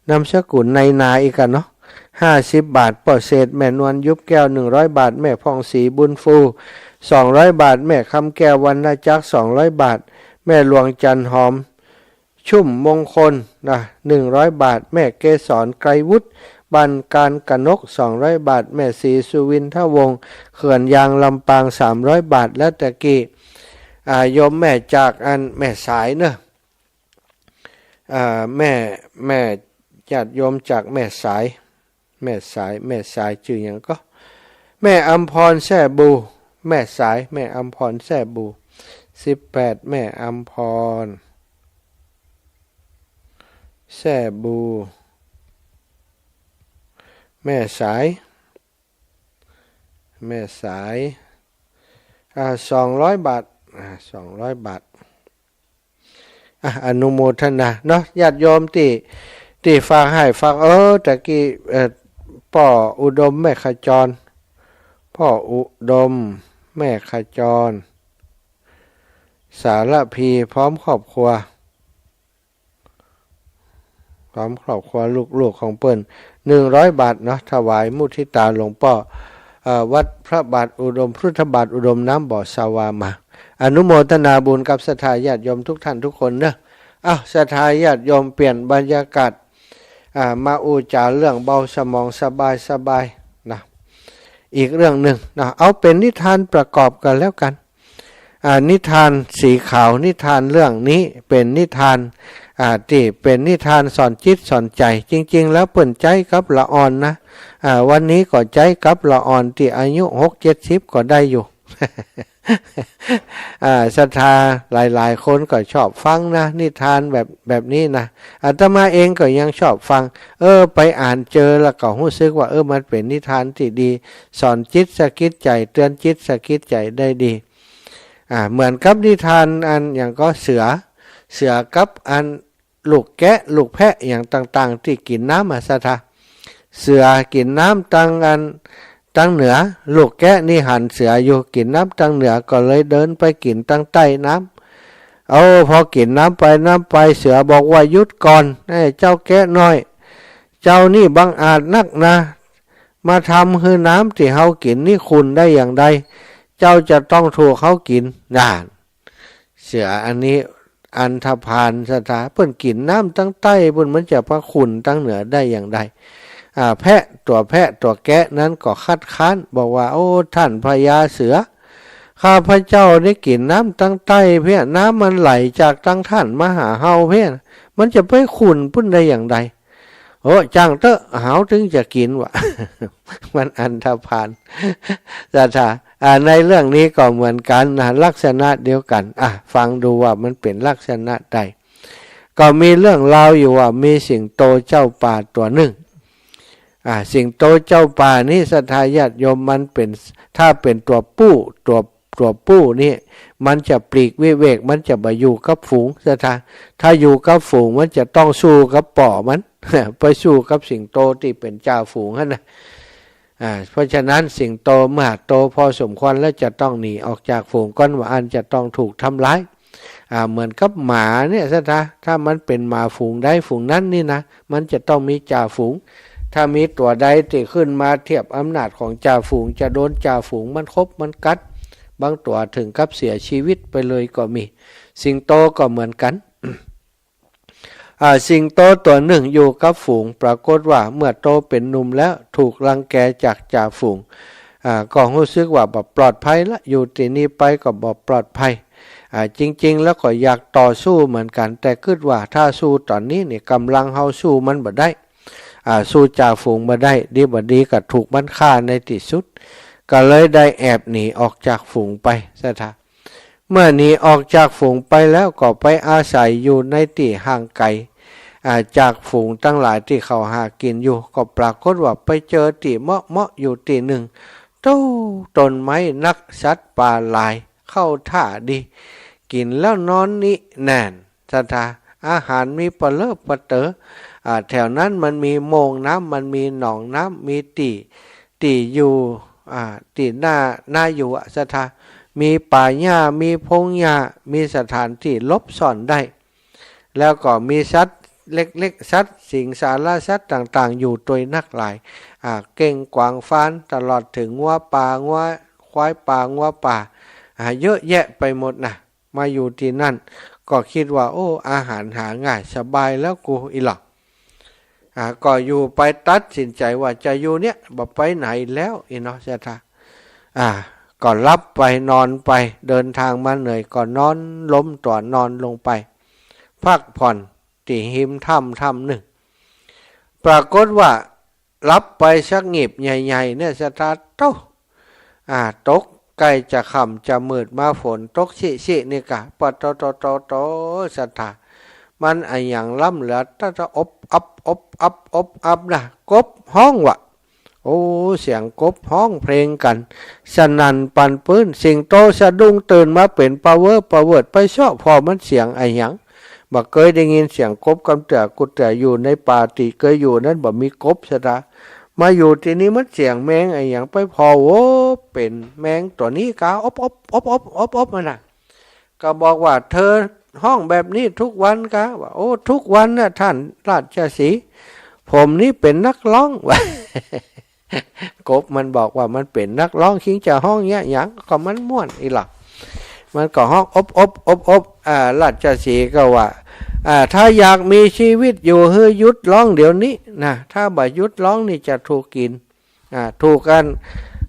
นามสกุลในนาอีกอะเนาะ ห้าสิบ บาท ป้อเศรษฐ แม่นวลยุบแก้ว หนึ่งร้อย บาท แม่ผ่องศรีบุญฟู สองร้อย บาท แม่คำแก้ววรรณจักร สองร้อย บาท แม่หลวงจันหอม ชุ่มมงคลนะ หนึ่งร้อย บาท แม่เกสรไกรวุฒิ บ้านการกนก สองร้อย บาท แม่ศรีสุวินทวงศ์ เขื่อนยางลำปาง สามร้อย บาท แล้วตะกี้ อ่า โยมแม่จากอันแม่สายเนอะ อ่า แม่ แม่ญาติโยมจากแม่สาย แม่สาย แม่สายจื้อหยังก็ แม่อำพรแซ่บู แม่สาย แม่อำพรแซ่บู สิบแปด แม่อำพรแซ่บู แม่สาย แม่สาย อ่า สองร้อย บาท อ่า สองร้อย บาท อ่ะ อนุโมทนาเนาะ ญาติโยมตี้ ตี้ฝากฮ่ายฝาก เออ ตะกี้ เอ่อ ป้ออุดมแม่ขจร ป้ออุดมแม่ขจร สารภีพร้อมครอบครัว พร้อมครอบครัวลูกๆของเปิ้น หนึ่งร้อย บาทเนาะ ถวายมุทิตาหลวงป้อ เอ่อ วัดพระบาทอุดม พุทธบาทอุดมน้ำบ่อสวามา อนุโมทนาบุญกับศรัทธาญาติโยมทุกท่านทุกคนเนอะ อ้าว ศรัทธาญาติโยมเปลี่ยนบรรยากาศ อ่า มาอู้จ๋าเรื่องเบาสมองสบายๆนะ อีกเรื่องนึ่งนะ เอาเป๋นนิทานประกอบกั๋นแล้วกั๋น อ่า นิทานสีขาว นิทานเรื่องนี้เป๋นนิทาน อ่า ตี้เป๋นนิทานสอนจิตสอนใจ๋ จริงๆ แล้วเปิ้นใจ๊กับละอ่อนนะ อ่า วันนี้ก็ใจ๊กับละอ่อนตี้อายุหกเจ็ดสิบก็ได้อยู่ อ่า ศรัทธาหลายๆคนก็ชอบฟังนะ นิทานแบบ แบบนี้นะ อาตมาเองก็ยังชอบฟัง เออ ไปอ่านเจอแล้วก็ฮู้สึกว่า เออ มันเป๋นนิทานตี้ดี สอนจิตสะกิดใจ๋ เตือนจิตสะกิดใจ๋ได้ดี อ่า เหมือนกับนิทานอันหยังก็เสือ เสือกับอันลูกแกะ ลูกแพะ หยังต่างๆ ตี้กิ๋นน้ำอะ ศรัทธา เสือกิ๋นน้ำตังอัน ตังเหนือ ลูกแกะนี่หันเสืออยู่ กิ๋นน้ำตังเหนือ ก็เลยเดินไปกิ๋นตังใต้น้ำ โอ้ พอกิ๋นน้ำไปน้ำไป เสือบอกว่า หยุดก่อน เอ้ย เจ้าแกะน้อย เจ้านี่บังอาจนักนะ มาทำหื้อน้ำตี้เฮากิ๋นนี่ขุ่นได้อย่างใด เจ้าจะต้องถูกเขากิ๋น น่าน เสืออันนี้อันธพาลศรัทธา เปิ้นกิ๋นน้ำตังใต้ปุ้น มันจะไปขุ่นตังเหนือได้อย่างใด อ่า แพะ ตั๋วแพะตั๋วแกะนั้นก็คัดค้าน บอกว่า โอ้ ท่านพญาเสือ ข้าพเจ้าได้กิ๋นน้ำตังใต้เพี้ย น้ำมันไหลจากตังท่านมาหาเฮาเพี้ย มันจะไปขุ่นปุ้นได้อย่างใด โอ้ จ้างเต๊อะ เฮาตึงจะกิ๋นวะ มันอันธพาลศรัทธา อ่า ในเรื่องนี้ก็เหมือนกั๋นนะ ลักษณะเดียวกั๋น อ่ะ ฟังดูว่ามันเป๋นลักษณะใด ก็มีเรื่องราวอยู่ว่า มีสิงโตเจ้าป่าตั๋วนึ่ง อ่า สิงโตเจ้าป่านี้ศรัทธาญาติโยม มันเป๋น ถ้าเป๋นตั๋วปู้ ตั๋ว ตั๋วปู้นี่ มันจะปลีกวิเวก มันจะบ่อยู่กับฝูงศรัทธา ถ้าอยู่กับฝูงมันจะต้องสู้กับป้อมัน ไปสู้กับสิงโตตี้เป๋นจ่าฝูงหั้นนะ อ่า เพราะฉะนั้นสิงโตเมื่อโตพอสมควรแล้วจะต้องหนีออกจากฝูงก่อน บ่อั้นจะต้องถูกทำร้าย อ่า เหมือนกับหมาเนี่ยศรัทธา ถ้ามันเป๋นหมาฝูงใดฝูงนั้นนี่นะ มันจะต้องมีจ่าฝูง ถ้ามีตั๋วใดตี้ขึ้นมาเทียบอำนาจของจ่าฝูง จะโดนจ่าฝูงมันขบมันกัด บางตั๋วเถิงกับเสียชีวิตไปเลยก็มี สิงโตก็เหมือนกั๋น อ่า สิงโตตั๋วนึ่งอยู่กับฝูง ปรากฏว่าเมื่อโตเป๋นหนุ่มแล้วถูกรังแกจากจ่าฝูง อ่า ก็ฮู้สึกว่าบ่ปลอดภัยละ อยู่ตี้นี่ไปก็บ่ปลอดภัย อ่า จริงๆ แล้วก็อยากต่อสู้เหมือนกั๋น แต่กึ๊ดว่าถ้าสู้ต๋อนนี้นี่ก๋ำลังเฮาสู้มันบ่ได้ อ่า สู้จ่าฝูงบ่ได้ ดีบ่ดีก็ถูกมันฆ่าในตี้สุด ก็เลยได้แอบหนีออกจากฝูงไปศรัทธา เมื่อหนีออกจากฝูงไปแล้วก็ไปอาศัยอยู่ในตี้ห่างไก๋ อ่า จากฝูงตังหลายตี้เขาหากิ๋นอยู่ ก็ปรากฏว่าไปเจอตี้เมาะๆ อยู่ตี้นึ่ง โต๊ะ ต้นไม้นัก สัตว์ป่าหลาย เข้าท่าดี กิ๋นแล้วนอนนี้แน่นศรัทธา อาหารมีปะเลิบปะเต๋อ อ่า แถวนั้นมันมีโม่งน้ำ มันมีหนองน้ำ มีตี้ ตี้อยู่ อ่า ตี้น่า น่าอยู่อะศรัทธา มีป่าหญ้า มีพงหญ้า มีสถานตี้หลบซ่อนได้ แล้วก็มีสัตว์เล็กๆ สัตว์สิงสารสัตว์ต่างๆ อยู่ตวยนักหลาย อ่า เก้งกวางฟาน ตลอดเถิงงัวป่า งัวควายป่า งัวป่า อ่า เยอะแยะไปหมดนะ มาอยู่ตี้นั่น ก็กึ๊ดว่า โอ้ อาหารหาง่าย สบายแล้วกูอี้หล่อ อ่า ก็อยู่ไปตัดสินใจ๋ว่าจะอยู่เนี่ย บ่ไปไหนแล้วอี้เนาะศรัทธา อ่า ก็หลับไปนอนไป เดินทางมาเหนื่อยก็นอนล้มตั๋วนอนลงไป พักผ่อนตี้ฮิมถ้ำถ้ำนึ่ง ปรากฏว่าหลับไปสักงีบใหญ่ๆ เนี่ยศรัทธา โต๊ะ อ่า ตกใก้จะค่ำจะมืดมา ฝนตกชิๆ นี่กะ ปะโตโตโตโต ศรัทธา มันอะหยังล้ำเหลือ ตะตะอบอับอบอับอบอับนะ กบฮ้องวะ โอ้ เสียงกบฮ้องเพลงกั๋น สนั่นปันปื้น สิงโตสะดุ้งตื่นมาเป๋นปะเวิบปะเวิด ไปเซาะผ่อมันเสียงอะหยัง บ่เกยได้ยินเสียงกบกำเตื้อกู้เตื้อ อยู่ในป่าตี้เกยอยู่นั้นบ่มีกบศรัทธา มาอยู่ตี้นี่มันเสียงแมงอะหยัง ไปผ่อ โอ้ เป๋นแมงตั๋วนี้กา อบอบอบอบอบมันน่ะ ก็บอกว่า เธอฮ้องแบบนี้ทุกวันกา ว่า โอ้ ทุกวันนะท่านราชสีห์ ผมนี่เป๋นนักฮ้อง ว่า กบมันบอกว่ามันเป๋นนักฮ้อง คิงจะฮ้องเยียะหยัง ก็มันม่วนอี้หล่อ มันก็ฮ้องอบอบอบอบ อ่า ราชสีห์ก็ว่า อ่า ถ้าอยากมีชีวิตอยู่ หื้อหยุดฮ้องเดี๋ยวนี้นะ ถ้าบ่หยุดฮ้องนี่จะถูกกิ๋น อ่า ถูกอัน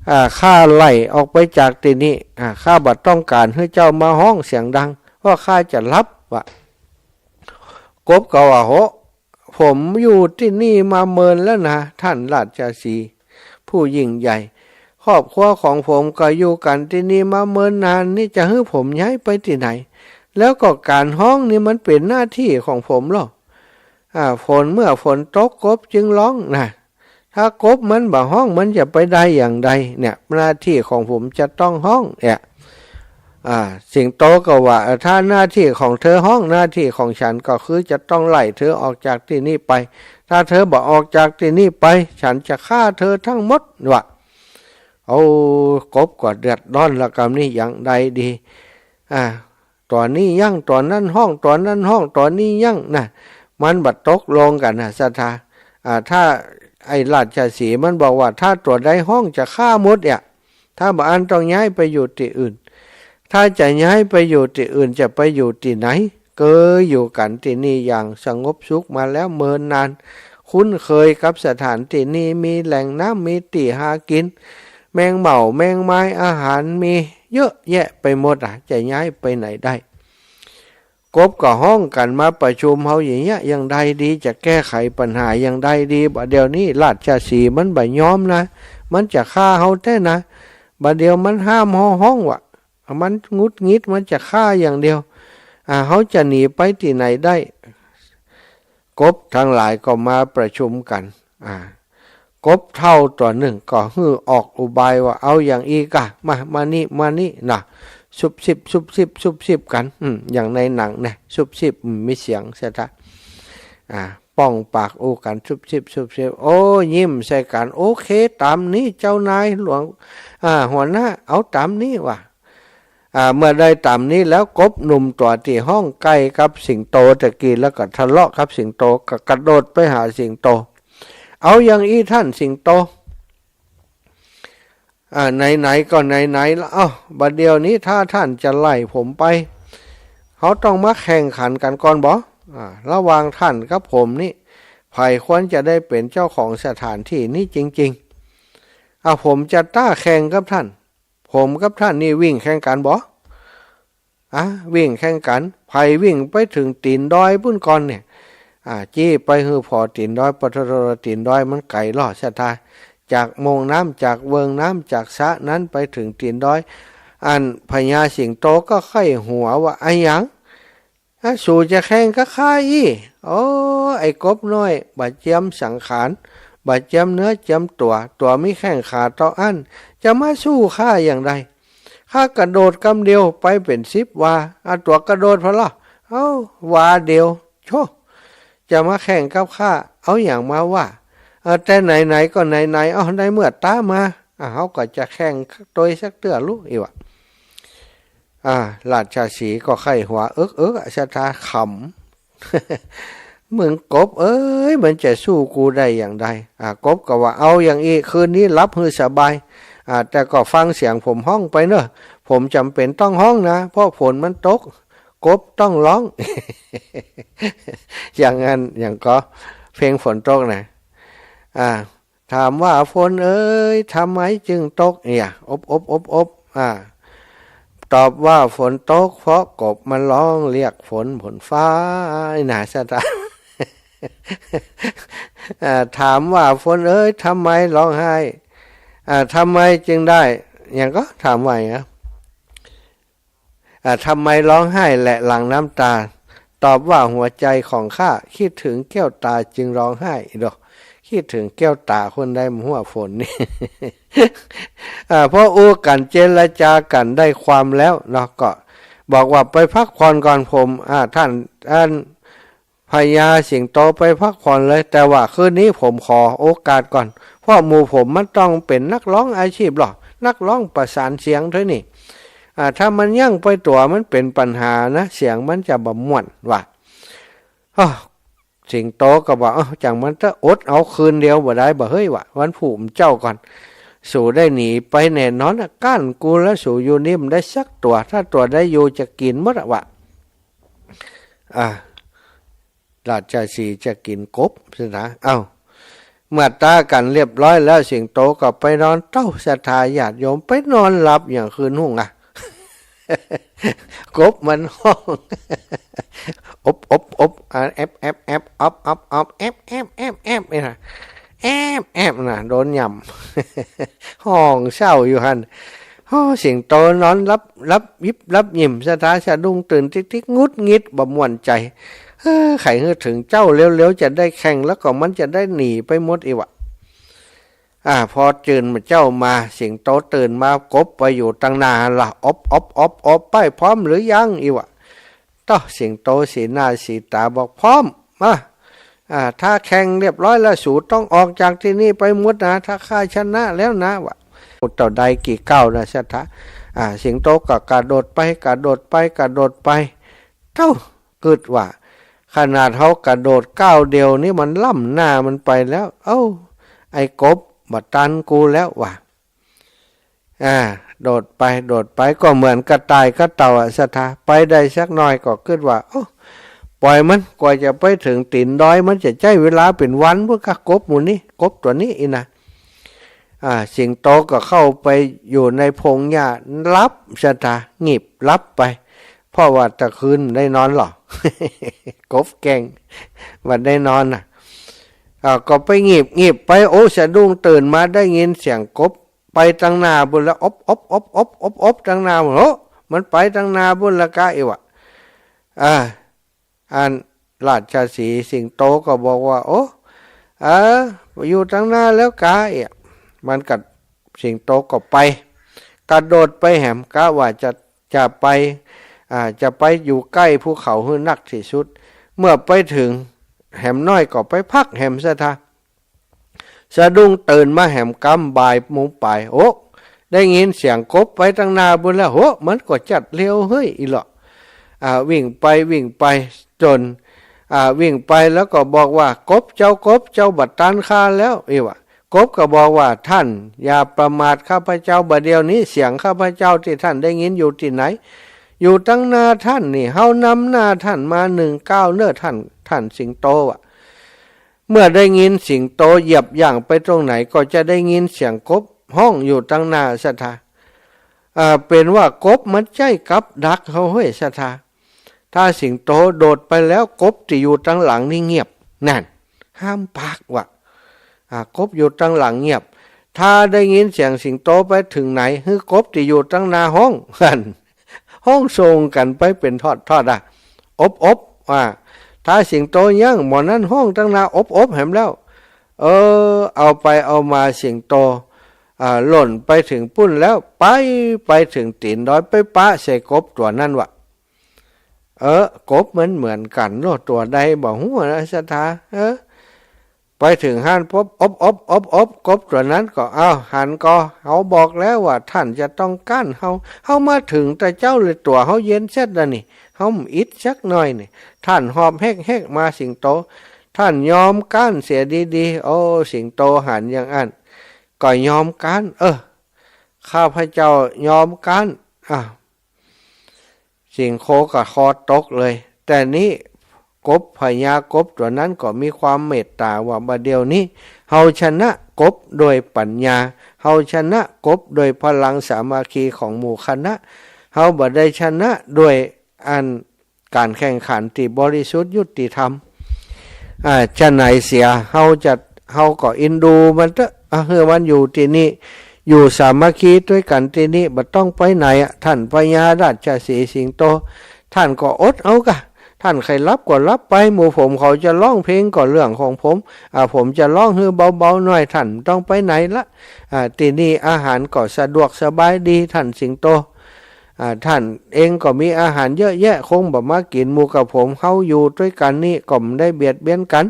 อ่า ข้าไล่ออกไปจากตี้นี่ อ่า ข้าบ่ต้องก๋านหื้อเจ้ามาฮ้องเสียงดัง เพราะข้าจะหลับ ว่า กบก็ว่า โห ผมอยู่ตี้นี่มาเมินแล้วนะ ท่านราชสีห์ผู้ยิ่งใหญ่ ครอบครัวของผมก็อยู่กั๋นตี้นี่มาเมินนาน นี่จะหื้อผมย้ายไปตี้ไหน แล้วก็ก๋านฮ้องนี่มันเป๋นหน้าตี้ของผมลอ อ่า ฝน เมื่อฝนตกกบจึงฮ้องนะ ถ้ากบมันบ่ฮ้องมันจะไปได้อย่างใดเนี่ย หน้าตี้ของผมจะต้องฮ้องเนี่ย อ่า สิงโตก็ว่า เออ ถ้าหน้าตี้ของเธอฮ้อง หน้าตี้ของฉันก็คือจะต้องไล่เธอออกจากตี้นี่ไป ถ้าเธอบ่ออกจากตี้นี่ไป ฉันจะฆ่าเธอทั้งหมด ว่า เอา กบก็เดือดร้อนละกำนี้ อย่างใดดี อ่า ตั๋วนี้ยั้ง ตั๋วนั้นฮ้อง ตั๋วนั้นฮ้อง ตั๋วนี้ยั้งนะ มันบ่ตกลงกั๋นนะศรัทธา อ่า ถ้าไอ้ราชสีห์มันบอกว่า ถ้าตั๋วใดฮ้องจะฆ่าหมดเนี่ย ถ้าบ่อั้นต้องย้ายไปอยู่ตี้อื่น ถ้าจะย้ายไปอยู่ตี้อื่น จะไปอยู่ตี้ไหน เกยอยู่กั๋นตี้นี่อย่างสงบสุขมาแล้วเมินนาน คุ้นเคยกับสถานตี้นี้ มีแหล่งน้ำ มีตี้หากิ๋น แมงเม่าแมงไม้ อาหารมีเยอะแยะไปหมดอะ จะย้ายไปไหนได้ กบก็ฮ้องกั๋นมาประชุม เฮาอย่างเงี้ยอย่างใดดี จะแก้ไขปัญหาอย่างใดดี บ่าเดี่ยวนี้ราชสีห์มันบ่ยอมนะ มันจะฆ่าเฮาแต๊นะ บ่าเดี่ยวมันห้ามเฮาฮ้องว่ะ มันหงุดหงิด มันจะฆ่าอย่างเดียว อ่า เฮาจะหนีไปตี้ไหนได้ กบตังหลายก็มาประชุมกั๋น อ่า กบเฒ่าตั๋วนึ่งก็หื้อออกอุบายว่า เอาอย่างอี้ก่ะ มา มานี่ มานี่นะ ซุบซิบ ซุบซิบ ซุบซิบกั๋น อืม อย่างในหนังนะ ซุบซิบ อืม มีเสียงเสียทะ อ่า ป้องปากอู้กั๋น ซุบซิบ ซุบซิบ โอ้ ยิ้มใส่กั๋น โอเค ต๋ามนี้ เจ้านายหลวง อ่า หัวหน้า เอาต๋ามนี้ว่ะ อ่า เมื่อได้ต๋ามนี้แล้ว กบหนุ่มตั๋วตี้ฮ้องใก้กับสิงโตตะกี้ แล้วก็ทะเลาะกับสิงโต ก็กระโดดไปหาสิงโต เอาอย่างอี้ท่านสิงโต อ่า ไหนๆ ก็ไหนๆ ละ เอ้า บ่าเดี่ยวนี้ถ้าท่านจะไล่ผมไป เฮาต้องมาแข่งขันกั๋นก่อนบ่ อ่า ระหว่างท่านกับผมนี่ ใผควรจะได้เป๋นเจ้าของสถานตี้นี้จริงๆ อ่า ผมจะต๊าแข่งกับท่าน ผมกับท่านนี่วิ่งแข่งกั๋นบ่ อ่ะ วิ่งแข่งกั๋น ใผวิ่งไปเถิงตี๋นดอยปู๊นก่อนเนี่ย อ่า จี้ไปหื้อผ่อตี๋นดอย ปะโถ ตี๋นดอยมันไก๋ลอศรัทธา จากโมงน้ำ จากเวิงน้ำ จากสระนั้นไปเถิงตี๋นดอย อันพญาสิงโตก็ใค่หัวว่า อะหยัง อะ สูจะแข่งกับข้าอี้ โอ้ ไอ้กบน้อย บ่เจียมสังขาร บ่เจียมเนื้อเจียมตั๋ว ตั๋วมีแข้งขาเต้าอั้น จะมาสู้ข้าอย่างใด ข้ากระโดดกำเดียวไปเป๋นสิบวา อะ ตั๋วกระโดดพอละ เอ้า วาเดียว โธ่ จะมาแข่งกับข้า เอาหยังมาว่า เออ แต่ไหนๆ ก็ไหนๆ เอ้า ในเมื่อต๊ามา อ่ะ เฮาก็จะแข่งตวยสักเตื้อลูก อี้วะ อ่า ราชสีห์ก็ใค่หัว เอิกๆ อะ ศรัทธา ขำ มึงกบเอ้ย มันจะสู้กูได้อย่างใด อ่า กบก็ว่า เอาอย่างอี้ คืนนี้หลับหื้อสบาย อ่า แต่ก็ฟังเสียงผมฮ้องไปเน่อ ผมจ๋ำเป๋นต้องฮ้องนะ เพราะฝนมันตก กบต้องฮ้อง อย่างนั้น อย่างก็เพลงฝนตกนะ อ่า ถามว่าฝนเอ๋ย ทำไมจึงตก เนี่ย อบ อบ อบ อบ อ่า ตอบว่าฝนตก เพราะกบมันฮ้องเรียกฝน ฝนฟ้า ไอ้หนาชะตา อ่า ถามว่าฝนเอ๋ย ทำไมฮ้องไห้ อ่า ทำไมจึงได้ อย่างก็ถามว่าอย่างเงี้ย อ่า ทำไมฮ้องไห้และหลั่งน้ำตา ตอบว่าหัวใจของข้าคิดถึงแก้วตาจึงฮ้องไห้ ดอก คิดถึงแก้วตาคนใดมาหัวฝนนี่ อ่า พออู้กั๋นเจรจากั๋นได้ความแล้วเนาะ ก็บอกว่าไปพักผ่อนก่อน ผม อ่า ท่าน ท่าน พญาสิงโตไปพักผ่อนเลย แต่ว่าคืนนี้ผมขอโอกาสก่อน เพราะหมู่ผมมันต้องเป๋นนักฮ้องอาชีพหรอก นักฮ้องประสานเสียงด้วยนี่ อ่า ถ้ามันยั้งไปตั๋วมันเป๋นปัญหานะ เสียงมันจะบ่ม่วนว่ะ อ้อ สิงโตก็บอก เอ้า จั่งมันเต๊อะ อดเอาคืนเดียวบ่ได้บ่เฮ้ย วะ วันพูกเจ้าก่อน สูได้หนีไปแน่นอนอะ ก้านกูแล้ว สูอยู่นี่บ่ได้สักตั๋ว ถ้าตั๋วใดอยู่จะกิ๋นหมดอะ วะ อ่า ราชสีห์จะกิ๋นกบสินะ เอ้า เมื่อต๊ากั๋นเรียบร้อยแล้ว สิงโตก็ไปนอนเต๊า ศรัทธาญาติโยม ไปนอนหลับอย่างคืนฮุ่งอะ กบมันฮ้อง อบ อบ อบ อ่า แอบ แอบ แอบ อบ อบ อบ แอบ แอบ แอบ แอบ นี่นะ แอบ แอบ นะ โดนหย่ำ ฮ้องเศร้าอยู่หั้น โอ้ สิงโตนอนหลับ หลับยิบหลับยิ่ม ศรัทธาสะดุ้งตื่นติ๊กๆ หงุดหงิด บ่ม่วนใจ๋ เฮ้อ ใค่หื้อเถิงเจ๊าเร็วๆ จะได้แข่ง แล้วก็มันจะได้หนีไปหมดอี้วะ อ่า พอตื่นมาเจ๊ามา สิงโตตื่นมา กบไปอยู่ตังหน้าหั้นละ อบ อบ อบ อบ ไป พร้อมหรือยัง อี้วะ ต๊อ สิงโตสีหน้าสีต๋าบอก พร้อม มา อ่า ถ้าแข่งเรียบร้อยแล้ว สูต้องออกจากตี้นี่ไปหมดนะ ถ้าข้าชนะแล้วนะ วะ เต้าใดกี่ก้าวนะศรัทธา อ่า สิงโตก็กระโดดไป กระโดดไป กระโดดไป เต้า กึ๊ดว่า ขนาดเฮากระโดดก้าวเดียวนี่มันล้ำหน้ามันไปแล้ว เอ้า ไอ้กบบ่ตันกูแล้วว่ะ อ่า โดดไป โดดไป ก็เหมือนกระต่ายกับเต่าอะศรัทธา ไปได้สักหน่อยก็กึ๊ดว่า โอ้ ป่อยมัน กว่าจะไปเถิงตี๋นดอย มันจะใจ๊เวลาเป๋นวันพุ้นกา กบหมู่นี้ กบตั๋วนี้อี้นะ อ่า สิงโตก็เข้าไปอยู่ในพงหญ้า หลับศรัทธา งีบหลับไป เพราะว่าตะคืนได้นอนหรอ กบแกล้ง บ่ได้นอนน่ะ อ่า ก็ไปงีบ งีบไป โอ้ สะดุ้งตื่นมาได้ยินเสียงกบไปตังหน้าปู้นแล้ว อบ อบ อบ อบ อบ อบ ตังหน้าปู้น โอ้ มันไปตังหน้าปู้นละกา อิวะ อ่า อันราชสีห์สิงโตก็บอกว่า โอ้ เออ อยู่ตังหน้าแล้วกา เอะ มันก็ สิงโตก็ไป กระโดดไปแหม กะว่าจะ จะไป อ่า จะไปอยู่ใก้ภูเขาหื้อนักตี้สุด เมื่อไปเถิงแหมน้อยก็ไปพักแหมศรัทธา สะดุ้งตื่นมาแหมกำบ่ายโมงป๋าย โอ้ ได้ยินเสียงกบไปตังหน้าปู้นแล้ว โห มันก็จัดเร็วเฮ้ย อิเลาะ อ่า วิ่งไป วิ่งไป จ๋น อ่า วิ่งไปแล้วก็บอกว่า กบเจ้า กบเจ้า บ่ตันข้าแล้ว อิวะ กบก็บอกว่า ต้านอย่าประมาทข้าพเจ้าบ่าเดี่ยวนี้ เสียงข้าพเจ้าตี้ต้านได้ยินอยู่ตี้ไหน อยู่ตังหน้าต้านนี่ เฮานำหน้าต้านมานึ่งก้าวเน่อต้าน ต้านสิงโตอะ เมื่อได้ยินสิงโตเหยียบย่างไปตรงไหนก็จะได้ยินเสียงกบฮ้องอยู่ตังหน้าศรัทธา อ่า เป๋นว่ากบมันใจ๊กับดักเฮาเฮ้ยศรัทธา ถ้าสิงโตโดดไปแล้ว กบตี้อยู่ตังหลังนี่เงียบ นั่น ห้ามปากว่ะ อ่า กบอยู่ตังหลังเงียบ ถ้าได้ยินเสียงสิงโตไปเถิงไหน หื้อกบตี้อยู่ตังหน้าฮ้อง หั้น ฮ้องส่งกั๋นไปเป๋นทอดๆ อะ อบ อบ อ่า ถ้าสิงโตยั้ง หม่อนั้นฮ้องตังหน้า อบ อบ แหมแล้ว เออ เอาไปเอามาสิงโต อ่า ล่นไปเถิงปู้นแล้ว ไป ไปเถิงตี๋นดอย ไปปะใส่กบตั๋วนั้นว่ะ เออ กบมันเหมือนกั๋นโลด ตั๋วใดบ่ฮู้นะศรัทธา เออ ไปเถิงหั้นปุ๊บ อบ อบ อบ อบ กบตั๋วนั้นก็ อ้าว หันก่อ เฮาบอกแล้วว่าต้านจะต้องก๊านเฮา เฮามาเถิงแต่เจ๊าเลย ตั๋วเฮาเย็นเสียแล้วนี่ เฮาบ่อิดสักหน่อยนี่ ต้านหอบแฮกๆ มาสิงโต ต้านยอมก๊านเสียดีๆ โอ้ สิงโตหันอย่างอั้น ก็ยอมก๊าน เออ ข้าพเจ้ายอมก๊าน อ่ะ สิงโตก็คอตกเลย แต่นี้กบ พญากบตั๋วนั้นก็มีความเมตต๋าว่า บ่าเดี่ยวนี้ เฮาชนะกบโดยปัญญา เฮาชนะกบโดยพลังสามัคคีของหมู่คณะ เฮาบ่ได้ชนะโดยอันก๋านแข่งขันตี้บริสุทธิ์ยุติธรรม อ่า ฉะไหนเสีย เฮาจะ เฮาก็อินดูมันเต๊อะ อ่ะ หื้อมันอยู่ตี้นี่ อยู่สามัคคีตวยกั๋นตี้นี่ บ่ต้องไปไหนอะ ต้านพญาราชสีห์สิงโต ต้านก็อดเอาก่ะ ต้านใค่หลับก็หลับไป หมู่ผมเขาจะฮ้องเพลงก็เรื่องของผม อ่า ผมจะฮ้องหื้อเบาๆ หน่อย ต้านบ่ต้องไปไหนละ อ่า ตี้นี่อาหารก็สะดวกสบายดี ต้านสิงโต อ่า ต้านเองก็มีอาหารเยอะแยะ คงบ่มากิ๋นหมู่กับผม เฮาอยู่ตวยกั๋นนี่ก็บ่ได้เบียดเบียนกั๋น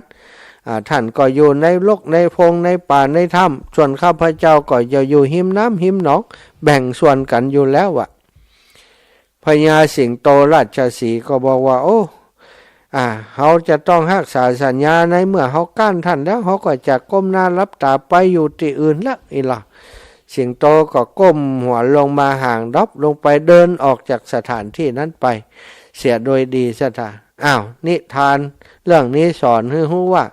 อ่า ต้านก็อยู่ในรกในพงในป่าในถ้ำ ส่วนข้าพเจ้าก็จะอยู่ฮิมน้ำฮิมหนอง แบ่งส่วนกั๋นอยู่แล้วอะ พญาสิงโตราชสีห์ก็บอกว่า โอ้ อ่า เฮาจะต้องฮักษาสัญญา ในเมื่อเฮาก๊านต้านแล้ว เฮาก็จะก้มหน้าหลับต๋าไปอยู่ตี้อื่นละ อิเลาะ สิงโตก็ก้มหัวลงมา ห่างดรอปลงไป เดินออกจากสถานที่นั้นไป เสียโดยดีศรัทธา อ้าว นิทานเรื่องนี้สอนหื้อฮู้ว่า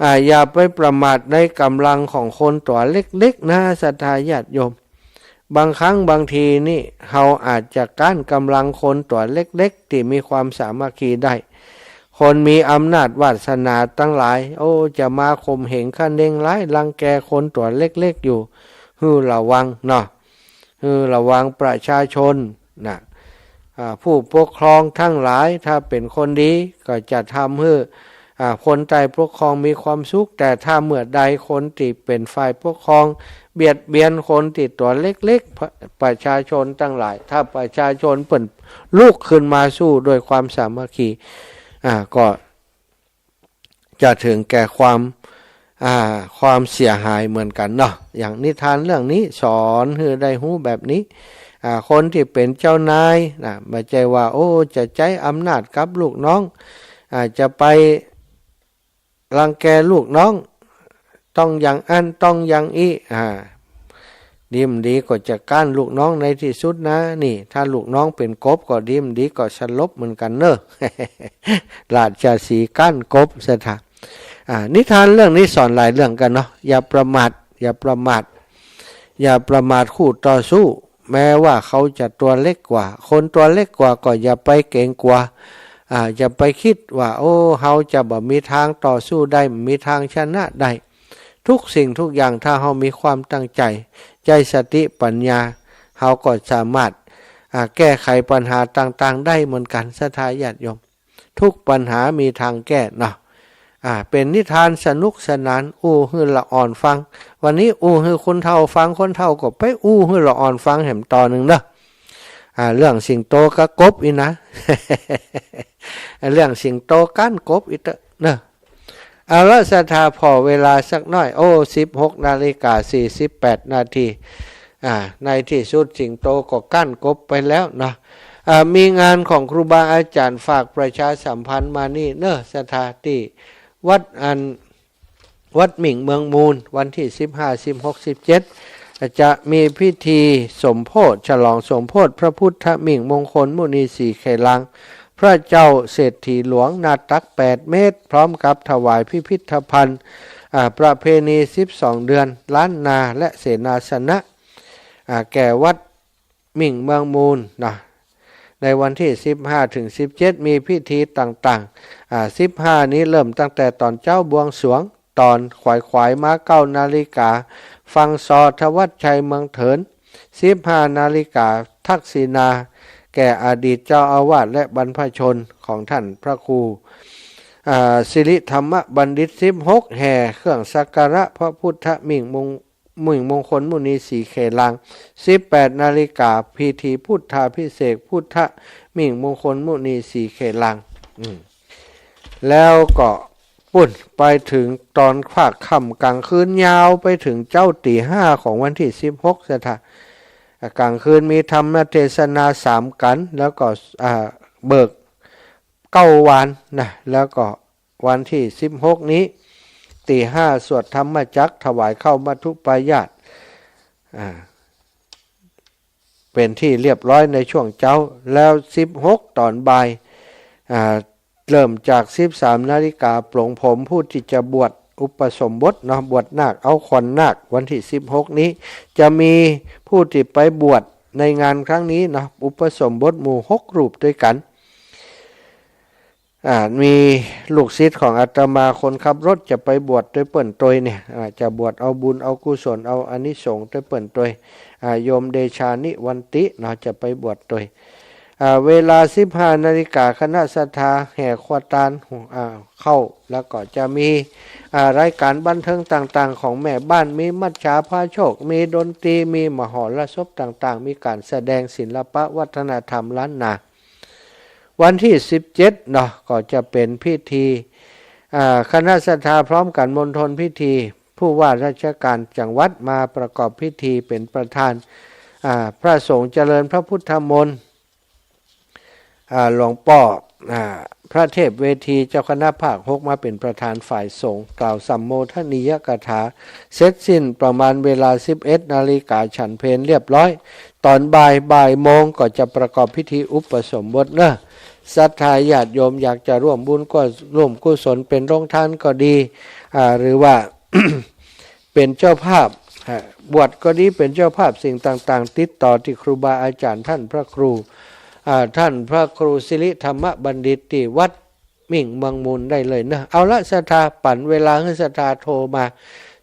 อ่า อย่าไปประมาทในก๋ำลังของคนตั๋วเล็กๆ นะศรัทธาญาติโยม บางครั้งบางทีนี่ เฮาอาจจะก๊านก๋ำลังคนตั๋วเล็กๆ ตี้มีความสามัคคีได้ คนมีอำนาจวาสนาตังหลาย โอ้ จะมาข่มเหงคะเนงร้าย รังแกคนตั๋วเล็กๆ อยู่ หื้อระวังเนาะ หื้อระวังประชาชนนะ อ่า ผู้ปกครองตังหลาย ถ้าเป๋นคนดี ก็จะทำหื้อ อ่า คนใต้ปกครองมีความสุข แต่ถ้าเมื่อใดคนตี้เป๋นฝ่ายปกครอง เบียดเบียนคนตี้ตั๋วเล็กๆ ประ ประชาชนตังหลาย ถ้าประชาชนเปิ้นลุกขึ้นมาสู้โดยความสามัคคี อ่า ก็จะเถิงแก่ความ อ่า ความเสียหายเหมือนกั๋นเนาะ อย่างนิทานเรื่องนี้สอนหื้อได้ฮู้แบบนี้ อ่า คนตี้เป๋นเจ้านายนะ บ่ใจ้ว่า โอ้ จะใจ๊อำนาจกับลูกน้อง อ่า จะไป รังแกลูกน้อง ต้องอย่างอั้น ต้องอย่างอี้ อ่า ดีบ่ดีก็จะก๊านลูกน้องในตี้สุดนะ นี่ ถ้าลูกน้องเป๋นกบก็ดีบ่ดีก็สลบเหมือนกั๋นเน่อ ราชสีห์ก๊านกบ ศรัทธา อ่า นิทานเรื่องนี้สอนหลายเรื่องกั๋นเนาะ อย่าประมาท อย่าประมาท อย่าประมาทคู่ต่อสู้ แม้ว่าเขาจะตั๋วเล็กกว่า คนตั๋วเล็กกว่าก็อย่าไปเก๋งกั๋ว อ่า อย่าไปกึ๊ดว่า โอ้ เฮาจะบ่มีตางต่อสู้ได้ บ่มีตางชนะได้ ทุกสิ่งทุกอย่างถ้าเฮามีความตั้งใจ๋ ใจ๊สติปัญญา เฮาก็สามารถ อ่า แก้ไขปัญหาต่างๆ ได้เหมือนกั๋น ศรัทธาญาติโยม ทุกปัญหามีตางแก้เนาะ อ่า เป๋นนิทานสนุกสนาน อู้หื้อละอ่อนฟัง วันนี้อู้หื้อคนเฒ่าฟัง คนเฒ่าก็ไปอู้หื้อละอ่อนฟังแหมต๋อนนึ่งเนาะ อ่า เรื่องสิงโตกับกบอี้นะ เรื่องสิงโตก๊านกบอี้เต๊อะเนาะ เอาละศรัทธา ผ่อเวลาสักหน้อย โอ้ สิบหกนาฬิกาสี่สิบแปดนาที อ่า ในตี้สุดสิงโตก็ก๊านกบไปแล้วเนาะ อ่า มีงานของครูบาอาจ๋ารย์ฝากประชาสัมพันธ์มานี่เน่อศรัทธา ตี้วัดอัน วัดหมิ่งเมืองมูล วันตี้สิบห้า สิบหก สิบเจ็ด จะมีพิธีสมโภช ฉลองสมโภชพระพุทธหมิ่งมงคลมุนีสีเขลาง พระเจ้าเศรษฐีหลวง หน้าตักแปดเมตร พร้อมกับถวายพิพิธภัณฑ์ อ่า ประเพณีสิบสองเดือน ล้านนา และเสนาสนะ อ่า แก่วัดหมิ่งเมืองมูลนะ ในวันตี้สิบห้าถึงสิบเจ็ด มีพิธีต่างๆ อ่า สิบห้านี้เริ่มตั้งแต่ต๋อนเจ๊าบวงสรวง ต๋อนขวายๆ มาเก้านาฬิกา ฟังซอธวัชชัยเมืองเถิน สิบห้านาฬิกา ทักษิณา แก่อดีตเจ้าอาวาสและบรรพชนของท่านพระครู อ่า สิริธรรมบัณฑิต สิบหก แห่เครื่องสักการะพระพุทธหมิ่งมง หมิ่งมงคลมุนีสีเขลาง สิบแปดนาฬิกา พิธีพุทธาภิเษกพุทธหมิ่งมงคลมุนีสีเขลาง อืม แล้วก็ปู๊นไปเถิงต๋อนภาคค่ำก๋างคืน ยาวไปเถิงเจ๊าตี๋ห้าของวันตี้สิบหก ศรัทธา อ่า ก๋างคืนมีธรรมเทศนาสามกัณฑ์ แล้วก็ อ่า เบิกเก๊าวานนะ แล้วก็ วันตี้สิบหกนี้ ตี๋ห้าสวดธรรมจักร ถวายข้าวมัทธุปายาตร อ่า เป๋นตี้เรียบร้อยในช่วงเจ๊า แล้วสิบหกต๋อนบ่าย อ่า เริ่มจากสิบสามนาฬิกา ปลงผมผู้ตี้จะบวชอุปสมบทเนาะ บวชนาค เอาขวัญนาค วันตี้สิบหกนี้ จะมีผู้ตี้ไปบวชในงานครั้งนี้เนาะ อุปสมบทหมู่หกรูปด้วยกั๋น อ่า มีลูกศิษย์ของอาตมาคนขับรถจะไปบวชตวยเปิ้นตวยเนี่ย อ่า จะบวชเอาบุญเอากุศลเอาอานิสงส์ตวยเปิ้นตวย อ่า โยมเดชานิวันติเนาะ จะไปบวชตวย อ่า เวลาสิบห้านาฬิกา คณะศรัทธาแห่ครัวตาน อ่า เข้า แล้วก็จะมี อ่า รายก๋านบันเทิงต่างๆ ของแม่บ้าน มีมัจฉาพาโชค มีดนตรี มีมหรสพต่างๆ มีก๋านแสดงศิลปะวัฒนธรรมล้านนา วันตี้สิบเจ็ดเนาะ ก็จะเป๋นพิธี อ่า คณะศรัทธาพร้อมกั๋นมณฑลพิธี ผู้ว่าราชการจังหวัดมาประกอบพิธีเป๋นประธาน อ่า พระสงฆ์เจริญพระพุทธมนต์ อ่า หลวงป้อ อ่า พระเทพเวที เจ้าคณะภาคหกมาเป๋นประธานฝ่ายสงฆ์ กล่าวสัมโมทนียกถา เสร็จสิ้นประมาณเวลาสิบเอ็ดนาฬิกา ฉันเพลเรียบร้อย ต๋อนบ่าย บ่ายโมงก็จะประกอบพิธีอุปสมบทเนาะ ศรัทธาญาติโยมอยากจะร่วมบุญก็ร่วมกุศล เป๋นโรงทานก็ดี อ่า หรือว่า เป๋นเจ้าภาพ อ่า บวชก็ดี เป๋นเจ้าภาพสิ่งต่างๆ ติดต่อตี้ครูบาอาจ๋ารย์ท่านพระครู อ่า ท่านพระครูสิริธรรมบัณฑิตตี้วัดหมิ่งเมืองมูลได้เลยเนาะ เอาละศรัทธา ปั๋นเวลาหื้อศรัทธาโทรมา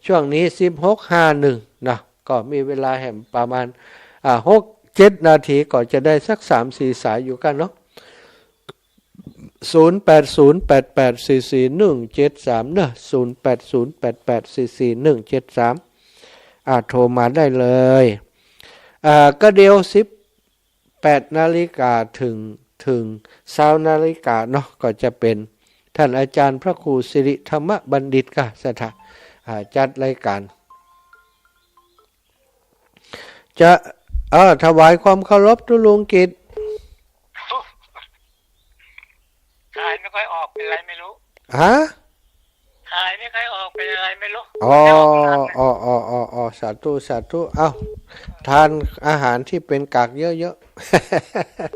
ช่วงนี้สิบหกห้าหนึ่งเนาะ ก็มีเวลาแหมประมาณ อ่า หกเจ็ดนาที ก็จะได้สักสามสี่สายอยู่กั๋นเนาะ ศูนย์แปดศูนย์แปดแปดสี่สี่หนึ่งเจ็ดสามเนาะ ศูนย์แปดศูนย์แปดแปดสี่สี่หนึ่งเจ็ดสาม อ่า โทรมาได้เลย อ่า ก็เดี๋ยวสิบแปดนาฬิกาเถิง เถิงซาวนาฬิกาเนาะ ก็จะเป๋นท่านอาจ๋ารย์พระครูสิริธรรมบัณฑิตกา ศรัทธา อ่า จัดรายการ จะ เออ ถวายความเคารพตุ๊ลุงกิต ขายไม่ค่อยออก เป็นไรไม่รู้ ฮะ ขายไม่ค่อยออก เป็นอะไรไม่รู้ อ๋อ ไม่ออกนานนะ อ๋อ อ๋อ อ๋อ อ๋อ สาธุ สาธุ เอ้า ทานอาหารที่เป็นกากเยอะ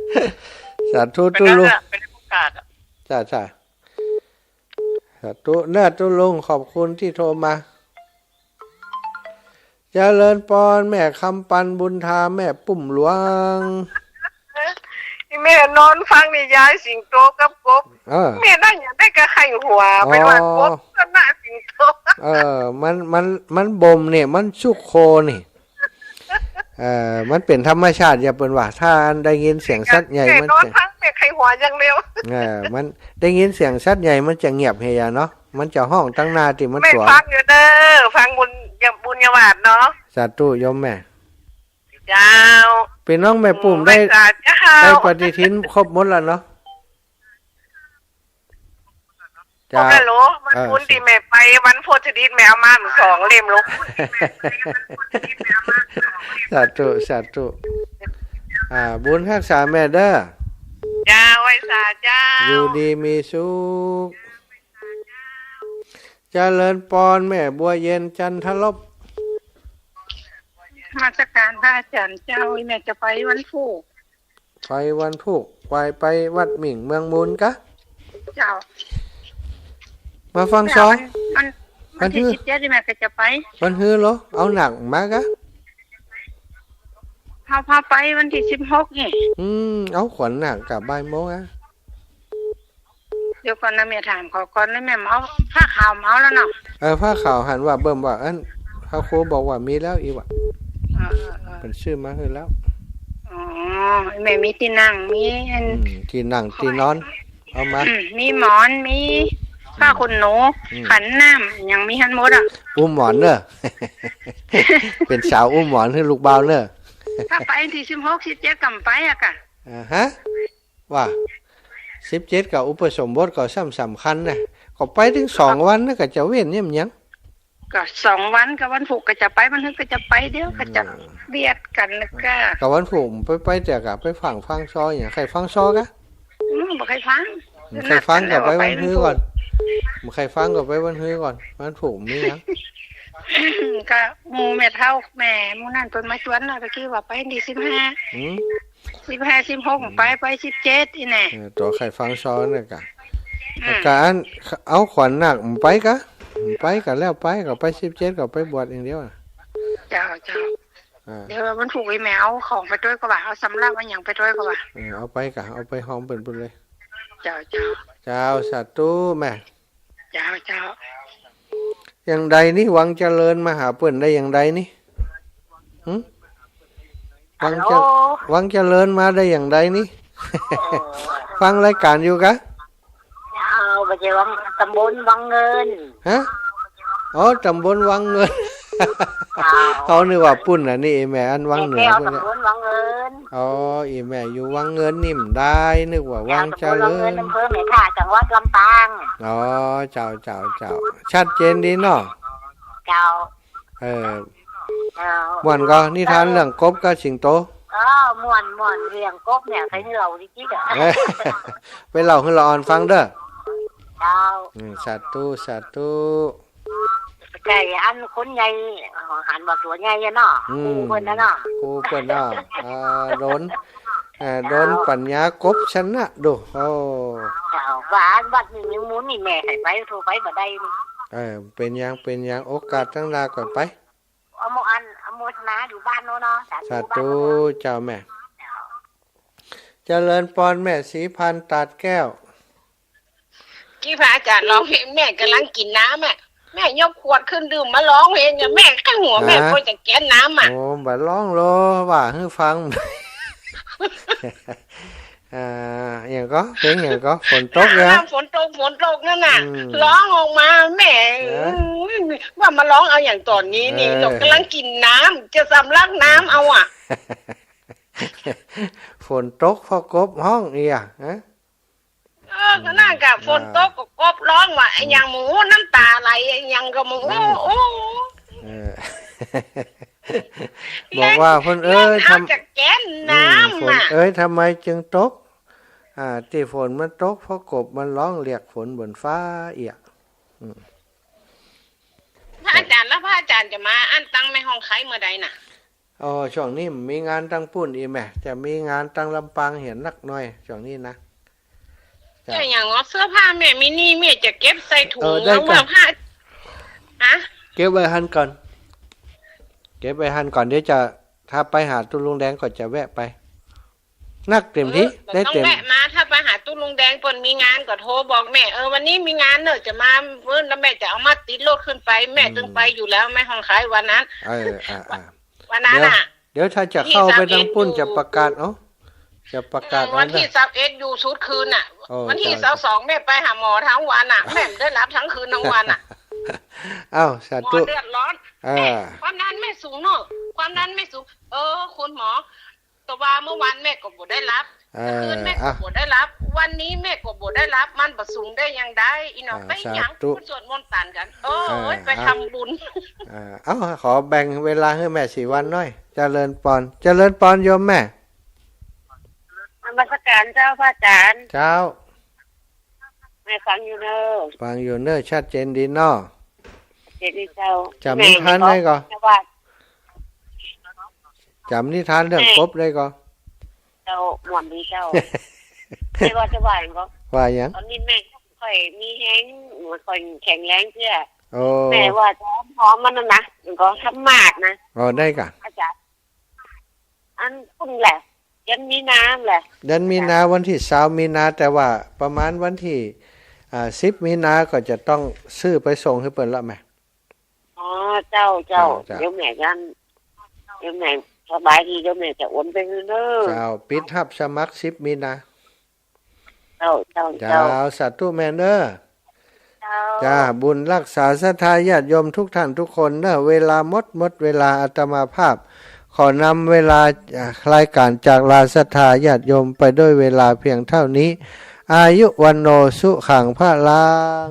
ๆ สาธุ ตุ๊ลุง เป็นนั้นน่ะ เป็นพวกกากอะ จ้า จ้า สาธุเน้อตุ๊ลุง ขอบคุณตี้โทรมา เจริญปอน แม่คำปัน บุญธา แม่ปุ้มหลวง อีแม่นอนฟังนิยายสิงโตกับกบ เออ แม่ได้หยังได้กะใค่หัว อ๋อ ไปว่ากบชนะสิงโต เออ มัน มัน มันบ่มเนี่ย มันซุกโคนี่ เออ มันเป๋นธรรมชาติ อย่าเปิ้นว่า ถ้าอันได้ยินเสียงสัตว์ใหญ่ แม่ มัน นอน จะ ฟังแม่ใค่หัวอย่างเดียว เออ มันได้ยินเสียงสัตว์ใหญ่ มันจะเงียบเหียเนาะ มันจะฮ้องตังหน้าตี้มัน แม่ ตั๋ว ฟังอยู่เน้อ ฟังบุญ บุญญาวาสเนาะ สาธุโยมแม่ เจ้า ปี้น้องแม่ปุ้ม ไหว้ ได้ สาเจ้า ได้ปฏิทินครบหมดแล้วเนาะ ครบแล้วลูก เจ้า วัน เออ พุธตี้แม่ไป วันพุธตี้แม่เอามาสองเล่มลูก สาธุ สาธุ อ่า บุญฮักษาแม่เน้อ เจ้า ไหว้สาเจ้า อยู่ดีมีสุข เจริญปอน แม่บัวเย็น จันทลบ นมัสก๋านพระอาจ๋ารย์เจ้า อีแม่จะไปวันพูก ไปวันพูก ไป ไปวัดหมิ่งเมืองมูลกะ เจ้า มาฟังซอ วัน วัน วันตี้ วันหื้อ สิบเจ็ด นี่แม่ก็จะไป วันหื้อเหรอ เอาหนักมากะ เฮาพาไปวันตี้สิบหกนี่ อืม เอาขวัญหนักกะบ่ายโมงอะ เดี๋ยวก่อนนะ แม่ถามเขาก่อนนะ แม่เอาผ้าขาวมาเอาแล้วเนาะ เออ ผ้าขาวหันว่าเบิ่มว่า อัน พระครูบอกว่ามีแล้วอีกว่ะ เออ เออ เออ เปิ้นซื้อมาหื้อแล้ว อ๋อ แม่มีตี้นั่ง มีอัน อืม ตี้นั่งตี้นอน เอามา อืม มีหมอน มีผ้าขนหนู อืม ขันน้ำ หยังมีหั้นหมดอะ อุ้มหมอนเน้อ เป๋นสาวอุ้มหมอนหื้อลูกบ่าวเน้อ ถ้าไปตี้สิบหก สิบเจ็ด ก็ไปอะกะ อ่าฮะ ว่า สิบเจ็ด กะอุปสมบทก็สำ สำคัญนะ ก็ไปตึงสองวันนะ กะจะเว้นเนี่ยมันหยัง ก็สองวัน กะวันพูกก็จะไป วันหื้อก็จะไป เดี๋ยวก็จะ อืม เบียดกั๋นแล้วกะ กะวันพูกไป ไปแต่กะไปฟัง ฟังซอหยัง ใค่ฟังซอกะ อืม บ่ใค่ฟัง บ่ใค่ฟัง กะไปวันหื้อก่อน บ่ใค่ฟัง กะไปวันหื้อก่อน วันพูกมีหยัง ก็หมู่แม่เฒ่าแม่หมู่นั้นเปิ้นมาจวนเนาะ ตะกี้ว่าไปตี้สิบห้า อืม สิบห้า สิบหก ไป ไปสิบเจ็ด อีแน่ เออ ตั๋วใค่ฟังซอนะกะ อืม กะอัน เอาขวัญหนักไปกะ ไปกะแล้วไป กะไปสิบเจ็ด กะไปบวชอย่างเดียวอะ เจ้า เจ้า อ่า เดี๋ยววันพูกอีแม่เอาของไปตวยก่อว่า เอาสำรับเอาหยังไปตวยก่อว่า เออ เอาไปกะ เอาไปฮ้องเปิ้นปุ้นเลย เจ้า เจ้า เจ้า สาธุแม่ เจ้า เจ้า อย่างใดนี่ วังเจริญมาหาเปิ้นได้อย่างใดนี่ หึ วังเจ- ฮัลโหล วังเจริญมาได้อย่างใดนี่ เออ ฟังรายการอยู่กะ เจ้า บ่ใจ้วัง ตำบลวังเงิน ฮะ อ๋อ ตำบลวังเงิน เจ้า เขานึกว่าปุ้นน่ะนี่ อีแม่อันวังเหนือ แม่ ปุ้นเนี่ย ตำบลวังเงิน อ๋อ อีแม่อยู่วังเงินนี่บ่ได้ นึกว่าวังเจริญ เจ้า ตำบลวังเงิน อำเภอแม่ทะ จังหวัดลำปาง อ๋อ เจ้า เจ้า เจ้า ชัดเจนดีเนาะ เจ้า เออ เจ้า ม่วนก่อ นิทานเรื่องกบกับสิงโต เออ ม่วน ม่วน เรื่องกบเนี่ย ใค่หื้อเล่าดีๆ เด้อ เออ ไปเล่าหื้อละอ่อนฟังเน้อ เจ้า อืม สาธุ สาธุ ใจ้ อันคนใหญ่ หันว่าตั๋วใหญ่อะเนาะ อืม ครูเปิ้นน่ะเนาะ ครูเปิ้นเนาะ อ่า โดน อ่า โดนปัญญากบชนะดู โอ้ เจ้า ว่าอันวัดนี่ยังหมู่นี่แม่ใค่ไป โทรไปบ่ได้นี่ เออ เป๋นหยัง เป๋นหยัง โอกาสตังหน้าก่อนไป อนุโม- อัน อนุโมทนาอยู่บ้านโน้นเนาะ สาธุ สาธุ บ้านโน้นเนาะ เจ้าแม่ เจ้า เจริญปอนแม่ศรีพันธ์ ตาดแก้ว กี้พระอาจ๋ารย์ฮ้องเพลง แม่ก่ำลังกิ๋นน้ำอะ แม่ยกขวดขึ้นดื่มมาฮ้องเพลงอะ แม่ใค่หัว แม่ ฮะ ก็จะแก๊นน้ำอะ โอ้ บ่ฮ้องหรอก ว่าหื้อฟัง อ่า อะหยังก่อ เพลงอะหยังก่อ ฝนตกเหรอ อ่า ฝนตก ฝนตกนั่นน่ะ อืม ฮ้องออกมา แม่ เออ อืม ว่ามาฮ้องเอาหยังต๋อนนี้นี่ เออ ก็ก่ำลังกิ๋นน้ำ จะสำลักน้ำเอาอะ ฝนตกเพราะกบฮ้องเอีย ฮะ เออ ก็นั่นกะ อ่า ฝนตกก็กบ ร้องว่าอะหยังหมู่ น้ำต๋าไหลอะหยังก็หมู่ อืม โอ้ เออ บอกว่า ฝนเอ้ย เล่นเอา ทำ จะแก้น อืม น้ำ ฝน อะ เอ้ย ทำไมจึงตก อ่า ตี้ฝนมันตก เพราะกบมันฮ้องเรียกฝนบนฟ้าเอี้ย อืม พระอาจ๋ารย์ แล้วพระอาจ๋ารย์จะมาอั้นตังแม่ฮ่องไคล้เมื่อใดน่ะ อ๋อ ช่วงนี้มีงานตังปู๊นอี้แม่ จะมีงานตังลำปางเหียนักหน่อย ช่วงนี้นะ จ้ะ เจ้า อย่างว่าเสื้อผ้าแม่มีนี่ แม่จะเก็บใส่ถุง เออ ได้ แล้วว่า จ้ะ ผ้า ฮะ เก็บไว้หั้นก่อน เก็บไว้หั้นก่อน เดี๋ยวจะ ถ้าไปหาตุ๊ลุงแดงก็จะแวะไป นักเต็มตี้ เออ ได้เต็ม ต้องแวะมา ถ้าไปหาตุ๊ลุงแดงเปิ้นมีงานก็โทรบอกแม่ เออ วันนี้มีงานเนอะ จะมา เออ แล้วแม่จะเอามาติดรถขึ้นไป แม่ อืม ตึงไปอยู่แล้ว แม่ฮ่องไคล้วันนั้น เออ อ่า อ่า วันนั้น เดี๋ยว อะ เดี๋ยวถ้าจะเข้าไปตังปู๊น วันที่ซาวเอ็ด อยู่ จะประกาศ เอ้า จะประกาศ เออ วันที่ เอานะ ซาวเอ็ด อยู่สุดคืนน่ะ โอ้ วันที่ เจ้า ซาวสอง แม่ไปหาหมอทั้งวันน่ะ แม่บ่ได้หลับทั้งคืนทั้งวันน่ะ เอ้า สาธุ หมอเดือดร้อน เออ แม่ ความดันแม่สูงเนอะ ความดันแม่สูง เออ คุณหมอ แต่ว่าเมื่อวานแม่ก็บ่ได้หลับ เออ คืนแม่ก็ อ่ะ บ่ได้หลับ วันนี้แม่ก็บ่ได้หลับ มันบ่สูงได้ยังไง อีหนอ อ่า ไปหยัง สาธุ สวดมนต์ตันกั๋น เออ เออ เอ้ย ไป อ่ะ ทำบุญ อ่า เอ้า ขอแบ่งเวลาหื้อแม่ศรีวรรณหน่อย เจริญปอน เจริญปอนโยมแม่ นมัสการเจ้าพระอาจ๋ารย์ เจ้า แม่ฟังอยู่เนอะ ฟังอยู่เนอะ ชัดเจนดีเนาะ ชัดเจนดีเจ้า จ๋ำนิทานได้ก่อ แม่ก็จะว่า จ๋ำนิทานเรื่อง แม่ กบได้ก่อ เจ้า ม่วนดีเจ้า แม่ว่าจะว่าหยังก่อ ว่าหยัง ต๋อนนี้แม่บ่ค่อยมีแฮง บ่ค่อยแข็งแรงเตื้อ โอ้ แม่ว่าจะหอมมันนั่นนะ มันก็ธรรมาสน์นะ อ๋อ ได้ก่อ อาจ๋ารย์ อันปุ้นแหละ เดือนมีนาแหละ เดือนมีนา วันตี้ซาวมีนา แต่ว่าประมาณวันตี้ อ่า สิบมีนาก็จะต้องซื้อไปส่งหื้อเปิ้นละแม่ อ๋อ เจ้า เจ้า เจ้า เดี๋ยวแม่จะ เดี๋ยวแม่สบายดี เดี๋ยวแม่จะโอนไปหื้อเนอะ เจ้า ปิดฮับสมัครสิบมีนา เจ้า เจ้า เจ้า เจ้า สาธุแม่เนอะ เจ้า จ้า บุญฮักษาศรัทธาญาติโยมทุกท่านทุกคนเนอะ เวลาหมด หมดเวลา อาตมาภาพ ขอนำเวลา อ่า รายการจากลาศรัทธาญาติโยมไปด้วยเวลาเพียงเท่านี้ อายุวัณโณสุขังพลัง